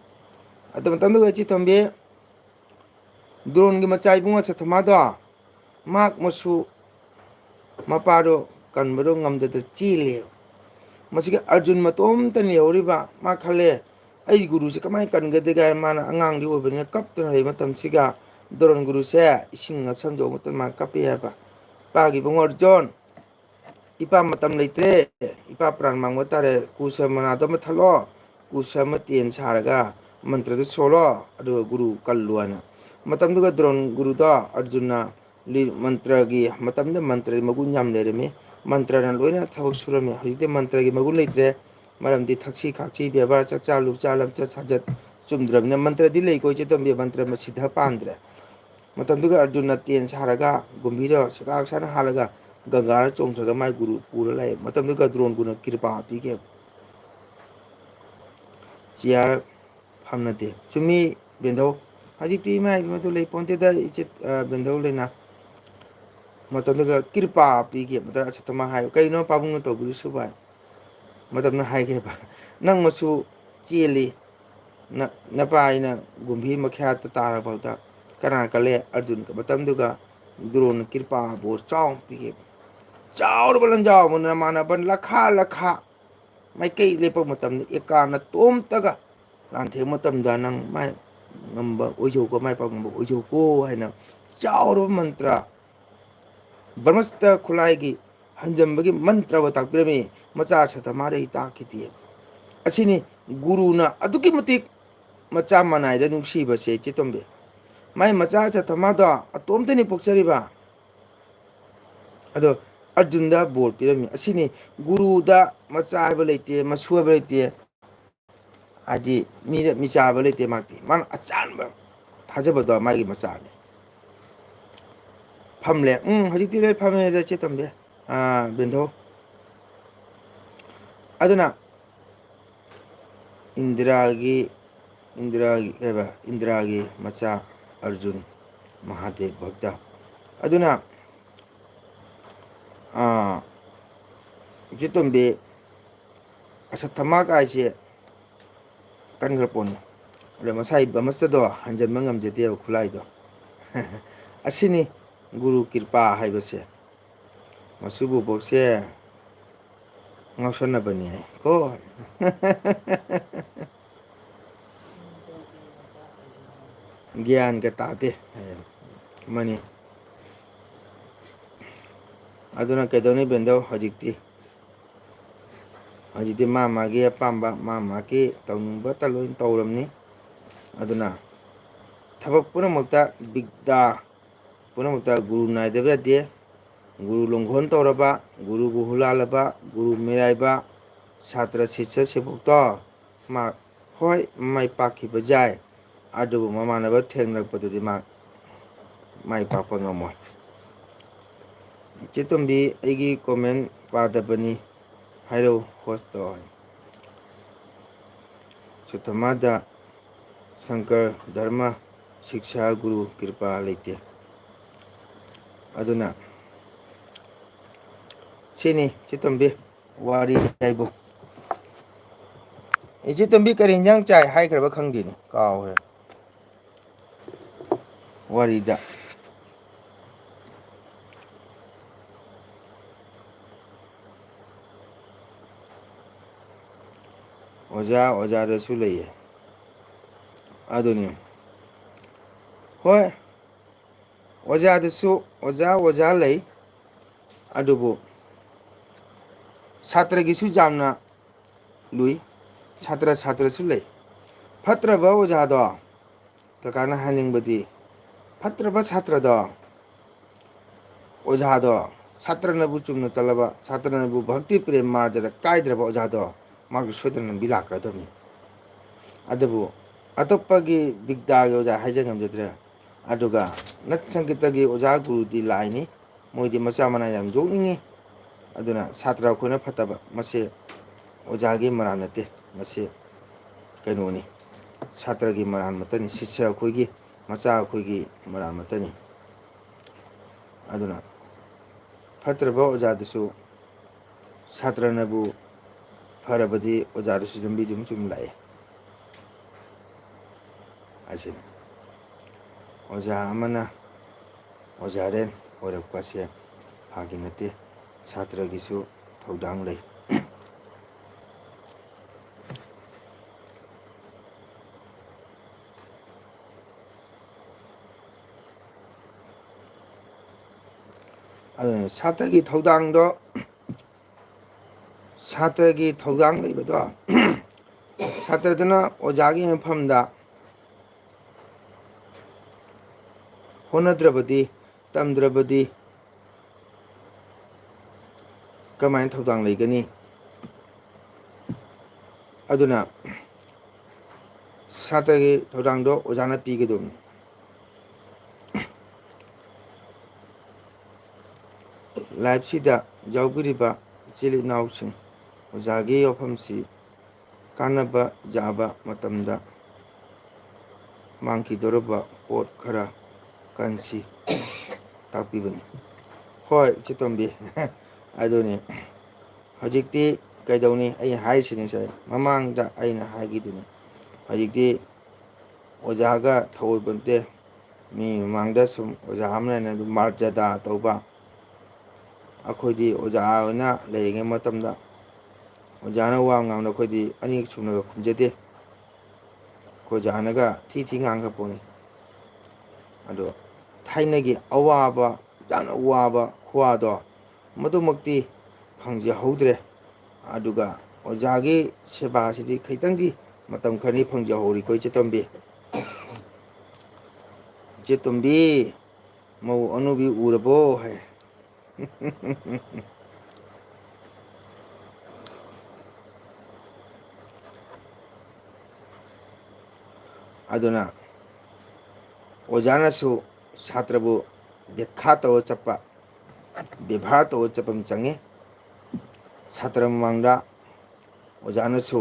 ꯑꯗꯨ ꯃꯇꯝꯗꯨꯗ ꯏꯆꯦ ꯇꯣꯝꯕꯤ, ꯗ꯭ꯔꯣꯟꯒꯤ ꯃꯆꯥ ꯏꯕꯨꯡ ꯑꯁꯊꯃꯥꯗꯣ, ꯃꯍꯥꯛ ꯃꯁꯨ ꯃꯄꯥꯗꯣ ꯀꯟꯕꯗꯣ ꯉꯝꯗꯗꯅ ꯆꯦꯜꯂꯦ꯫ ꯃꯁꯤꯒꯤ ꯑꯔꯖꯨꯟ ꯃꯇꯣꯝꯇꯅ ꯌꯧꯔꯤꯕ꯫ ꯃꯥ ꯈꯜꯂꯦ, "ꯑꯩ ꯒꯨꯔꯨꯁꯦ ꯀꯃꯥꯏꯅ ꯀꯟꯒꯗꯒꯦ?" ꯍꯥꯏꯅ ꯃꯥꯅ ꯑꯉꯥꯡꯗꯤ ꯑꯣꯏꯕꯅꯤꯅ ꯀꯞꯇꯨꯅ ꯂꯩꯕ ꯃꯇꯝꯁꯤꯒ ꯗ꯭ꯔꯣꯟ ꯒꯨꯔꯨꯁꯦ ꯏꯁꯤꯡ ꯉꯛꯁꯝ ꯌꯧꯕ ꯃꯇꯝꯗ ꯃꯥ ꯀꯞꯄꯦ ꯍꯥꯏꯕ꯫ "ꯏꯄꯥꯒꯤ ꯏꯕꯨꯡꯉꯣ ꯑꯔꯖꯨꯟ, ꯏꯄꯥ ꯃꯇꯝ ꯂꯩꯇ꯭ꯔꯦ, ꯏꯄꯥ ꯄ꯭ꯔꯥꯟ ꯃꯥꯡꯕ ꯇꯥꯔꯦ, ꯀꯨꯁ ꯃꯅꯥꯗꯣ ꯑꯃ ꯊꯠꯂꯣ, ꯀꯨꯁ ꯑꯃ ꯇꯦꯟ ꯁꯥꯔꯒ ꯃꯟꯇ꯭ꯔꯗꯨ ꯁꯣꯜꯂꯣ, ꯑꯗꯨꯒ ꯒꯨꯔꯨ ꯀꯜꯂꯨ" ꯍꯥꯏꯅ꯫ ꯃꯇꯝꯗꯨꯒ ꯗ꯭ꯔꯣꯟ ꯒꯨꯔꯨꯗꯣ ꯑꯔꯖꯨꯟꯅ ꯂꯤ-, ꯃꯟꯇ꯭ꯔꯒꯤ, ꯃꯇꯝꯗ ꯃꯟꯇ꯭ꯔꯒꯤ ꯃꯒꯨꯟ ꯌꯥꯝ ꯂꯩꯔꯝꯃꯤ, ꯃꯟꯇ꯭ꯔꯅ ꯂꯣꯏꯅ ꯊꯕꯛ ꯁꯨꯔꯝꯃꯤ꯫ ꯍꯧꯖꯤꯛꯇꯤ ꯃꯟꯇ꯭ꯔꯒꯤ ꯃꯒꯨꯟ ꯂꯩꯇ꯭ꯔꯦ, ꯃꯔꯝꯗꯤ ꯊꯛꯁꯤ ꯈꯥꯛꯁꯤ ꯕꯦꯕꯥꯔ, ꯆꯥꯛꯆꯥ ꯂꯨꯛꯆꯥ, ꯂꯝꯆꯠ ꯁꯥꯖꯠ ꯆꯨꯝꯗ꯭ꯔꯕꯅꯤꯅ꯫ ꯃꯟꯇ꯭ꯔꯗꯤ ꯂꯩꯀꯣ ꯏꯆꯦ ꯇꯣꯝꯕꯤ, ꯃꯟꯇ꯭ꯔ ꯃꯁꯤꯗ ꯄꯥꯟꯗ꯭ꯔꯦ꯫ ꯃꯇꯝꯗꯨꯒ ꯑꯔꯖꯨꯟꯅ ꯇꯦꯟ ꯁꯥꯔꯒ ꯒꯨꯝꯚꯤꯔ ꯁꯒꯥꯛ ꯁꯥꯅ ꯍꯥꯜꯂꯒ ꯒꯪꯒꯥꯗ ꯆꯣꯡꯊꯔꯒ ꯃꯥꯏ ꯒꯨꯔꯨ ꯄꯨꯔ ꯂꯥꯛꯑꯦ꯫ ꯃꯇꯝꯗꯨꯒ ꯗ꯭ꯔꯣꯟ ꯒꯨꯔꯨꯅ ꯀ꯭ꯔꯤꯄꯥ ꯄꯤꯈꯤ꯫ ꯆꯤꯌꯥꯔ ꯐꯝꯅꯗꯦ꯫ ꯆꯨꯝꯃꯤ ꯕꯦꯟꯙꯧ꯫ ꯍꯧꯖꯤꯛꯇꯤ ꯏꯃꯥ ꯏꯕꯦꯝꯃꯗꯨ ꯂꯩ ꯄꯣꯟꯇꯦꯗ ꯏꯆꯦ, ꯑ, ꯕꯦꯟꯙꯧ ꯂꯩꯅ꯫ ꯃꯇꯝꯗꯨꯒ ꯀ꯭ꯔꯤꯄꯥ ꯄꯤꯈꯤ꯫ ꯃꯇꯝ ꯑꯁꯤꯗ ꯃꯥ ꯍꯥꯏ, "ꯀꯩꯅꯣ ꯄꯥꯕꯨꯡꯅ ꯇꯧꯕꯤꯔꯤꯁꯤꯕꯨ?" ꯍꯥꯏ꯫ ꯃꯇꯝꯗ ꯍꯥꯏꯒꯦꯕ, "ꯅꯪ ꯃꯁꯨ ꯆꯦꯜꯂꯤ, ꯅ-, ꯅꯄꯥ ꯑꯩꯅ ꯒꯨꯝꯚꯤꯔ ꯃꯈꯥꯗ ꯇꯥꯔꯐꯥꯎꯗ ꯀꯅꯥ ꯀꯜꯂꯦ?" ꯑꯔꯖꯨꯟ꯫ ꯃꯇꯝꯗꯨꯒ ꯗ꯭ꯔꯣꯟ ꯀ꯭ꯔꯤꯄꯥ ꯕꯣꯔ ꯆꯥꯎꯅ ꯄꯤꯈꯤꯕ꯫ ꯆꯥꯎꯔꯕ ꯂꯟꯖꯥꯎ ꯑꯃꯅ ꯃꯥꯟꯅꯕ ꯂꯈꯥ ꯂꯈꯥ ꯃꯥꯏꯀꯩ ꯂꯦꯞꯄ ꯃꯇꯝꯗ ꯑꯦꯀꯥꯅ ꯇꯣꯝꯇꯒ ꯂꯥꯟꯊꯦꯡ ꯃꯇꯝꯗ ꯅꯪ ꯃꯥꯏ ꯉꯝꯕ ꯑꯣꯏꯖꯧꯀꯣ, ꯃꯥꯏ ꯄꯥꯛꯄ ꯉꯝꯕ ꯑꯣꯏꯖꯧꯀꯣ ꯍꯥꯏꯅ ꯆꯥꯎꯔꯕ ꯃꯟꯇ꯭ꯔ ꯕ꯭ꯔꯍ꯭ꯃꯁꯇ ꯈꯨꯠꯂꯥꯏꯒꯤ ꯍꯟꯖꯟꯕꯒꯤ ꯃꯟꯇ꯭ꯔꯕꯨ ꯇꯥꯛꯄꯤꯔꯝꯃꯤ꯫ ꯃꯆꯥ ꯁꯇꯃꯥꯗ ꯇꯥꯛꯈꯤꯗꯦ꯫ ꯑꯁꯤꯅꯤ ꯒꯨꯔꯨꯅ ꯑꯗꯨꯛꯀꯤ ꯃꯇꯤꯛ ꯃꯆꯥ ꯃꯅꯥꯏꯗ ꯅꯨꯡꯁꯤꯕꯁꯦ ꯏꯆꯦ ꯇꯣꯝꯕꯤ꯫ ꯃꯥꯏ ꯃꯆꯥ ꯁꯇꯃꯥꯗꯣ ꯑꯇꯣꯝꯇꯅꯤ ꯄꯣꯛꯆꯔꯤꯕ꯫ ꯑꯗꯣ ꯑꯔꯖꯨꯟꯗ ꯕꯣꯔ ꯄꯤꯔꯝꯃꯤ꯫ ꯑꯁꯤꯅꯤ ꯒꯨꯔꯨꯗ ꯃꯆꯥ ꯍꯥꯏꯕ ꯂꯩꯇꯦ, ꯃꯁꯨ ꯍꯥꯏꯕ ꯂꯩꯇꯦ꯫ ꯍꯥꯏꯗꯤ ꯃꯤꯗ ꯃꯤꯆꯥ ꯍꯥꯏꯕ ꯂꯩꯇꯦ꯫ ꯃꯍꯥꯛꯇꯤ ꯃꯥꯅ ꯑꯆꯥꯟꯕ ꯊꯥꯖꯕꯗꯣ ꯃꯥꯒꯤ ꯃꯆꯥꯅꯦ꯫ ꯐꯝꯂꯦ꯫ ꯎꯝ, ꯍꯧꯖꯤꯛꯇꯤ ꯂꯣꯏ ꯐꯝꯃꯦ ꯏꯆꯦ ꯇꯣꯝꯕꯤ꯫ ꯑꯥ, ꯕꯦꯟꯙꯧ꯫ ꯑꯗꯨꯅ ꯏꯟꯗꯤꯔꯥꯒꯤ, ꯏꯟꯗꯤꯔꯥꯒꯤ ꯀꯩꯕ, ꯏꯟꯗꯤꯔꯥꯒꯤ ꯃꯆꯥ ꯑꯔꯖꯨꯟ ꯃꯍꯥꯗꯦꯕ ꯚꯛꯇ꯫ ꯑꯗꯨꯅ, ꯑꯥ, ꯏꯆꯦ ꯇꯣꯝꯕꯤ, ꯑꯁꯠꯊꯃꯥ ꯀꯥꯏꯁꯦ ꯀꯟꯈ꯭ꯔ ꯄꯣꯠꯅꯤ꯫ ꯑꯗ ꯃꯁꯥꯏ ꯕꯃꯁꯇꯗꯣ ꯍꯟꯖꯟꯕ ꯉꯝꯖꯗꯦꯕ ꯈꯨꯠꯂꯥꯏꯗꯣ꯫ ꯑꯁꯤꯅꯤ ꯒꯨꯔꯨ ꯀꯤꯔꯄꯥ ꯍꯥꯏꯕꯁꯦ꯫ ꯃꯁꯨꯕꯨꯕꯣꯛꯁꯦ ꯉꯥꯎꯁꯟꯅꯕꯅꯤ ꯍꯥꯏ ꯀꯣ꯫ ꯒ꯭ꯌꯥꯟꯒ ꯇꯥꯗꯦ ꯍꯥꯏ꯫ ꯑꯃꯅꯤ꯫ ꯑꯗꯨꯅ ꯀꯩꯗꯧꯅꯤ ꯕꯦꯟꯗꯧ ꯍꯧꯖꯤꯛꯇꯤ? ꯍꯧꯖꯤꯛꯇꯤ ꯃꯥ ꯃꯥꯒꯤ ꯑꯄꯥꯝꯕ, ꯃꯥ ꯃꯥꯒꯤ ꯇꯧꯅꯤꯡꯕꯇ ꯂꯣꯏ ꯇꯧꯔꯝꯅꯤ꯫ ꯑꯗꯨꯅ ꯊꯕꯛ ꯄꯨꯝꯅꯃꯛꯇ ꯕꯤꯗ꯭ꯌꯥ ꯄꯨꯝꯅꯃꯛꯇ ꯒꯨꯔꯨ ꯅꯥꯏꯗꯕ ꯌꯥꯗꯦ꯫ ꯒꯨꯔꯨ ꯂꯣꯡꯒꯣꯟ ꯇꯧꯔꯕ, ꯒꯨꯔꯨꯕꯨ ꯍꯨꯂꯥꯜꯂꯕ, ꯒꯨꯔꯨ ꯃꯤꯔꯥꯏꯕ, ꯁꯥꯇ꯭ꯔ ꯁꯤꯁ꯭ꯌ ꯁꯦꯕꯣꯛꯇꯣ ꯃꯥ ꯍꯣꯏ ꯃꯥꯏ ꯄꯥꯛꯈꯤꯕ ꯌꯥꯏ, ꯑꯗꯨꯕꯨ ꯃꯃꯥꯟꯅꯕ ꯊꯦꯡꯅꯔꯛꯄꯗꯗꯤ ꯃꯥ ꯃꯥꯏ ꯄꯥꯛꯄ ꯉꯝꯃꯣꯏ꯫ ꯏꯆꯦ ꯇꯣꯝꯕꯤ, ꯑꯩꯒꯤ comment ꯄꯥꯗꯕꯅꯤ, ꯍꯥꯏꯔꯛꯎ host ꯇꯧ ꯍꯥꯏ꯫ ꯁꯨꯇꯃꯥꯗ ꯁꯪꯀꯔ ꯙꯔꯃ ꯁꯤꯛꯁꯥ ꯒꯨꯔꯨ ꯀ꯭ꯔꯤꯄꯥ ꯂꯩꯇꯦ꯫ ꯑꯗꯨꯅ ꯁꯤꯅꯤ ꯏꯆꯦ ꯇꯣꯝꯕꯤ ꯋꯥꯔꯤ ꯍꯥꯏꯕꯨ꯫ ꯏꯆꯦ ꯇꯣꯝꯕꯤ ꯀꯔꯤ ꯏꯟꯖꯥꯡ ꯆꯥꯏ ꯍꯥꯏꯈ꯭ꯔꯕ ꯈꯪꯗꯦꯅꯦ, ꯀꯥꯎꯈ꯭ꯔꯦ꯫ ꯋꯥꯔꯤꯗ ꯑꯣꯖꯥ ꯑꯣꯖꯥꯗꯁꯨ ꯂꯩꯌꯦ꯫ ꯑꯗꯨꯅꯤ꯫ ꯍꯣꯏ, ꯑꯣꯖꯥꯗꯁꯨ ꯑꯣꯖꯥ ꯑꯣꯖꯥ ꯂꯩ, ꯑꯗꯨꯕꯨ ꯁꯥꯇ꯭ꯔꯒꯤꯁꯨ ꯌꯥꯝꯅ ꯂꯨꯏ꯫ ꯁꯥꯇ꯭ꯔ ꯁꯥꯇ꯭ꯔꯁꯨ ꯂꯩ꯫ ꯐꯠꯇ꯭ꯔꯕ ꯑꯣꯖꯥꯗꯣ, ꯀꯀꯥꯅ ꯍꯥꯏꯅꯤꯡꯕꯗꯤ, ꯐꯠꯇ꯭ꯔꯕ ꯁꯥꯇ꯭ꯔꯗꯣ, ꯑꯣꯖꯥꯗꯣ, ꯁꯥꯇ꯭ꯔꯅꯕꯨ ꯆꯨꯝꯅ ꯆꯠꯂꯕ, ꯁꯥꯇ꯭ꯔꯅꯕꯨ ꯚꯛꯇꯤ ꯄ꯭ꯔꯦꯝ ꯃꯥꯔꯖꯗ ꯀꯥꯏꯗ꯭ꯔꯕ ꯑꯣꯖꯥꯗꯣ, ꯃꯥꯒꯤ ꯁꯣꯏꯗꯅ ꯂꯝꯕꯤ ꯂꯥꯛꯀꯗꯕꯅꯤ꯫ ꯑꯗꯨꯕꯨ ꯑꯇꯣꯞꯄꯒꯤ ꯕꯤꯗ꯭ꯌꯥꯒꯤ ꯑꯣꯖꯥ ꯍꯥꯏꯖ ꯉꯝꯖꯗ꯭ꯔꯦ꯫ ꯑꯗꯨꯒ ꯅꯠ ꯁꯪꯒꯤꯠꯇꯒꯤ ꯑꯣꯖꯥ ꯒꯨꯔꯨꯗꯤ ꯂꯥꯏꯅꯤ꯫ ꯃꯣꯏꯗꯤ ꯃꯆꯥ ꯃꯅꯥ ꯌꯥꯝ ꯌꯣꯛꯅꯤꯡꯉꯤ꯫ ꯑꯗꯨꯅ ꯁꯥꯇ꯭ꯔ ꯑꯩꯈꯣꯏꯅ ꯐꯠꯇꯕ, ꯃꯁꯤ ꯑꯣꯖꯥꯒꯤ ꯃꯔꯥꯜ ꯅꯠꯇꯦ꯫ ꯃꯁꯤ ꯀꯩꯅꯣꯅꯤ, ꯁꯥꯇ꯭ꯔꯒꯤ ꯃꯔꯥꯟ ꯃꯇꯅꯤ, ꯁꯤꯁ꯭ꯌ ꯑꯩꯈꯣꯏꯒꯤ, ꯃꯆꯥ ꯑꯩꯈꯣꯏꯒꯤ ꯃꯔꯥꯟ ꯃꯇꯅꯤ꯫ ꯑꯗꯨꯅ ꯐꯠꯇ꯭ꯔꯕ ꯑꯣꯖꯥꯗꯨꯁꯨ ꯁꯥꯇ꯭ꯔꯅꯕꯨ ꯐꯔꯕꯗꯤ ꯑꯣꯖꯥꯗꯨꯁꯨ ꯂꯝꯕꯤꯗꯨꯝ ꯆꯨꯝ ꯂꯥꯛꯑꯦ꯫ ꯑꯁꯤꯅꯤ꯫ ꯑꯣꯖꯥ ꯑꯃꯅ ꯑꯣꯖꯥꯔꯦꯟ ꯑꯣꯏꯔꯛꯄꯁꯦ ꯐꯥꯒꯤ ꯅꯠꯇꯦ꯫ ꯁꯥꯇ꯭ꯔꯒꯤꯁꯨ ꯊꯧꯗꯥꯡ ꯂꯩ꯫ ꯑꯗꯨꯅ ꯁꯥꯇ꯭ꯔꯒꯤ ꯊꯧꯗꯥꯡꯗꯣ, ꯁꯥꯇ꯭ꯔꯒꯤ ꯊꯧꯗꯥꯡ ꯂꯩꯕꯗꯣ, ꯁꯥꯇ꯭ꯔꯗꯨꯅ ꯑꯣꯖꯥꯒꯤ ꯃꯐꯝꯗ ꯍꯣꯠꯅꯗ꯭ꯔꯕꯗꯤ, ꯇꯝꯗ꯭ꯔꯕꯗꯤ ꯀꯃꯥꯏꯅ ꯊꯧꯗꯥꯡ ꯂꯩꯒꯅꯤ? ꯑꯗꯨꯅ ꯁꯥꯇ꯭ꯔꯒꯤ ꯊꯧꯗꯥꯡꯗꯣ ꯑꯣꯖꯥꯅ ꯄꯤꯒꯗꯕꯅꯤ꯫ Live-ꯁꯤꯗ ꯌꯥꯎꯕꯤꯔꯤꯕ ꯏꯆꯤꯜ ꯏꯅꯥꯎꯁꯤꯡ, ꯑꯣꯖꯥꯒꯤ ꯋꯥꯐꯝꯁꯤ ꯀꯥꯟꯅꯕ ꯌꯥꯕ ꯃꯇꯝꯗ ꯃꯥꯡꯈꯤꯗꯧꯔꯕ ꯄꯣꯠ ꯈꯔ ꯀꯟꯁꯤ ꯇꯥꯛꯄꯤꯕꯅꯤ꯫ ꯍꯣꯏ, ꯏꯆꯦ ꯇꯣꯝꯕꯤ, ꯑꯗꯨꯅꯤ꯫ ꯍꯧꯖꯤꯛꯇꯤ ꯀꯩꯗꯧꯅꯤ? ꯑꯩꯅ ꯍꯥꯏꯔꯤꯁꯤꯅꯤ ꯁꯦ, ꯃꯃꯥꯡꯗ ꯑꯩꯅ ꯍꯥꯏꯈꯤꯗꯨꯅꯤ꯫ ꯍꯧꯖꯤꯛꯇꯤ ꯑꯣꯖꯥꯒ ꯊꯧꯑꯣꯏꯕ ꯅꯠꯇꯦ꯫ ꯃꯤ ꯃꯃꯥꯡꯗ ꯁꯨꯝ ꯑꯣꯖꯥ ꯑꯃꯅ ꯑꯗꯨꯝ ꯃꯔꯖꯗꯥ ꯇꯧꯕ꯫ ꯑꯩꯈꯣꯏꯗꯤ ꯑꯣꯖꯥ ꯑꯣꯏꯅ ꯂꯩꯔꯤꯉꯩ ꯃꯇꯝꯗ ꯑꯣꯖꯥꯅ ꯋꯥ ꯉꯥꯡꯕꯗ ꯑꯩꯈꯣꯏꯗꯤ ꯑꯅꯤꯔꯛ ꯁꯨꯅꯒ ꯈꯨꯝꯖꯗꯦ꯫ ꯑꯩꯈꯣꯏ ꯑꯣꯖꯥꯅꯒ ꯊꯤ ꯊꯤ ꯉꯥꯡꯈ꯭ꯔ ꯄꯣꯠꯅꯤ꯫ ꯑꯗꯣ ꯊꯥꯏꯅꯒꯤ ꯑꯋꯥꯕ, ꯌꯥꯝꯅ ꯋꯥꯕ ꯈꯨꯋꯥꯗꯣ, ꯃꯗꯨꯃꯛꯇꯤ ꯐꯪꯖꯍꯧꯗ꯭ꯔꯦ꯫ ꯑꯗꯨꯒ ꯑꯣꯖꯥꯒꯤ ꯁꯦꯕꯥꯁꯤꯗꯤ ꯈꯤꯇꯪꯗꯤ ꯃꯇꯝ ꯈꯔꯅꯤ ꯐꯪꯖꯍꯧꯔꯤꯀꯣ, ꯏꯆꯦ ꯇꯣꯝꯕꯤ꯫ "ꯏꯆꯦ ꯇꯣꯝꯕꯤ, ꯃꯧ ꯑꯅꯧꯕꯤ ꯎꯔꯕꯣ?" ꯍꯥꯏ꯫ ꯑꯗꯨꯅ ꯑꯣꯖꯥꯅꯁꯨ ꯁꯥꯇ꯭ꯔꯕꯨ ꯕꯦꯈꯥ ꯇꯧꯔ ꯆꯠꯄ, ꯕꯦꯕꯥꯔ ꯇꯧꯔ ꯆꯠꯄ ꯑꯃ ꯆꯪꯉꯤ꯫ ꯁꯥꯇ꯭ꯔ ꯃꯃꯥꯡꯗ ꯑꯣꯖꯥꯅꯁꯨ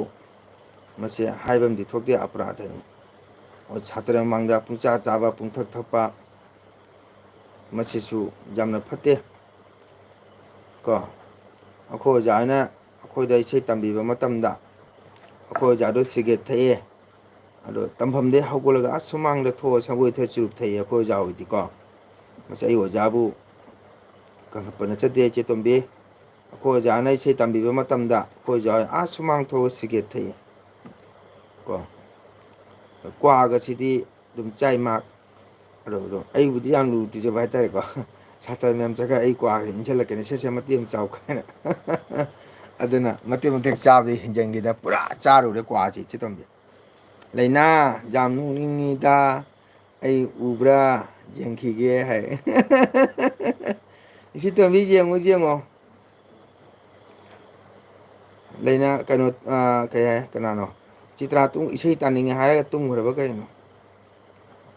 ꯃꯁꯤ ꯍꯥꯏꯕ ꯑꯃꯗꯤ ꯊꯣꯛꯇꯦ, ꯑꯄꯔꯥꯙꯅꯤ꯫ ꯑꯣ, ꯁꯥꯇ꯭ꯔ ꯃꯃꯥꯡꯗ ꯄꯨꯡꯆꯥ ꯆꯥꯕ, ꯄꯨꯡꯊꯛ ꯊꯛꯄ, ꯃꯁꯤꯁꯨ ꯌꯥꯝꯅ ꯐꯠꯇꯦ꯫ ꯀꯣ, ꯑꯩꯈꯣꯏ ꯑꯣꯖꯥꯅ ꯑꯩꯈꯣꯏꯗ ꯏꯁꯩ ꯇꯝꯕꯤꯕ ꯃꯇꯝꯗ ꯑꯩꯈꯣꯏ ꯑꯣꯖꯥꯗꯣ ꯁꯤꯒꯔꯦꯠ ꯊꯛꯑꯦ꯫ ꯑꯗꯣ ꯇꯝꯐꯝꯗꯒꯤ ꯍꯧꯒꯠꯂꯒ ꯑꯥ ꯁꯨꯃꯥꯡꯗ ꯊꯣꯛꯑ ꯁꯪꯒꯣꯏ ꯊꯛꯑ ꯆꯨꯔꯨꯞ ꯊꯛꯑꯦ ꯑꯩꯈꯣꯏ ꯑꯣꯖꯥ ꯍꯣꯏꯗꯤꯀꯣ꯫ ꯃꯁꯤ ꯑꯩ ꯑꯣꯖꯥꯕꯨ ꯀꯟꯈꯠꯄ ꯅꯠꯆꯗꯦ ꯏꯆꯦ ꯇꯣꯝꯕꯤ꯫ ꯑꯩꯈꯣꯏ ꯑꯣꯖꯥꯅ ꯏꯁꯩ ꯇꯝꯕꯤꯕ ꯃꯇꯝꯗ ꯑꯩꯈꯣꯏ ꯑꯣꯖꯥ ꯍꯣꯏ ꯑꯥ ꯁꯨꯃꯥꯡ ꯊꯣꯛꯑꯒ ꯁꯤꯒꯔꯦꯠ ꯊꯛꯏ꯫ ꯀꯣ, ꯀ꯭ꯋꯥꯒꯁꯤꯗꯤ ꯑꯗꯨꯝ ꯆꯥꯏ ꯃꯥ꯫ ꯑꯗꯣ, ꯑꯗꯣ ꯑꯩꯕꯨꯗꯤ ꯌꯥꯝ ꯂꯨ ꯇꯤꯖꯕ ꯍꯥꯏꯇꯥꯔꯦꯀꯣ꯫ ꯁꯥꯇ꯭ꯔ ꯃꯌꯥꯝ ꯆꯠꯈ꯭ꯔ ꯑꯩ ꯀ꯭ꯋꯥꯒ ꯏꯟꯁꯤꯜꯂꯛꯀꯅꯤ꯫ ꯁꯦ, ꯁꯦ, ꯃꯇꯦꯛ ꯑꯃ ꯆꯥꯎ ꯀꯥꯏꯅ꯫ ꯑꯗꯨꯅ ꯃꯇꯦꯛ ꯃꯇꯦꯛ ꯆꯥꯕꯗꯤ ꯍꯦꯟꯖꯟꯈꯤꯗ ꯄꯨꯔꯥ ꯆꯥꯔꯨꯔꯦ ꯀ꯭ꯋꯥꯁꯤ ꯏꯆꯦ ꯇꯣꯝꯕꯤ꯫ ꯂꯩꯅꯥ, ꯌꯥꯝ ꯅꯣꯛꯅꯤꯡꯉꯤꯗ꯫ ꯑꯩ ꯎꯕ꯭ꯔꯥ ꯌꯦꯡꯈꯤꯒꯦ ꯍꯥꯏ꯫ ꯏꯆꯦ ꯇꯣꯝꯕꯤ, ꯌꯦꯡꯉꯨ, ꯌꯦꯡꯉꯣ꯫ ꯂꯩꯅꯥ, ꯀꯩꯅꯣ, ꯑꯥ, ꯀꯩ ꯍꯥꯏ, ꯀꯅꯥꯅꯣ? ꯆꯤꯇ꯭ꯔꯥ ꯇꯨꯝ-, ꯏꯁꯩ ꯇꯥꯅꯤꯡꯉꯦ ꯍꯥꯏꯔꯒ ꯇꯨꯝꯈ꯭ꯔꯕ ꯀꯩꯅꯣ?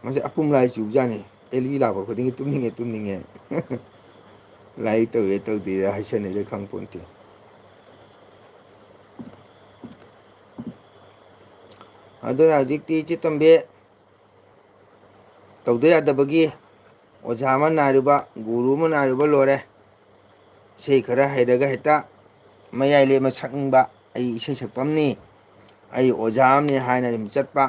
ꯃꯁꯤ ꯑꯄꯨꯝ ꯂꯥꯏ ꯆꯨꯕꯖꯥꯠꯅꯤ꯫ ꯑꯦꯜ ꯕꯤ ꯂꯥꯛꯄ ꯈꯨꯗꯤꯡꯒꯤ ꯇꯨꯝꯅꯤꯡꯉꯦ, ꯇꯨꯝꯅꯤꯡꯉꯦ꯫ ꯂꯥꯏꯔꯤꯛ ꯇꯧꯔꯤꯔ ꯇꯧꯗ꯭ꯔꯤꯔ ꯍꯥꯏꯁꯟꯅꯔꯤꯔ ꯈꯪꯄꯣꯟꯇꯦ꯫ ꯑꯗꯨꯅ ꯍꯧꯖꯤꯛꯇꯤ ꯏꯆꯦ ꯇꯣꯝꯕꯤ, ꯇꯧꯗ ꯌꯥꯗꯕꯒꯤ ꯑꯣꯖꯥ ꯑꯃ ꯅꯥꯏꯔꯨꯕ, ꯒꯨꯔꯨ ꯑꯃ ꯅꯥꯏꯔꯨꯕ ꯂꯣꯏꯔꯦ꯫ ꯏꯁꯩ ꯈꯔ ꯍꯩꯔꯒ ꯍꯦꯛꯇ ꯃꯌꯥꯏ ꯂꯦꯝꯅ ꯁꯛꯅꯤꯡꯕ, ꯑꯩ ꯏꯁꯩ ꯁꯛꯄ ꯑꯃꯅꯤ, ꯑꯩ ꯑꯣꯖꯥ ꯑꯃꯅꯤ ꯍꯥꯏꯅ ꯑꯗꯨꯝ ꯆꯠꯄ꯫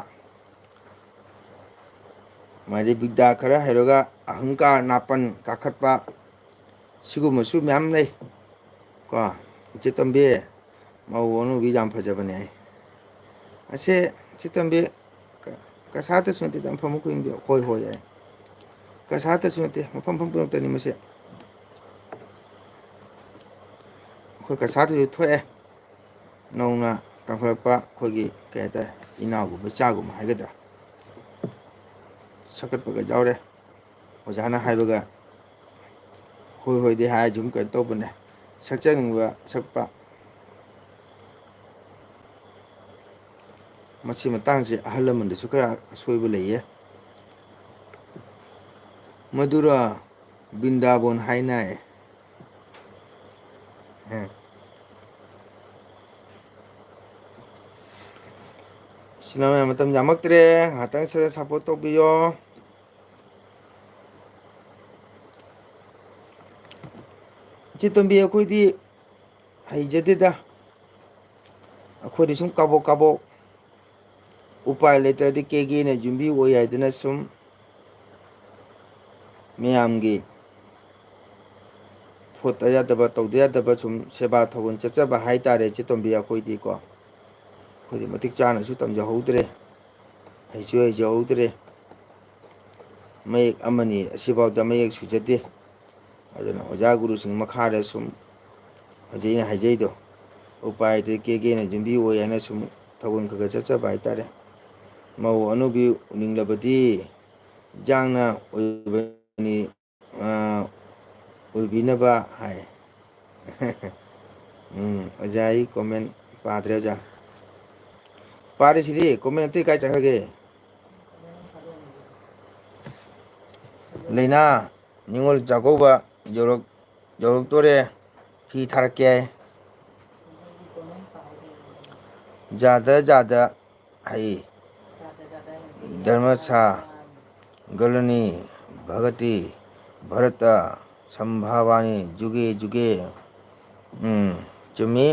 ꯃꯥꯗꯤ ꯕꯤꯗ꯭ꯌꯥ ꯈꯔ ꯍꯩꯔꯒ ꯑꯍꯪꯀꯥꯔ ꯅꯥꯄꯟ ꯀꯥꯈꯠꯄ, ꯁꯤꯒꯨꯝꯕꯁꯨ ꯃꯌꯥꯝ ꯂꯩ꯫ ꯀꯣ, ꯏꯆꯦ ꯇꯣꯝꯕꯤ, ꯃꯧ ꯑꯅꯧꯕꯤ ꯌꯥꯝ ꯐꯖꯕꯅꯦ ꯑꯩ꯫ ꯑꯁꯦ, ꯏꯆꯦ ꯇꯣꯝꯕꯤ, ꯀ-, ꯀꯁꯥꯠꯇꯁꯨ ꯅꯠꯇꯦ, ꯌꯥꯝ ꯐꯝꯃꯨ ꯈꯨꯗꯤꯡꯗꯤ, ꯍꯣꯏ, ꯍꯣꯏ, ꯌꯥꯏ꯫ ꯀꯁꯥꯠꯇꯁꯨ ꯅꯠꯇꯦ, ꯃꯐꯝ ꯃꯐꯝ ꯄꯨꯝꯅꯃꯛꯇꯅꯤ ꯃꯁꯦ꯫ ꯑꯩꯈꯣꯏ ꯀꯁꯥꯠꯇꯁꯨ ꯊꯣꯛꯑꯦ꯫ ꯅꯧꯅ ꯇꯝꯈꯠꯂꯛꯄ ꯑꯩꯈꯣꯏꯒꯤ, ꯀꯩ ꯍꯥꯏꯇꯥꯔꯦ, ꯏꯅꯥꯎꯒꯨꯝꯕ, ꯏꯆꯥꯒꯨꯝꯕ ꯍꯥꯏꯒꯗ꯭ꯔꯥ, ꯁꯛꯀꯠꯄꯒ ꯌꯥꯎꯔꯦ꯫ ꯑꯣꯖꯥꯅ ꯍꯥꯏꯕꯒ ꯍꯣꯏ ꯍꯣꯏꯗꯤ ꯍꯥꯏ, ꯑꯗꯨꯝ ꯀꯩꯅꯣ ꯇꯧꯕꯅꯦ, ꯁꯛꯆꯅꯤꯡꯕ ꯁꯛꯄ꯫ ꯃꯁꯤ ꯃꯇꯥꯡꯁꯦ ꯑꯍꯜ ꯂꯃꯟꯗꯁꯨ ꯈꯔ ꯑꯁꯣꯏꯕ ꯂꯩꯌꯦ꯫ ꯃꯗꯨꯔ ꯕ꯭ꯔꯤꯟꯗꯥꯕꯣꯟ ꯍꯥꯏꯅ꯫ ꯎꯝ꯫ ꯁꯤꯅ ꯃꯇꯝ ꯌꯥꯝꯃꯛꯇ꯭ꯔꯦ, ꯉꯥꯏꯍꯥꯛꯇꯪ ꯁꯠ ꯁꯠ support ꯇꯧꯕꯤꯌꯣ꯫ ꯏꯆꯦ ꯇꯣꯝꯕꯤ, ꯑꯩꯈꯣꯏꯗꯤ ꯍꯩꯖꯗꯦꯗ꯫ ꯑꯩꯈꯣꯏꯗꯤ ꯁꯨꯝ ꯀꯥꯕꯣꯛ ꯀꯥꯕꯣꯛ, ꯎꯄꯥꯏ ꯂꯩꯇ꯭ꯔꯗꯤ ꯀꯦꯒꯦꯅ ꯌꯨꯝꯕꯤ ꯑꯣꯏ ꯍꯥꯏꯗꯅ ꯁꯨꯝ ꯃꯌꯥꯝꯒꯤ ꯐꯣꯠꯇ ꯌꯥꯗꯕ, ꯇꯧꯗ ꯌꯥꯗꯕ ꯁꯨꯝ ꯁꯦꯕꯥ ꯊꯧꯒꯜ ꯆꯠꯆꯕ ꯍꯥꯏꯇꯥꯔꯦ, ꯏꯆꯦ ꯇꯣꯝꯕꯤ꯫ ꯑꯩꯈꯣꯏꯗꯤꯀꯣ, ꯑꯩꯈꯣꯏꯗꯤ ꯃꯇꯤꯛ ꯆꯥꯅꯁꯨ ꯇꯝꯖꯍꯧꯗ꯭ꯔꯦ, ꯍꯩꯁꯨ ꯍꯩꯖꯍꯧꯗ꯭ꯔꯦ꯫ ꯃꯌꯦꯛ ꯑꯃꯅꯤ ꯑꯁꯤꯐꯥꯎꯗ ꯃꯌꯦꯛ ꯁꯨꯖꯗꯦ꯫ ꯑꯗꯨꯅ ꯑꯣꯖꯥ ꯒꯨꯔꯨꯁꯤꯡ ꯃꯈꯥꯗ ꯁꯨꯝ ꯍꯧꯖꯤꯛ ꯑꯩꯅ ꯍꯥꯏꯖꯩꯗꯣ, ꯎꯄꯥꯏ ꯂꯩꯇ꯭ꯔꯦ, ꯀꯦꯒꯦꯅ ꯌꯨꯝꯕꯤ ꯑꯣꯏ ꯍꯥꯏꯅ ꯁꯨꯝ ꯊꯧꯒꯜ ꯈꯔ ꯈꯔ ꯆꯠꯆꯕ ꯍꯥꯏꯇꯥꯔꯦ꯫ ꯃꯧ ꯑꯅꯧꯕꯤ ꯎꯅꯤꯡꯂꯕꯗꯤ ꯏꯟꯖꯥꯡꯅ ꯑꯣꯏꯕꯅꯤ, ꯑ, ꯑꯣꯏꯕꯤꯅꯕ ꯍꯥꯏ꯫ ꯎꯝ, ꯑꯣꯖꯥ, ꯑꯩ comment ꯄꯥꯗ꯭ꯔꯦ, ꯑꯣꯖꯥ꯫ ꯄꯥꯔꯤꯁꯤꯗꯤ comment ꯑꯇꯩ ꯀꯥꯏ ꯆꯠꯈ꯭ꯔꯒꯦ? ꯂꯩꯅꯥ, ꯅꯤꯉꯣꯜ ꯆꯥꯛꯀꯧꯕ ꯌꯧꯔꯛ-, ꯌꯧꯔꯛꯇꯣꯔꯦ꯫ ꯐꯤ ꯊꯥꯔꯛꯀꯦ ꯍꯥꯏ꯫ ꯖꯥꯗ ꯖꯥꯗ ꯍꯩ꯫ ꯙꯔꯃꯁꯥ ꯒꯂꯅꯤ ꯚꯒꯇꯤ ꯚꯔꯇ ꯁꯝꯚꯥꯋꯥꯅꯤ ꯖꯨꯒꯦ ꯖꯨꯒꯦ꯫ ꯎꯝ, ꯆꯨꯝꯃꯤ꯫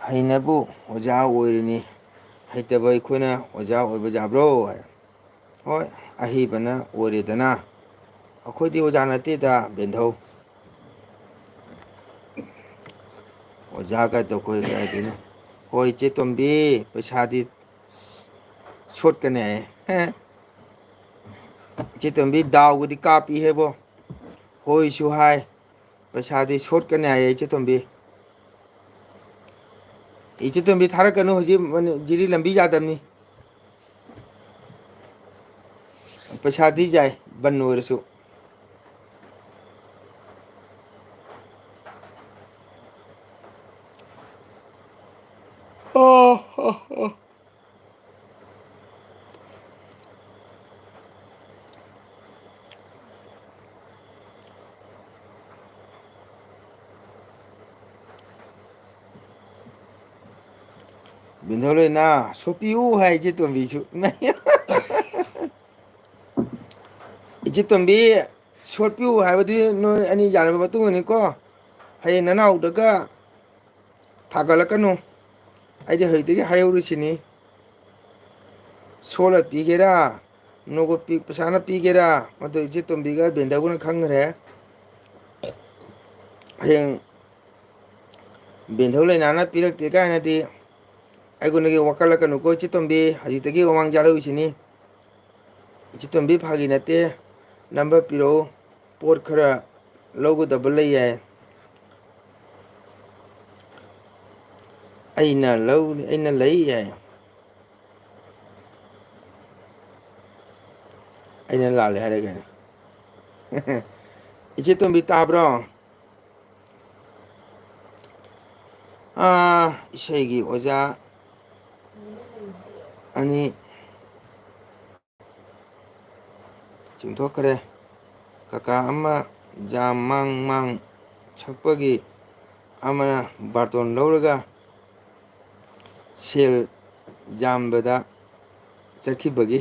ꯍꯩꯅꯕꯨ ꯑꯣꯖꯥ ꯑꯣꯏꯔꯤꯅꯤ, ꯍꯩꯇꯕ ꯑꯩꯈꯣꯏꯅ ꯑꯣꯖꯥ ꯑꯣꯏꯕ ꯌꯥꯕ꯭ꯔꯣ? ꯍꯣꯏ, ꯑꯍꯩꯕꯅ ꯑꯣꯏꯔꯦꯗꯅ꯫ ꯑꯩꯈꯣꯏꯗꯤ ꯑꯣꯖꯥ ꯅꯠꯇꯦꯗ, ꯕꯦꯟꯙꯧ꯫ ꯑꯣꯖꯥ ꯀꯥꯏꯗꯣ ꯑꯩꯈꯣꯏ ꯀꯥꯏꯗꯩꯅꯣ? ꯍꯣꯏ, ꯏꯆꯦ ꯇꯣꯝꯕꯤ, ꯄꯩꯁꯥꯗꯤ ꯁꯣꯠꯀꯅꯤ ꯍꯥꯏꯌꯦ꯫ ꯏꯆꯦ ꯇꯣꯝꯕꯤ, ꯗꯥꯎꯒꯗꯤ ꯀꯥꯞꯄꯤꯍꯦꯕꯣ꯫ ꯍꯣꯏꯁꯨ ꯍꯥꯏ, ꯄꯩꯁꯥꯗꯤ ꯁꯣꯠꯀꯅꯤ ꯍꯥꯏꯌꯦ, ꯏꯆꯦ ꯇꯣꯝꯕꯤ꯫ ꯏꯆꯦ ꯇꯣꯝꯕꯤ, ꯊꯥꯔꯛꯀꯅꯨ, ꯍꯧꯖꯤꯛ ꯃꯅꯤ-, ꯖꯤꯔꯤ ꯂꯝꯕꯤ ꯌꯥꯗꯕꯅꯤ꯫ ꯄꯩꯁꯥꯗꯤ ꯌꯥꯏ, ꯕꯟ ꯑꯣꯏꯔꯁꯨ꯫ ꯑꯣ, ꯑꯣ, ꯑꯣ꯫ ꯕꯦꯟꯊꯧ ꯂꯩꯅꯥ ꯁꯣꯠꯄꯤꯌꯨ ꯍꯥꯏ ꯏꯆꯦ ꯇꯣꯝꯕꯤꯁꯨ꯫ ꯏꯆꯦ ꯇꯣꯝꯕꯤ, ꯁꯣꯠꯄꯤꯌꯨ ꯍꯥꯏꯕꯗꯤ ꯅꯣꯏ ꯑꯅꯤ ꯌꯥꯅꯕ ꯃꯇꯨꯡ ꯏꯟꯅꯅꯤꯀꯣ꯫ ꯍꯌꯦꯡ ꯅꯅꯥꯎꯗꯒ ꯊꯥꯒꯠꯂꯛꯀꯅꯨ꯫ ꯑꯩꯗꯤ ꯍꯧꯖꯤꯛꯇꯒꯤ ꯍꯥꯏꯍꯧꯔꯤꯁꯤꯅꯤ꯫ ꯁꯣꯠꯂ ꯄꯤꯒꯦꯔꯥ, ꯅꯣꯡꯃ ꯄꯤ-, ꯄꯩꯁꯥꯅ ꯄꯤꯒꯦꯔꯥ, ꯃꯗꯨ ꯏꯆꯦ ꯇꯣꯝꯕꯤꯒ ꯕꯦꯟꯗꯧꯒꯅ ꯈꯪꯈ꯭ꯔꯦ꯫ ꯍꯌꯦꯡ ꯕꯦꯟꯗꯧ ꯂꯩꯅꯥꯅ ꯄꯤꯔꯛꯇꯦ ꯀꯥꯏꯅꯗꯤ ꯑꯩꯉꯣꯟꯗꯒꯤ ꯋꯥꯀꯠꯂꯛꯀꯅꯨꯀꯣ ꯏꯆꯦ ꯇꯣꯝꯕꯤ, ꯍꯧꯖꯤꯛꯇꯒꯤ ꯃꯃꯥꯡ ꯆꯥꯔꯧꯏꯁꯤꯅꯤ꯫ ꯏꯆꯦ ꯇꯣꯝꯕꯤ, ꯐꯥꯒꯤ ꯅꯠꯇꯦ, ꯅꯝꯕꯔ ꯄꯤꯔꯛꯎ, ꯄꯣꯠ ꯈꯔ ꯂꯧꯒꯗꯕ ꯂꯩ ꯍꯥꯏ꯫ ꯑꯩꯅ ꯂꯧ-, ꯑꯩꯅ ꯂꯩ ꯍꯥꯏ꯫ ꯑꯩꯅ ꯂꯥꯜꯂꯦ ꯍꯥꯏꯔꯒꯅꯦ꯫ ꯏꯆꯦ ꯇꯣꯝꯕꯤ ꯇꯥꯕ꯭ꯔꯣ? ꯑꯥ, ꯏꯁꯩꯒꯤ ꯑꯣꯖꯥ ꯑꯅꯤ ꯆꯨꯝꯊꯣꯛꯈ꯭ꯔꯦ꯫ ꯀꯀꯥ ꯑꯃ ꯖꯥꯝ ꯃꯥꯡ ꯃꯥꯡ ꯁꯛꯄꯒꯤ, ꯑꯃꯅ ꯕꯥꯔꯇꯣꯟ ꯂꯧꯔꯒ ꯁꯦꯜ ꯌꯥꯝꯕꯗ ꯆꯠꯈꯤꯕꯒꯤ꯫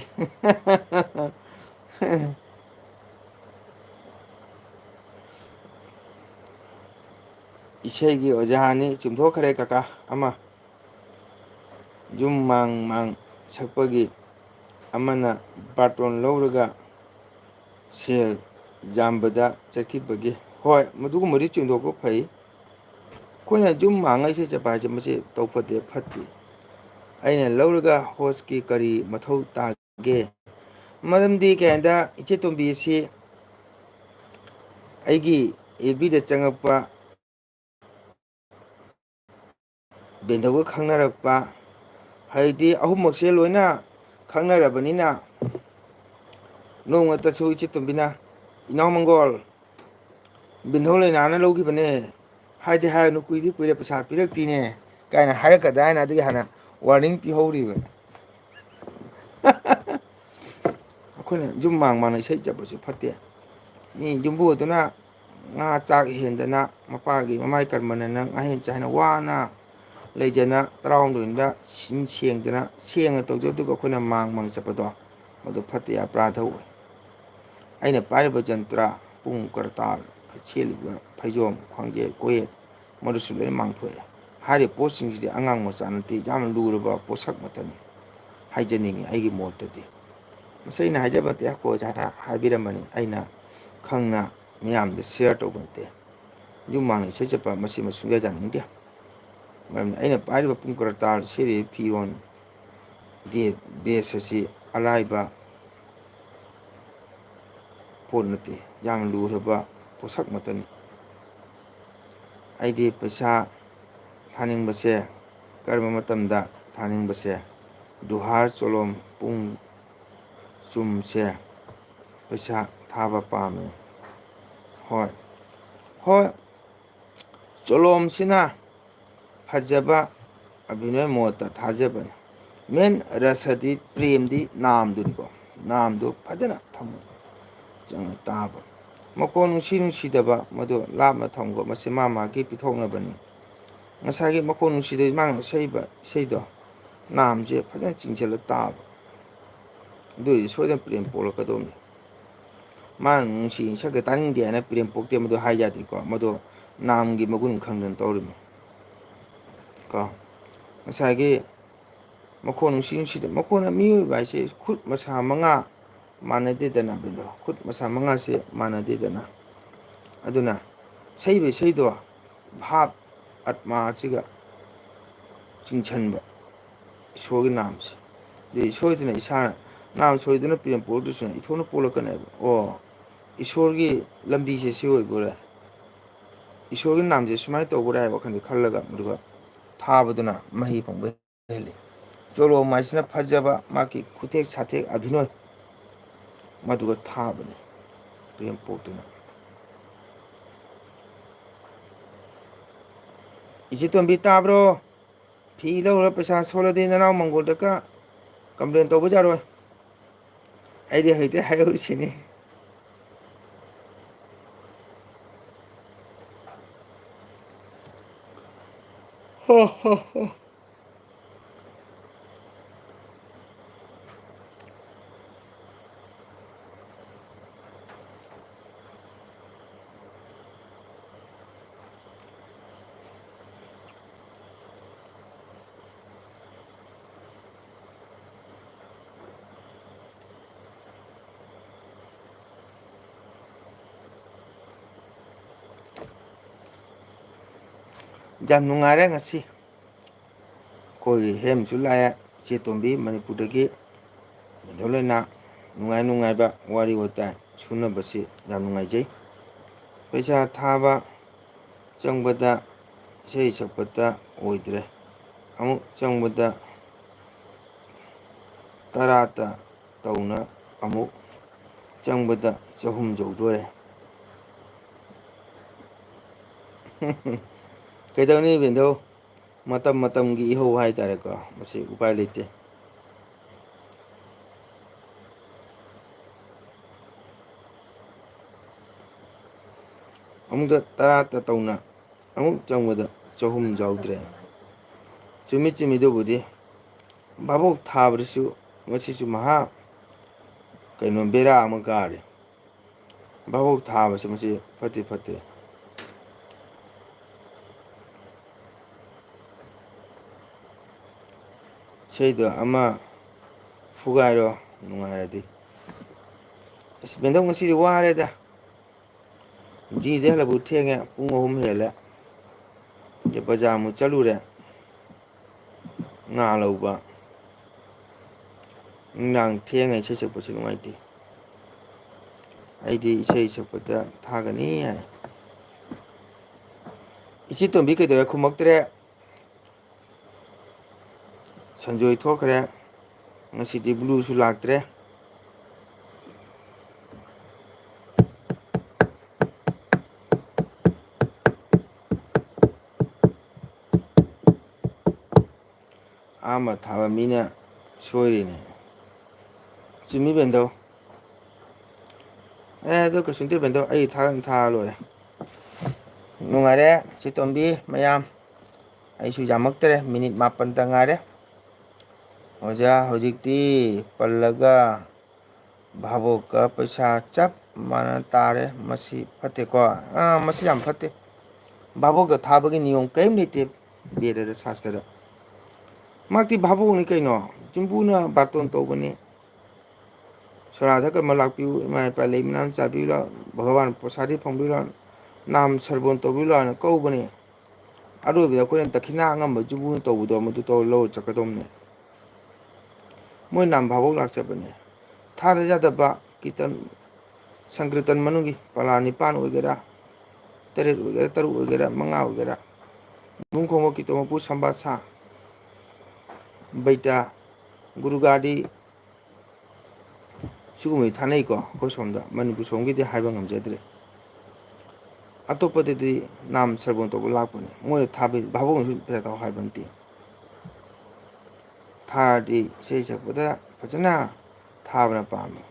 ꯏꯁꯩꯒꯤ ꯑꯣꯖꯥ ꯑꯅꯤ ꯆꯨꯝꯊꯣꯛꯈ꯭ꯔꯦ ꯀꯀꯥ ꯑꯃ꯫ ꯌꯨꯝ ꯃꯥꯡ ꯃꯥꯡ ꯁꯛꯄꯒꯤ, ꯑꯃꯅ ꯕꯥꯔꯇꯣꯟ ꯂꯧꯔꯒ ꯁꯦꯜ ꯌꯥꯝꯕꯗ ꯆꯠꯈꯤꯕꯒꯤ꯫ ꯍꯣꯏ, ꯃꯗꯨꯒꯨꯝꯕꯗꯤ ꯆꯨꯝꯊꯣꯛꯄ ꯐꯩ꯫ ꯑꯩꯈꯣꯏꯅ ꯌꯨꯝ ꯃꯥꯡꯉ ꯏꯁꯩ ꯆꯠꯄ ꯍꯥꯏꯁꯦ ꯃꯁꯤ ꯇꯧꯐꯗꯦ, ꯐꯠꯇꯦ꯫ ꯑꯩꯅ ꯂꯧꯔꯒ ꯍꯣꯁꯀꯤ ꯀꯔꯤ ꯃꯊꯧ ꯇꯥꯒꯦ? ꯃꯔꯝꯗꯤ ꯀꯩ ꯍꯥꯏꯗ ꯏꯆꯦ ꯇꯣꯝꯕꯤ ꯑꯁꯤ ꯑꯩꯒꯤ ꯑꯦꯐ ꯕꯤꯗ ꯆꯪꯉꯛꯄ, ꯕꯦꯟꯗꯧꯒ ꯈꯪꯅꯔꯛꯄ, ꯍꯥꯏꯗꯤ ꯑꯍꯨꯝꯃꯛꯁꯦ ꯂꯣꯏꯅ ꯈꯪꯅꯔꯕꯅꯤꯅ, ꯅꯣꯡꯃꯇꯁꯨ ꯏꯆꯦ ꯇꯣꯝꯕꯤꯅ, "ꯏꯅꯥꯎ ꯃꯪꯒꯣꯜ, ꯕꯦꯟꯗꯧ ꯂꯩꯅꯥꯅ ꯂꯧꯈꯤꯕꯅꯦ" ꯍꯥꯏꯗꯤ ꯍꯥꯏꯔꯅꯨ, "ꯀꯨꯏꯗꯤ ꯀꯨꯏꯔꯦ, ꯄꯩꯁꯥ ꯄꯤꯔꯛꯇꯤꯅꯦ" ꯀꯥꯏꯅ ꯍꯥꯏꯔꯛꯀꯗ꯭ꯔꯥ ꯍꯥꯏꯅ ꯑꯗꯨꯒꯤ ꯍꯥꯟꯅ ꯋꯥꯔꯅꯤꯡ ꯄꯤꯍꯧꯔꯤꯕ꯫ ꯑꯩꯈꯣꯏꯅ ꯌꯨꯝ ꯃꯥꯡ ꯃꯥꯡꯅ ꯏꯁꯩ ꯆꯠꯄꯁꯨ ꯐꯠꯇꯦ꯫ ꯃꯤ ꯌꯨꯝꯕꯨ ꯑꯗꯨꯅ ꯉꯥ ꯆꯥꯛ ꯍꯦꯟꯗꯅ ꯃꯄꯥꯒꯤ ꯃꯃꯥꯏ ꯀꯔꯃꯅꯅ ꯉꯥꯍꯦꯟ ꯆꯥꯏꯅ ꯋꯥꯅ ꯂꯩꯖꯅ ꯇꯔꯥꯍꯨꯝꯗꯣꯏꯗ ꯁꯤꯝ ꯁꯦꯡꯗꯅ ꯁꯦꯡꯅ ꯇꯧꯖꯩ, ꯑꯗꯨꯒ ꯑꯩꯈꯣꯏꯅ ꯃꯥꯡ ꯃꯥꯡ ꯆꯠꯄꯗꯣ, ꯃꯗꯨ ꯐꯠꯇꯦ, ꯑꯄꯔꯥꯙ ꯑꯣꯏ꯫ ꯑꯩꯅ ꯄꯥꯏꯔꯤꯕ ꯖꯟꯇ꯭ꯔ, ꯄꯨꯡ, ꯀꯔꯇꯥꯜ, ꯁꯦꯠꯂꯤꯕ ꯐꯩꯖꯣꯝ, ꯈ꯭ꯋꯥꯡꯖꯦ, ꯀꯣꯌꯦꯠ, ꯃꯗꯨꯁꯨ ꯂꯣꯏꯅ ꯃꯥꯡꯊꯣꯛꯑꯦ꯫ ꯍꯥꯏꯔꯤꯕ ꯄꯣꯠꯁꯤꯡꯁꯤꯗꯤ ꯑꯉꯥꯡ ꯃꯆꯥ ꯅꯠꯇꯦ, ꯌꯥꯝꯅ ꯂꯨꯔꯕ ꯄꯣꯠꯁꯛ ꯃꯇꯅꯤ ꯍꯥꯏꯖꯅꯤꯡꯉꯤ ꯑꯩꯒꯤ ꯃꯣꯠꯇꯗꯤ꯫ ꯃꯁꯤ ꯑꯩꯅ ꯍꯥꯏꯖꯕ ꯅꯠꯇꯦ, ꯑꯩꯈꯣꯏ ꯑꯣꯖꯥꯅ ꯍꯥꯏꯕꯤꯔꯝꯕꯅꯤ, ꯑꯩꯅ ꯈꯪꯅ ꯃꯤꯌꯥꯝꯗ ꯁꯤꯌꯔ ꯇꯧꯕ ꯅꯠꯇꯦ꯫ ꯌꯨꯝ ꯃꯥꯡꯅ ꯏꯁꯩ ꯆꯠꯄ ꯃꯁꯤ ꯃꯁꯨꯡ ꯌꯥꯖꯅꯤꯡꯗꯦ꯫ ꯃꯔꯝꯗꯤ ꯑꯩꯅ ꯄꯥꯏꯔꯤꯕ ꯄꯨꯡ ꯀꯔꯇꯥꯜ, ꯁꯦꯠꯂꯤꯕ ꯐꯤꯔꯣꯟ, ꯗꯦ-, ꯕꯦꯁ ꯑꯁꯤ ꯑꯔꯥꯏꯕ ꯄꯣꯠ ꯅꯠꯇꯦ, ꯌꯥꯝꯅ ꯂꯨꯔꯕ ꯄꯣꯠꯁꯛ ꯃꯇꯅꯤ꯫ ꯑꯩꯗꯤ ꯄꯩꯁꯥ ꯊꯥꯅꯤꯡꯕꯁꯦ ꯀꯔꯝꯕ ꯃꯇꯝꯗ ꯊꯥꯅꯤꯡꯕꯁꯦ? ꯗꯨꯍꯥꯔ, ꯆꯣꯂꯣꯝ, ꯄꯨꯡ, ꯆꯨꯝꯁꯦ ꯄꯩꯁꯥ ꯊꯥꯕ ꯄꯥꯝꯃꯤ꯫ ꯍꯣꯏ, ꯍꯣꯏ, ꯆꯣꯂꯣꯝꯁꯤꯅ ꯐꯖꯕ ꯑꯚꯤꯅꯣꯏ ꯃꯣꯠꯇ ꯊꯥꯖꯕꯅꯤ꯫ ꯃꯦꯟ ꯔꯁꯗꯤ, ꯄ꯭ꯔꯦꯝꯗꯤ ꯅꯥꯝꯗꯨꯅꯤꯀꯣ꯫ ꯅꯥꯝꯗꯨ ꯐꯖꯅ ꯊꯝꯃꯨ, ꯆꯪꯅ ꯇꯥꯕ꯫ ꯃꯈꯣꯟ ꯅꯨꯡꯁꯤ ꯅꯨꯡꯁꯤꯗꯕ ꯃꯗꯨ ꯂꯥꯞꯅ ꯊꯝꯈꯣ, ꯃꯁꯤ ꯃꯥ ꯃꯥꯒꯤ ꯄꯤꯊꯣꯛꯅꯕꯅꯤ꯫ ꯉꯁꯥꯏꯒꯤ ꯃꯈꯣꯟ ꯅꯨꯡꯁꯤꯗꯕ ꯃꯥꯅ ꯁꯛꯏꯕ ꯏꯁꯩꯗꯣ, ꯅꯥꯝꯁꯦ ꯐꯖꯅ ꯆꯤꯡꯁꯤꯜꯂ ꯇꯥꯕ꯫ ꯑꯗꯨ ꯑꯣꯏꯔꯗꯤ ꯁꯣꯏꯗꯅ ꯄ꯭ꯔꯦꯝ ꯄꯣꯛꯂꯛꯀꯗꯧꯕꯅꯤ꯫ ꯃꯥꯅ ꯅꯨꯡꯁꯤ ꯁꯛꯀꯦ ꯇꯥꯅꯤꯡꯗꯦ ꯍꯥꯏꯅ ꯄ꯭ꯔꯦꯝ ꯄꯣꯛꯇꯦ, ꯃꯗꯨ ꯍꯥꯏ ꯌꯥꯗꯦꯀꯣ꯫ ꯃꯗꯨ ꯅꯥꯝꯒꯤ ꯃꯒꯨꯟ ꯈꯪꯗꯅ ꯇꯧꯔꯤꯕꯅꯤ ꯀꯣ꯫ ꯉꯁꯥꯏꯒꯤ ꯃꯈꯣꯟ ꯅꯨꯡꯁꯤ ꯅꯨꯡꯁꯤꯗ, ꯃꯈꯣꯟ ꯃꯤꯑꯣꯏꯕ ꯍꯥꯏꯁꯦ ꯈꯨꯠ ꯃꯁꯥ ꯃꯉꯥ ꯃꯥꯟꯅꯗꯦꯗꯅ, ꯑꯗꯣ ꯈꯨꯠ ꯃꯁꯥ ꯃꯉꯥꯁꯦ ꯃꯥꯟꯅꯗꯦꯗꯅ꯫ ꯑꯗꯨꯅ ꯁꯛꯏꯕ ꯏꯁꯩꯗꯣ ꯚꯥꯕ, ꯑꯠꯃꯥ ꯑꯁꯤꯒ ꯆꯤꯡꯁꯤꯟꯕ, ꯏꯁꯣꯔꯒꯤ ꯅꯥꯝꯁꯦ꯫ ꯑꯗꯨ ꯏꯁꯣꯔꯁꯤꯅ ꯏꯁꯥꯅ ꯅꯥꯝ ꯁꯣꯏꯗꯅ ꯄ꯭ꯔꯦꯝ ꯄꯣꯛꯂꯛꯇꯣꯏꯁꯤꯅ ꯏꯊꯣꯛꯅ ꯄꯣꯛꯂꯛꯀꯅꯦꯕ꯫ ꯑꯣ, ꯏꯁꯣꯔꯒꯤ ꯂꯝꯕꯤꯁꯦ ꯁꯤ ꯑꯣꯏꯕꯣꯔꯦ, ꯏꯁꯣꯔꯒꯤ ꯅꯥꯝꯁꯦ ꯁꯨꯃꯥꯏꯅ ꯇꯧꯕꯣꯔꯦ ꯍꯥꯏꯕ ꯋꯥꯈꯜꯁꯦ ꯈꯜꯂꯒ, ꯑꯗꯨꯒ ꯊꯥꯕꯗꯨꯅ ꯃꯍꯩ ꯐꯪꯕ ꯍꯦꯜꯂꯤ꯫ ꯆꯣꯂꯣꯝ ꯍꯥꯏꯁꯤꯅ ꯐꯖꯕ, ꯃꯥꯒꯤ ꯈꯨꯊꯦꯛ ꯁꯥꯊꯦꯛ ꯑꯚꯤꯅꯣꯏ, ꯃꯗꯨꯒ ꯊꯥꯕꯅꯤ ꯄ꯭ꯔꯦꯝ ꯄꯣꯛꯇꯨꯅ꯫ ꯏꯆꯦ ꯇꯣꯝꯕꯤ, ꯇꯥꯕ꯭ꯔꯣ? ꯐꯤ ꯂꯧꯔ ꯄꯩꯁꯥ ꯁꯣꯜꯂꯗꯤ ꯅꯅꯥꯎ ꯃꯪꯒꯣꯜꯗꯒ ꯀꯝꯄ꯭ꯂꯦꯟ ꯇꯧꯕ ꯌꯥꯔꯣꯏ꯫ ꯑꯩꯗꯤ ꯍꯧꯖꯤꯛꯇꯩ ꯍꯥꯏꯍꯧꯔꯤꯁꯤꯅꯤ꯫ ꯍꯣ, ꯍꯣ, ꯍꯣ꯫ ꯌꯥꯝ ꯅꯨꯡꯉꯥꯏꯔꯦ ꯉꯁꯤ꯫ ꯑꯩꯈꯣꯏꯒꯤ ꯍꯦꯝꯁꯨ ꯂꯥꯛꯑꯦ, ꯏꯆꯦ ꯇꯣꯝꯕꯤ ꯃꯅꯤꯄꯨꯔꯗꯒꯤ꯫ ꯃꯦꯙꯧ ꯂꯣꯏꯅ ꯅꯨꯡꯉꯥꯏ ꯅꯨꯡꯉꯥꯏꯕ ꯋꯥꯔꯤ ꯋꯥꯇꯥꯏ ꯁꯨꯅꯕꯁꯤ ꯌꯥꯝ ꯅꯨꯡꯉꯥꯏꯖꯩ꯫ ꯄꯩꯁꯥ ꯊꯥꯕ ꯆꯪꯕꯗ ꯏꯁꯩ ꯁꯛꯄꯇ ꯑꯣꯏꯗ꯭ꯔꯦ꯫ ꯑꯃꯨꯛ ꯆꯪꯕꯗ ꯇꯔꯥꯇ ꯇꯧꯅ ꯑꯃꯨꯛ ꯆꯪꯕꯗ ꯆꯍꯨꯝ ꯌꯧꯗꯣꯔꯦ꯫ ꯀꯩꯗꯧꯅꯤ ꯕꯦꯟꯗꯧ? ꯃꯇꯝ ꯃꯇꯝꯒꯤ ꯏꯍꯧ ꯍꯥꯏꯇꯥꯔꯦꯀꯣ, ꯃꯁꯤ ꯎꯄꯥꯏ ꯂꯩꯇꯦ꯫ ꯑꯃꯨꯛꯇ ꯇꯔꯥꯇ ꯇꯧꯅ ꯑꯃꯨꯛ ꯆꯪꯕꯗ ꯆꯍꯨꯝ ꯌꯥꯎꯗ꯭ꯔꯦ꯫ ꯆꯨꯝꯃꯤ, ꯆꯨꯝꯃꯤ, ꯑꯗꯨꯕꯨꯗꯤ ꯚꯥꯕꯣꯛ ꯊꯥꯕꯗꯁꯨ ꯃꯁꯤꯁꯨ ꯃꯍꯥ ꯀꯩꯅꯣ ꯕꯦꯔꯥ ꯑꯃ ꯀꯥꯔꯦ꯫ ꯚꯥꯕꯣꯛ ꯊꯥꯕꯁꯦ ꯃꯁꯤ ꯐꯠꯇꯦ, ꯐꯠꯇꯦ꯫ ꯏꯁꯩꯗꯣ ꯑꯃ ꯐꯨꯒꯥꯏꯔꯣ, ꯅꯨꯡꯉꯥꯏꯔꯗꯤ꯫ ꯑꯁ, ꯕꯦꯟꯗꯧ, ꯉꯁꯤꯗꯤ ꯋꯥꯔꯦꯗ꯫ ꯗ꯭ꯌꯨꯇꯤꯗꯩ ꯍꯜꯂꯛꯄ ꯊꯦꯡꯉꯦ, ꯄꯨꯡ ꯑꯍꯨꯝ ꯍꯦꯜꯂꯦ꯫ ꯑꯗꯩ ꯕꯖꯥꯔ ꯑꯃꯨꯛ ꯆꯠꯂꯨꯔꯦ꯫ ꯉꯥ ꯂꯧꯕ꯫ ꯅꯨꯡꯗꯥꯡ ꯊꯦꯡꯅ ꯏꯁꯩ ꯁꯛꯄꯁꯨ ꯅꯨꯡꯉꯥꯏꯇꯦ꯫ ꯑꯩꯗꯤ ꯏꯁꯩ ꯁꯛꯄꯗ ꯊꯥꯒꯅꯤ ꯍꯥꯏ꯫ ꯏꯆꯦ ꯇꯣꯝꯕꯤ ꯀꯩꯗꯧꯔꯦ? ꯈꯨꯝꯃꯛꯇ꯭ꯔꯦ꯫ ꯁꯟꯖꯣꯏ ꯊꯣꯛꯈ꯭ꯔꯦ꯫ ꯉꯁꯤꯗꯤ ꯕ꯭ꯂꯨꯁꯨ ꯂꯥꯛꯇ꯭ꯔꯦ꯫ ꯑꯍꯥꯟꯕ ꯊꯥꯕ ꯃꯤꯅ ꯁꯣꯏꯔꯤꯅꯦ꯫ ꯆꯨꯝꯃꯤ ꯕꯦꯟꯗꯧ꯫ ꯑꯦ, ꯑꯗꯨ ꯀꯩꯁꯨ ꯅꯠꯇꯦ ꯕꯦꯟꯗꯧ, ꯑꯩ ꯊꯥ-, ꯊꯥꯔ ꯂꯣꯏꯔꯦ꯫ ꯅꯨꯡꯉꯥꯏꯔꯦ ꯆꯦ ꯇꯣꯝꯕꯤ ꯃꯌꯥꯝ꯫ ꯑꯩꯁꯨ ꯌꯥꯝꯃꯛꯇꯔꯦ, ꯃꯤꯅꯤꯠ ꯃꯥꯄꯟꯇ ꯉꯥꯏꯔꯦ꯫ ꯑꯣꯖꯥ, ꯍꯧꯖꯤꯛꯇꯤ ꯄꯜꯂꯒ ꯚꯥꯕꯣꯛꯀ ꯄꯩꯁꯥ ꯆꯞ ꯃꯥꯟꯅ ꯇꯥꯔꯦ꯫ ꯃꯁꯤ ꯐꯠꯇꯦꯀꯣ꯫ ꯑꯥ, ꯃꯁꯤ ꯌꯥꯝ ꯐꯠꯇꯦ꯫ ꯚꯥꯕꯣꯛꯀ ꯊꯥꯕꯒꯤ ꯅꯤꯌꯣꯝ ꯀꯔꯤꯝ ꯂꯩꯇꯦ ꯕꯦꯗꯗ, ꯁꯥꯁꯇ꯭ꯔꯗ꯫ ꯃꯍꯥꯛꯇꯤ ꯚꯥꯕꯣꯛꯅꯤ ꯀꯩꯅꯣ꯫ ꯌꯨꯝꯕꯨꯅ ꯕꯥꯔꯇꯣꯟ ꯇꯧꯕꯅꯤ꯫ ꯁꯣꯔꯥꯗ ꯀꯔꯝꯕ ꯂꯥꯛꯄꯤꯌꯨ, ꯏꯃꯥ ꯏꯄꯥ ꯂꯩ ꯃꯅꯥꯝ ꯆꯥꯕꯤꯌꯨ ꯂꯥꯎ, ꯚꯒꯋꯥꯟ ꯄ꯭ꯔꯁꯥꯗꯤ ꯐꯪꯕꯤꯌꯨ ꯂꯥꯎ, ꯅꯥꯝ ꯁꯔꯕꯣꯟ ꯇꯧꯕꯤꯌꯨ ꯂꯥꯎꯅ ꯀꯧꯕꯅꯤ꯫ ꯑꯔꯣꯏꯕꯗ ꯑꯩꯈꯣꯏꯅ ꯗꯈꯤꯅꯥ ꯑꯉꯝꯕ ꯌꯨꯝꯕꯨꯅ ꯇꯧꯕꯗꯣ ꯃꯗꯨ ꯇꯧꯔ ꯂꯧꯔ ꯆꯠꯀꯗꯧꯕꯅꯤ꯫ ꯃꯣꯏ ꯅꯥꯝ ꯚꯥꯕꯣꯛ ꯂꯥꯛꯆꯕꯅꯦ꯫ ꯊꯥꯗ ꯌꯥꯗꯕ ꯀꯤꯔꯇꯟ, ꯁꯪꯀꯤꯔꯇꯟ ꯃꯅꯨꯡꯒꯤ ꯄꯂꯥ ꯅꯤꯄꯥꯟ ꯑꯣꯏꯒꯦꯔꯥ, ꯇꯔꯦꯠ ꯑꯣꯏꯒꯦꯔꯥ, ꯇꯔꯨꯛ ꯑꯣꯏꯒꯦꯔꯥ, ꯃꯉꯥ ꯑꯣꯏꯒꯦꯔꯥ, ꯅꯤꯡꯈꯣꯡꯕ ꯀꯤꯔꯇꯣꯟ ꯃꯄꯨ ꯁꯝꯕꯥꯠ ꯁꯥ, ꯕꯩꯇꯥ, ꯒꯨꯔꯨꯒꯥꯗꯤ, ꯁꯤꯒꯨꯝꯕꯗꯤ ꯊꯥꯅꯩꯀꯣ꯫ ꯑꯩꯈꯣꯏ ꯁꯣꯝꯗ, ꯃꯅꯤꯄꯨꯔ ꯁꯣꯝꯒꯤꯗꯤ ꯍꯥꯏꯕ ꯉꯝꯖꯗ꯭ꯔꯦ꯫ ꯑꯇꯣꯞꯄꯗꯗꯤ ꯅꯥꯝ ꯁꯔꯕꯣꯟ ꯇꯧꯕ ꯂꯥꯛꯄꯅꯦ꯫ ꯃꯣꯏꯅ ꯊꯥꯕ, ꯚꯥꯕꯣꯛꯅꯁꯨ ꯄꯩꯁꯥ ꯊꯥꯎ ꯍꯥꯏꯕ ꯅꯠꯇꯦ꯫ ꯊꯥꯔꯗꯤ ꯏꯁꯩ ꯁꯛꯄꯗ ꯐꯖꯅ ꯊꯥꯕꯅ ꯄꯥꯝꯃꯤ꯫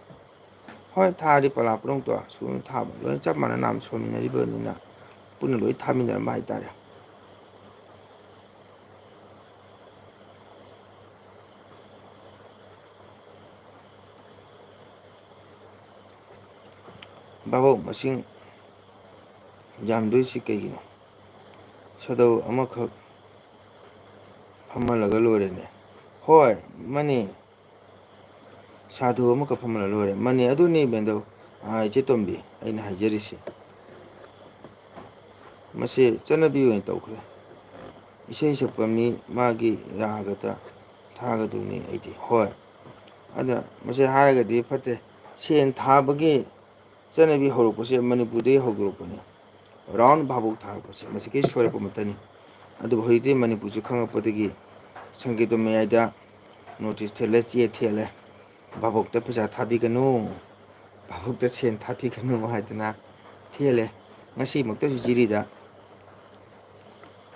ꯍꯣꯏ, ꯊꯥꯔꯗꯤ ꯄꯂꯥ ꯄꯨꯝꯅꯃꯛꯇꯣ ꯁꯨꯅ ꯊꯥꯕ, ꯂꯣꯏꯅ ꯆꯞ ꯃꯥꯟꯅꯅ ꯁꯣꯟꯃꯤꯟꯅꯔꯤꯕꯅꯤꯅ ꯄꯨꯟꯅ ꯂꯣꯏ ꯊꯥꯃꯤꯟꯅꯔꯝꯕ ꯍꯥꯏꯇꯥꯔꯦ꯫ ꯚꯥꯕꯣꯛ ꯃꯁꯤꯡ ꯌꯥꯝꯗꯣꯏꯁꯤ ꯀꯩꯒꯤꯅꯣ? ꯁꯥꯗꯨ ꯑꯃꯈꯛ ꯐꯝꯍꯜꯂꯒ ꯂꯣꯏꯔꯦꯅꯦ꯫ ꯍꯣꯏ, ꯃꯥꯅꯦ꯫ ꯁꯥꯗꯨ ꯑꯃꯈꯛ ꯐꯝꯍꯜꯂ ꯂꯣꯏꯔꯦ꯫ ꯃꯥꯅꯦ, ꯑꯗꯨꯅꯤ ꯕꯦꯟꯗꯧ, ꯑꯥ, ꯏꯆꯦ ꯇꯣꯝꯕꯤ, ꯑꯩꯅ ꯍꯥꯏꯖꯔꯤꯁꯤ꯫ ꯃꯁꯤ ꯆꯠꯅꯕꯤ ꯑꯣꯏꯅ ꯇꯧꯈ꯭ꯔꯦ꯫ ꯏꯁꯩ ꯁꯛꯄ ꯃꯤ ꯃꯥꯒꯤ ꯔꯥꯒꯗ ꯊꯥꯒꯗꯧꯅꯤ ꯑꯩꯗꯤ꯫ ꯍꯣꯏ꯫ ꯑꯗꯨꯅ ꯃꯁꯤ ꯍꯥꯏꯔꯒꯗꯤ ꯐꯠꯇꯦ꯫ ꯁꯦꯟ ꯊꯥꯕꯒꯤ ꯆꯠꯅꯕꯤ ꯍꯧꯔꯛꯄꯁꯦ ꯃꯅꯤꯄꯨꯔꯗꯒꯤ ꯍꯧꯗꯣꯔꯛꯄꯅꯤ꯫ ꯔꯥꯎꯟ ꯚꯥꯕꯣꯛ ꯊꯥꯔꯛꯄꯁꯦ ꯃꯁꯤꯗꯒꯤ ꯁꯣꯏꯔꯛꯄ ꯑꯃꯠꯇꯅꯤ꯫ ꯑꯗꯨꯕꯨ ꯍꯧꯖꯤꯛꯇꯤ ꯃꯅꯤꯄꯨꯔꯁꯤ ꯈꯪꯉꯛꯄꯗꯒꯤ ꯁꯪꯒꯤꯠꯇ ꯃꯌꯥꯏꯗ ꯅꯣꯇꯤꯁ ꯊꯦꯠꯂꯦ, ꯆꯦ ꯊꯦꯠꯂꯦ, "ꯚꯥꯕꯣꯛꯇ ꯄꯩꯁꯥ ꯊꯥꯕꯤꯒꯅꯨ, ꯚꯥꯕꯣꯛꯇ ꯁꯦꯟ ꯊꯥꯕꯤꯒꯅꯨ" ꯍꯥꯏꯗꯅ ꯊꯦꯠꯂꯦ꯫ ꯉꯁꯤꯃꯛꯇꯁꯨ ꯖꯤꯔꯤꯗ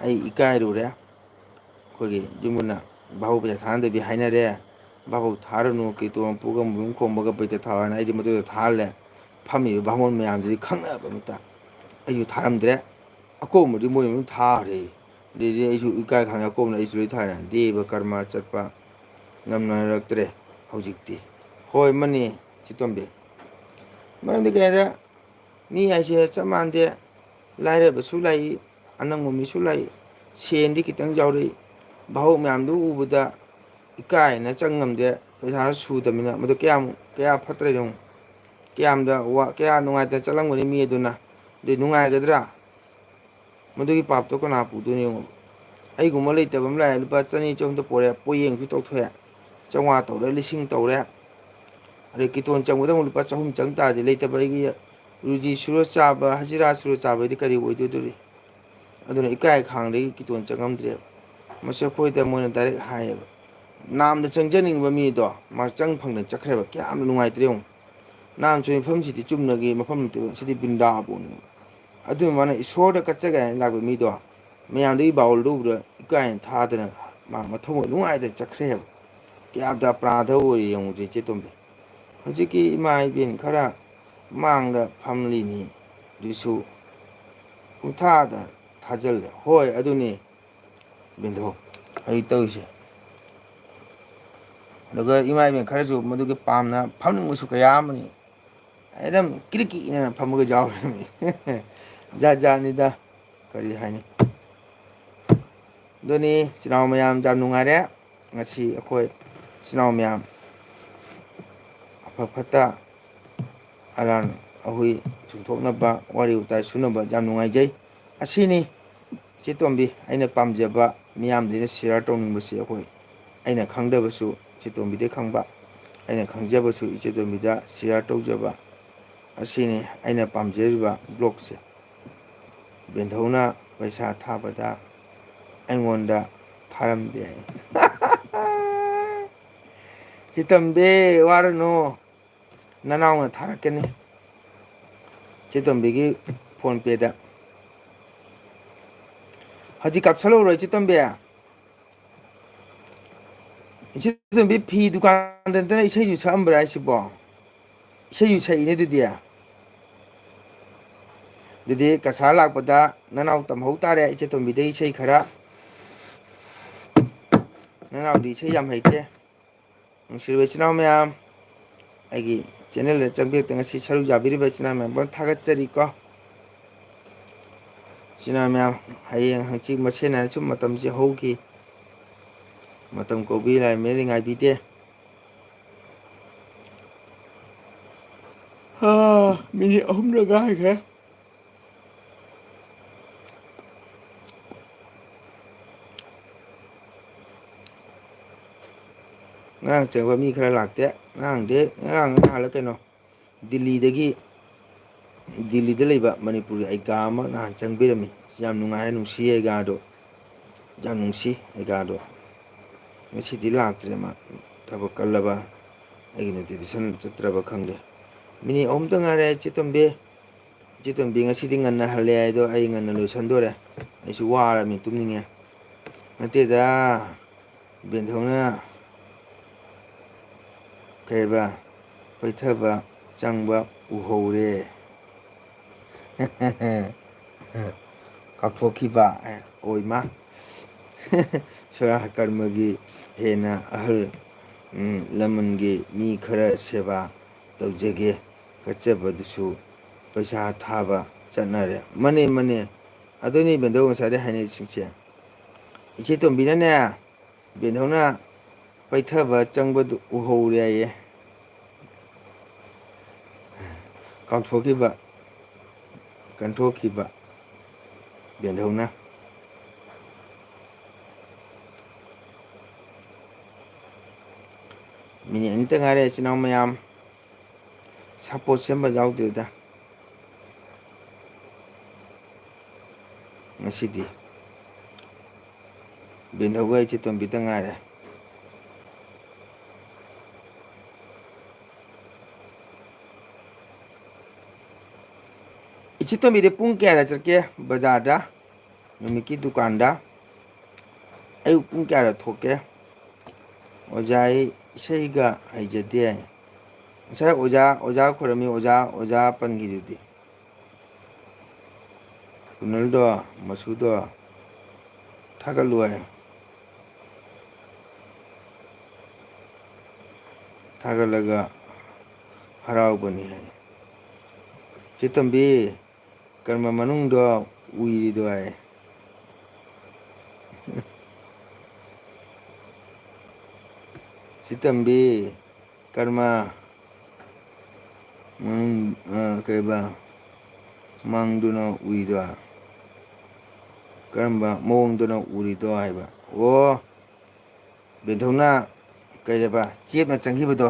ꯑꯩ ꯏꯀꯥꯏꯔꯨꯔꯦ꯫ ꯑꯩꯈꯣꯏꯒꯤ ꯌꯨꯝꯕꯨꯅ ꯚꯥꯕꯣꯛ ꯄꯩꯁꯥ ꯊꯥꯅꯗꯕꯤ ꯍꯥꯏꯅꯔꯦ꯫ "ꯚꯥꯕꯣꯛ ꯊꯥꯔꯨꯅꯨ, ꯀꯤꯔꯇꯣꯟ ꯄꯨꯒ ꯃꯕꯨꯡ ꯈꯣꯝꯕꯒ ꯕꯩꯇ ꯊꯥꯎ" ꯍꯥꯏꯅ ꯑꯩꯗꯤ ꯃꯗꯨꯗ ꯊꯥꯍꯜꯂꯦ꯫ ꯐꯝꯃꯤꯕ ꯚꯥꯃꯣꯟ ꯃꯌꯥꯝꯗꯨꯗꯤ ꯈꯪꯅꯕ ꯑꯃꯠꯇ꯫ ꯑꯩꯁꯨ ꯊꯥꯔꯝꯗ꯭ꯔꯦ꯫ ꯑꯀꯣꯝꯕꯗꯤ ꯃꯣꯏꯅ ꯑꯗꯨꯝ ꯊꯥꯈ꯭ꯔꯦ꯫ ꯑꯗꯩꯗꯤ ꯑꯩꯁꯨ ꯏꯀꯥꯏ ꯈꯪꯉꯦ, ꯑꯀꯣꯝꯅ ꯑꯩꯁꯨ ꯂꯣꯏ ꯊꯥꯔꯦ꯫ ꯗꯦꯕ ꯀꯔꯃ ꯆꯠꯄ ꯉꯝꯅꯔꯛꯇ꯭ꯔꯦ ꯍꯧꯖꯤꯛꯇꯤ꯫ ꯍꯣꯏ, ꯃꯅꯤ ꯆꯦꯇꯣꯝꯕꯤ꯫ ꯃꯔꯝꯗꯤ ꯀꯩ ꯍꯥꯏꯔꯦ, ꯃꯤ ꯍꯥꯏꯁꯦ ꯆꯞ ꯃꯥꯟꯗꯦ꯫ ꯂꯥꯏꯔꯕꯁꯨ ꯂꯥꯛꯏ, ꯑꯅꯪꯕ ꯃꯤꯁꯨ ꯂꯥꯛꯏ꯫ ꯁꯦꯟꯗꯤ ꯈꯤꯇꯪ ꯌꯥꯎꯔꯛꯏ꯫ ꯚꯥꯕꯣꯛ ꯃꯌꯥꯝꯗꯨ ꯎꯕꯗ ꯏꯀꯥꯏꯅ ꯆꯪ ꯉꯝꯗꯦ꯫ ꯄꯩꯁꯥ ꯁꯨꯗꯕꯅꯤꯅ꯫ ꯃꯗꯨ ꯀꯌꯥꯝ, ꯀꯌꯥ ꯐꯠꯇ꯭ꯔꯦ ꯌꯦꯡꯉꯨ꯫ ꯀꯌꯥꯝꯗ ꯋꯥ-, ꯀꯌꯥ ꯅꯨꯡꯉꯥꯏꯇꯅ ꯆꯠꯂꯝꯒꯅꯤ ꯃꯤ ꯑꯗꯨꯅ꯫ ꯑꯗꯨ ꯅꯨꯡꯉꯥꯏꯒꯗ꯭ꯔꯥ? ꯃꯗꯨꯒꯤ ꯄꯥꯞꯇꯣ ꯀꯅꯥ ꯄꯨꯗꯣꯏꯅꯣ ꯌꯦꯡꯉꯣ꯫ ꯑꯩꯒꯨꯝꯕ ꯂꯩꯇꯕ ꯑꯃ ꯂꯥꯛꯑꯦ, ꯂꯨꯄꯥ ꯆꯅꯤ ꯆꯍꯨꯝꯗ ꯄꯣꯔꯛꯑꯦ, ꯄꯣꯌꯦꯡꯁꯨ ꯇꯧꯊꯣꯛꯑꯦ, ꯆꯥꯝꯃꯉꯥ ꯇꯧꯔꯦ, ꯂꯤꯁꯤꯡ ꯇꯧꯔꯦ꯫ ꯑꯗꯩ ꯀꯤꯇꯣꯟ ꯆꯪꯕꯗ ꯑꯃꯨꯛ ꯂꯨꯄꯥ ꯆꯍꯨꯝ ꯆꯪ ꯇꯥꯔꯗꯤ, ꯂꯩꯇꯕ ꯑꯩꯒꯤ ꯔꯨꯖꯤ ꯁꯨꯔ ꯆꯥꯕ, ꯍꯖꯤꯔꯥ ꯁꯨꯔ ꯆꯥꯕꯗꯤ ꯀꯔꯤ ꯑꯣꯏꯗꯣꯏꯗꯨꯔꯤ? ꯑꯗꯨꯅ ꯏꯀꯥꯏ ꯈꯥꯡꯗꯒꯤ ꯀꯤꯇꯣꯟ ꯆꯪꯉꯝꯗ꯭ꯔꯦꯕ꯫ ꯃꯁꯤ ꯑꯩꯈꯣꯏꯗ ꯃꯣꯏꯅ direct ꯍꯥꯏꯌꯦꯕ꯫ ꯅꯥꯝꯗ ꯆꯪꯖꯅꯤꯡꯕ ꯃꯤꯗꯣ ꯃꯥ ꯆꯪ ꯐꯪꯗꯅ ꯆꯠꯈ꯭ꯔꯦꯕ꯫ ꯀꯌꯥꯝꯅ ꯅꯨꯡꯉꯥꯏꯇ꯭ꯔꯦ ꯌꯦꯡꯉꯨ꯫ ꯅꯥꯝ ꯆꯪꯕ ꯃꯐꯝꯁꯤꯗꯤ ꯆꯨꯝꯅꯒꯤ ꯃꯐꯝ ꯅꯠꯇꯦꯕ, ꯁꯤꯗꯤ ꯕ꯭ꯔꯤꯟꯗꯥꯕꯣꯟꯅꯦꯕ꯫ ꯑꯗꯨꯅ ꯃꯥꯅ ꯏꯁꯣꯔꯗ ꯀꯠꯆꯒꯦ ꯍꯥꯏꯅ ꯂꯥꯛꯄ ꯃꯤꯗꯣ ꯃꯌꯥꯝꯗꯒꯤ ꯕꯥꯎꯜꯗ ꯎꯕꯗ ꯏꯀꯥꯏꯅ ꯊꯥꯗꯅ ꯃꯥ ꯃꯊꯧ ꯅꯨꯡꯉꯥꯏꯇꯅ ꯆꯠꯈ꯭ꯔꯦꯕ꯫ ꯀꯌꯥꯝꯇ ꯑꯄ꯭ꯔꯥꯙ ꯑꯣꯏꯔꯦ ꯌꯦꯡꯉꯨꯁꯦ ꯏꯆꯦ ꯇꯣꯝꯕꯤ꯫ ꯍꯧꯖꯤꯛꯀꯤ ꯏꯃꯥ ꯏꯕꯦꯟ ꯈꯔ ꯃꯥꯡꯗ ꯐꯝꯂꯤꯅꯤ, ꯑꯗꯨꯁꯨ ꯄꯨꯡꯊꯥꯗ ꯊꯥꯖꯜꯂꯦ꯫ ꯍꯣꯏ, ꯑꯗꯨꯅꯤ ꯕꯦꯟꯙꯧ ꯑꯩ ꯇꯧꯔꯤꯁꯦ꯫ ꯑꯗꯨꯒ ꯏꯃꯥ ꯏꯕꯦꯟ ꯈꯔꯁꯨ ꯃꯗꯨꯒꯤ ꯄꯥꯝꯅ ꯐꯝꯅꯤꯡꯕꯁꯨ ꯀꯌꯥ ꯑꯃꯅꯤ꯫ ꯑꯩ ꯑꯗꯨꯝ ꯀꯤꯔꯤꯛ ꯀꯤꯛꯅ ꯐꯝꯕꯒ ꯌꯥꯎꯔꯤꯕꯅꯤ꯫ ꯖꯥꯠ ꯖꯥꯠꯅꯤꯗ, ꯀꯔꯤ ꯍꯥꯏꯅꯤ꯫ ꯑꯗꯨꯅꯤ, ꯏꯆꯤꯟ ꯏꯅꯥꯎ ꯃꯌꯥꯝ, ꯌꯥꯝ ꯅꯨꯡꯉꯥꯏꯔꯦ ꯉꯁꯤ ꯑꯩꯈꯣꯏ ꯏꯆꯤꯟ ꯏꯅꯥꯎ ꯃꯌꯥꯝ꯫ ꯑꯐ ꯐꯠꯇ, ꯑꯔꯥꯟ ꯑꯍꯣꯏ ꯆꯨꯝꯊꯣꯛꯅꯕ, ꯋꯥꯔꯤ ꯋꯥꯇꯥꯏ ꯁꯨꯅꯕ ꯌꯥꯝ ꯅꯨꯡꯉꯥꯏꯖꯩ꯫ ꯑꯁꯤꯅꯤ ꯏꯆꯦ ꯇꯣꯝꯕꯤ, ꯑꯩꯅ ꯄꯥꯝꯖꯕ, ꯃꯤꯌꯥꯝꯗ ꯑꯩꯅ share ꯇꯧꯅꯤꯡꯕꯁꯤ꯫ ꯑꯩꯈꯣꯏ, ꯑꯩꯅ ꯈꯪꯗꯕꯁꯨ ꯏꯆꯦ ꯇꯣꯝꯕꯤꯗ ꯈꯪꯕ, ꯑꯩꯅ ꯈꯪꯖꯕꯁꯨ ꯏꯆꯦ ꯇꯣꯝꯕꯤꯗ share ꯇꯧꯖꯕ꯫ ꯑꯁꯤꯅꯤ ꯑꯩꯅ ꯄꯥꯝꯖꯔꯤꯕ vlogꯁꯦ꯫ ꯕꯦꯟꯙꯧꯅ ꯄꯩꯁꯥ ꯊꯥꯕꯗ ꯑꯩꯉꯣꯟꯗ ꯊꯥꯔꯝꯗꯦ ꯍꯥꯏ꯫ ꯏꯆꯦ ꯇꯣꯝꯕꯤ, ꯋꯥꯔꯨꯅꯨ, ꯅꯅꯥꯎꯅ ꯊꯥꯔꯛꯀꯅꯤ꯫ ꯏꯆꯦ ꯇꯣꯝꯕꯤꯒꯤ PhonePeꯗ꯫ ꯍꯧꯖꯤꯛ ꯀꯥꯞꯁꯜꯍꯧꯔꯣ, ꯏꯆꯦ ꯇꯣꯝꯕꯤ꯫ ꯏꯆꯦ ꯇꯣꯝꯕꯤ, ꯐꯤ ꯗꯨꯀꯥꯟꯗ ꯅꯠꯇꯅ ꯏꯁꯩꯁꯨ ꯁꯛꯑꯝꯕ꯭ꯔꯥ ꯍꯥꯏꯁꯤꯕꯣ? ꯏꯁꯩꯁꯨ ꯁꯛꯏꯅꯦ ꯑꯗꯨꯗꯤ꯫ ꯑꯗꯨꯗꯤ ꯀꯁꯥꯔ ꯂꯥꯛꯄꯗ ꯅꯅꯥꯎ ꯇꯝꯍꯧ ꯇꯥꯔꯦ ꯏꯆꯦ ꯇꯣꯝꯕꯤꯗꯩ ꯏꯁꯩ ꯈꯔ꯫ ꯅꯅꯥꯎꯗꯤ ꯏꯁꯩ ꯌꯥꯝ ꯍꯩꯇꯦ꯫ ꯅꯨꯡꯁꯤꯔꯕ ꯏꯆꯤꯟ ꯏꯅꯥꯎ ꯃꯌꯥꯝ, ꯑꯩꯒꯤ ꯆꯦꯅꯦꯜꯗ ꯆꯪꯕꯤꯔꯛꯇ ꯉꯁꯤ ꯁꯔꯨꯛ ꯌꯥꯕꯤꯔꯤꯕ ꯏꯆꯤꯟ ꯏꯅꯥꯎ ꯃꯌꯥꯝ ꯂꯣꯏꯅ ꯊꯥꯒꯠꯆꯔꯤꯀꯣ꯫ ꯏꯆꯤꯟ ꯏꯅꯥꯎ ꯃꯌꯥꯝ, ꯍꯌꯦꯡ ꯍꯪꯆꯤꯠ ꯃꯁꯦꯟ ꯍꯥꯏꯅ ꯁꯨꯝ ꯃꯇꯝꯁꯦ ꯍꯧꯈꯤ꯫ ꯃꯇꯝ ꯀꯧꯕꯤ ꯂꯥꯏ ꯃꯤꯗꯤ ꯉꯥꯏꯕꯤꯗꯦ꯫ ꯃꯤꯅꯤꯠ ꯑꯍꯨꯝꯗ ꯉꯥꯏꯈ꯭ꯔꯦ꯫ ꯉꯔꯥꯡ ꯆꯪꯕ ꯃꯤ ꯈꯔ ꯂꯥꯛꯇꯦ꯫ ꯉꯔꯥꯡꯗꯤ, ꯉꯔꯥꯡ ꯅꯍꯥꯟꯂ ꯀꯩꯅꯣ, ꯗꯤꯜꯂꯤꯗꯒꯤ, ꯗꯤꯜꯂꯤꯗ ꯂꯩꯕ ꯃꯅꯤꯄꯨꯔꯒꯤ ꯑꯩꯒꯥ ꯑꯃ ꯅꯍꯥꯟ ꯆꯪꯕꯤꯔꯝꯃꯤ꯫ ꯌꯥꯝ ꯅꯨꯡꯉꯥꯏ, ꯅꯨꯡꯁꯤ ꯑꯩꯒꯥꯗꯣ꯫ ꯌꯥꯝ ꯅꯨꯡꯁꯤ ꯑꯩꯒꯥꯗꯣ꯫ ꯉꯁꯤꯗꯤ ꯂꯥꯛꯇ꯭ꯔꯦ ꯃꯥ꯫ ꯊꯕꯛ ꯀꯜꯂꯕ, ꯑꯩꯒꯤ ꯅꯣꯇꯤꯐꯤꯀꯦꯁꯟ ꯆꯠꯇ꯭ꯔꯕ ꯈꯪꯗꯦ꯫ ꯃꯤꯅꯤꯠ ꯑꯍꯨꯝꯇ ꯉꯥꯏꯔꯦ ꯏꯆꯦ ꯇꯣꯝꯕꯤ꯫ ꯏꯆꯦ ꯇꯣꯝꯕꯤ ꯉꯁꯤꯗꯤ ꯉꯟꯅ ꯍꯜꯂꯦ ꯍꯥꯏꯗꯣ ꯑꯩ ꯉꯟꯅ ꯂꯣꯏꯁꯟꯗꯣꯔꯦ꯫ ꯑꯩꯁꯨ ꯋꯥꯔꯕꯅꯤ, ꯇꯨꯝꯅꯤꯡꯉꯦ꯫ ꯅꯠꯇꯦꯗ, ꯕꯦꯟꯊꯧꯅ ꯀꯩꯕ, ꯄꯩꯊꯕ ꯆꯪꯕ ꯎꯍꯧꯔꯦ꯫ ꯀꯥꯎꯊꯣꯛꯈꯤꯕ, ꯑꯣꯏꯃ꯫ ꯁꯣꯔꯥ ꯀꯔꯃꯒꯤ ꯍꯦꯟꯅ ꯑꯍꯜ, ꯎꯝ, ꯂꯃꯟꯒꯤ ꯃꯤ ꯈꯔ ꯁꯦꯕꯥ ꯇꯧꯖꯒꯦ ꯀꯠꯆꯕꯗꯨꯁꯨ ꯄꯩꯁꯥ ꯊꯥꯕ ꯆꯠꯅꯔꯦ꯫ ꯃꯅꯦ, ꯃꯅꯦ꯫ ꯑꯗꯨꯅꯤ ꯕꯦꯟꯗꯧ ꯉꯁꯥꯏꯗꯩ ꯍꯥꯏꯅꯔꯤꯁꯤꯡꯁꯦ꯫ ꯏꯆꯦ ꯇꯣꯝꯕꯤꯅꯅꯦ, ꯕꯦꯟꯗꯧꯅ ꯄꯩꯊꯕ ꯆꯪꯕꯗꯨ ꯎꯍꯧꯔꯦ ꯍꯥꯏꯌꯦ꯫ ꯀꯥꯎꯊꯣꯛꯈꯤꯕ, ꯀꯟꯊꯣꯛꯈꯤꯕ ꯕꯦꯟꯗꯧꯅ꯫ ꯃꯤꯅꯤꯠ ꯑꯅꯤꯇ ꯉꯥꯏꯔꯦ, ꯏꯆꯤꯟ ꯏꯅꯥꯎ ꯃꯌꯥꯝ꯫ ꯁꯄꯣꯔꯠ ꯁꯦꯝꯕ ꯌꯥꯎꯗ꯭ꯔꯦꯗ ꯉꯁꯤꯗꯤ꯫ ꯕꯦꯟꯗꯧꯒ ꯏꯆꯦ ꯇꯣꯝꯕꯤꯇ ꯉꯥꯏꯔꯦ꯫ ꯏꯆꯦ ꯇꯣꯝꯕꯤꯗꯤ ꯄꯨꯡ ꯀꯌꯥꯗ ꯆꯠꯀꯦ ꯕꯖꯥꯔꯗ? ꯅꯨꯃꯤꯠꯀꯤ ꯗꯨꯀꯥꯟꯗ? ꯑꯌꯨꯛ ꯄꯨꯡ ꯀꯌꯥꯗ ꯊꯣꯛꯀꯦ? ꯑꯣꯖꯥ, ꯑꯩ ꯏꯁꯩꯒ ꯍꯩꯖꯗꯦ꯫ ꯉꯁꯥꯏ ꯑꯣꯖꯥ, ꯑꯣꯖꯥ ꯈꯣꯏꯔꯝꯃꯤ, ꯑꯣꯖꯥ, ꯑꯣꯖꯥ ꯄꯟꯈꯤꯗꯨꯗꯤ꯫ ꯁꯣꯅꯜꯗꯣ, ꯃꯁꯨꯗꯣ ꯊꯥꯒꯠꯂꯨ ꯍꯥꯏ꯫ ꯊꯥꯒꯠꯂꯒ ꯍꯔꯥꯎꯕꯅꯤ ꯍꯥꯏ꯫ ꯆꯦ ꯇꯣꯝꯕꯤ, ꯀꯔꯃ ꯃꯅꯨꯡꯗꯣ ꯎꯏꯔꯤꯗꯣ ꯍꯥꯏ꯫ ꯆꯦ ꯇꯣꯝꯕꯤ, ꯀꯔꯃ ꯃꯅꯨꯡ, ꯑ, ꯀꯩꯕ, ꯃꯪꯗꯨꯅ ꯎꯏꯗꯣ? ꯀꯔꯝꯕ ꯃꯑꯣꯡꯗꯅꯣ ꯎꯔꯤꯗꯣ ꯍꯥꯏꯕ? ꯑꯣ, ꯕꯦꯟꯊꯧꯅ ꯀꯩꯗꯕ, ꯆꯦꯞꯅ ꯆꯪꯈꯤꯕꯗꯣ꯫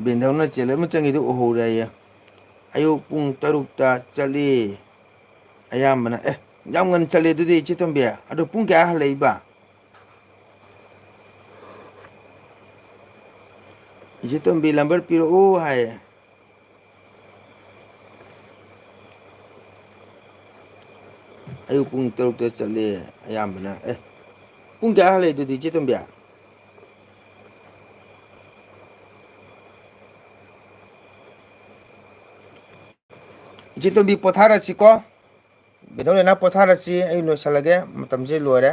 ꯕꯦꯟꯊꯧꯅ ꯆꯦꯂꯦ ꯑꯃ ꯆꯪꯈꯤꯗꯨ ꯎꯍꯧꯔꯦ ꯍꯥꯏꯌꯦ꯫ ꯑꯌꯨꯛ ꯄꯨꯡ ꯇꯔꯨꯛꯇ ꯆꯠꯂꯤ꯫ ꯑꯌꯥꯝꯕꯅ, ꯑꯦ, ꯌꯥꯝ ꯉꯟꯅ ꯆꯠꯂꯦ ꯑꯗꯨꯗꯤ, ꯏꯆꯦ ꯇꯣꯝꯕꯤ꯫ ꯑꯗꯣ ꯄꯨꯡ ꯀꯌꯥ ꯍꯜꯂꯛꯏꯕ? ꯏꯆꯦ ꯇꯣꯝꯕꯤ, ꯂꯝꯕꯔ ꯄꯤꯔꯛꯎ ꯍꯥꯏꯌꯦ꯫ ꯑꯌꯨꯛ ꯄꯨꯡ ꯇꯔꯨꯛꯇ ꯆꯠꯂꯦ ꯑꯌꯥꯝꯕꯅ꯫ ꯑꯦ, ꯄꯨꯡ ꯀꯌꯥ ꯍꯜꯂꯛꯏꯗꯨꯗꯤ, ꯏꯆꯦ ꯇꯣꯝꯕꯤ? ꯏꯆꯦ ꯇꯣꯝꯕꯤ, ꯄꯣꯊꯥꯔꯁꯤꯀꯣ꯫ ꯕꯦꯟꯊꯧ ꯂꯩꯅꯥ, ꯄꯣꯊꯥꯔꯁꯤ꯫ ꯑꯩ ꯂꯣꯏꯁꯤꯜꯂꯒꯦ, ꯃꯇꯝꯁꯦ ꯂꯣꯏꯔꯦ꯫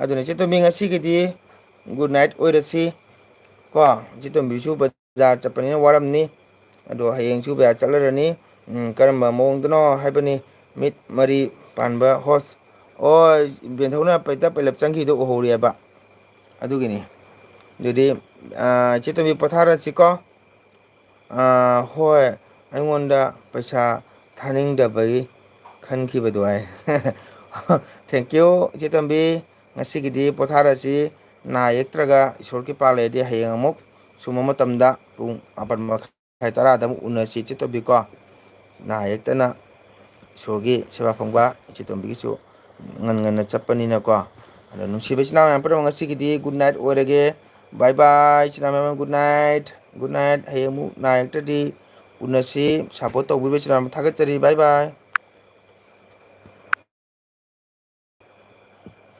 ꯑꯗꯨꯅ ꯏꯆꯦ ꯇꯣꯝꯕꯤ, ꯉꯁꯤꯒꯤꯗꯤ good night ꯑꯣꯏꯔꯁꯤ ꯀꯣ꯫ ꯏꯆꯦ ꯇꯣꯝꯕꯤꯁꯨ ꯕꯖꯥꯔ ꯆꯠꯄꯅꯤꯅ ꯋꯥꯔꯝꯅꯤ꯫ ꯑꯗꯣ ꯍꯌꯦꯡꯁꯨ ꯕꯖꯥꯔ ꯆꯠꯂꯔꯅꯤ꯫ ꯎꯝ, ꯀꯔꯝꯕ ꯃꯑꯣꯡꯗꯅꯣ ꯍꯥꯏꯕꯅꯤ, ꯃꯤꯠ ꯃꯔꯤ ꯄꯥꯟꯕ ꯍꯣꯁ꯫ ꯑꯣ, ꯕꯦꯟꯊꯧꯅ ꯄꯩꯇ ꯄꯩꯂꯞ ꯆꯪꯈꯤꯗꯣ ꯎꯍꯧꯔꯤꯑꯕ꯫ ꯑꯗꯨꯒꯤꯅꯤ꯫ ꯑꯗꯨꯗꯤ, ꯑꯥ, ꯏꯆꯦ ꯇꯣꯝꯕꯤ, ꯄꯣꯊꯥꯔꯁꯤꯀꯣ꯫ ꯑꯥ, ꯍꯣꯏ, ꯑꯩꯉꯣꯟꯗ ꯄꯩꯁꯥ ꯊꯥꯅꯤꯡꯗꯕꯒꯤ ꯈꯟꯈꯤꯕꯗꯨ ꯍꯥꯏ꯫ Thank you, ꯏꯆꯦ ꯇꯣꯝꯕꯤ꯫ ꯉꯁꯤꯒꯤꯗꯤ ꯄꯣꯊꯥꯔꯁꯤ꯫ ꯅꯥ ꯌꯦꯛꯇ꯭ꯔꯒ ꯏꯁꯣꯔꯒꯤ ꯄꯥꯜ ꯂꯩꯔꯗꯤ ꯍꯌꯦꯡ ꯑꯃꯨꯛ ꯁꯨꯝꯕ ꯃꯇꯝꯗ ꯄꯨꯡ ꯃꯥꯄꯟ ꯃꯈꯥꯏ ꯇꯔꯥꯗ ꯑꯃꯨꯛ ꯎꯅꯁꯤ, ꯏꯆꯦ ꯇꯣꯝꯕꯤꯀꯣ꯫ ꯅꯥ ꯌꯦꯛꯇꯅ ꯏꯁꯣꯔꯒꯤ ꯁꯦꯕꯥ ꯐꯪꯕ ꯏꯆꯦ ꯇꯣꯝꯕꯤꯒꯤꯁꯨ ꯉꯟ ꯉꯟꯅ ꯆꯠꯄꯅꯤꯅꯀꯣ꯫ ꯑꯗꯣ ꯅꯨꯡꯁꯤꯕ ꯏꯆꯤꯟ ꯏꯅꯥꯎ ꯃꯌꯥꯝ ꯄꯨꯝꯅꯃꯛ, ꯉꯁꯤꯒꯤꯗꯤ good night ꯑꯣꯏꯔꯒꯦ꯫ Bye bye, ꯏꯆꯤꯟ ꯏꯅꯥꯎ ꯃꯌꯥꯝ, good night, good night꯫ ꯍꯌꯦꯡ ꯑꯃꯨꯛ ꯅꯥ ꯌꯦꯛꯇ꯭ꯔꯗꯤ ꯎꯅꯁꯤ꯫ Support ꯇꯧꯕꯤꯕ ꯏꯆꯤꯟ ꯏꯅꯥꯎ ꯊꯥꯒꯠꯆꯔꯤ꯫ Bye bye꯫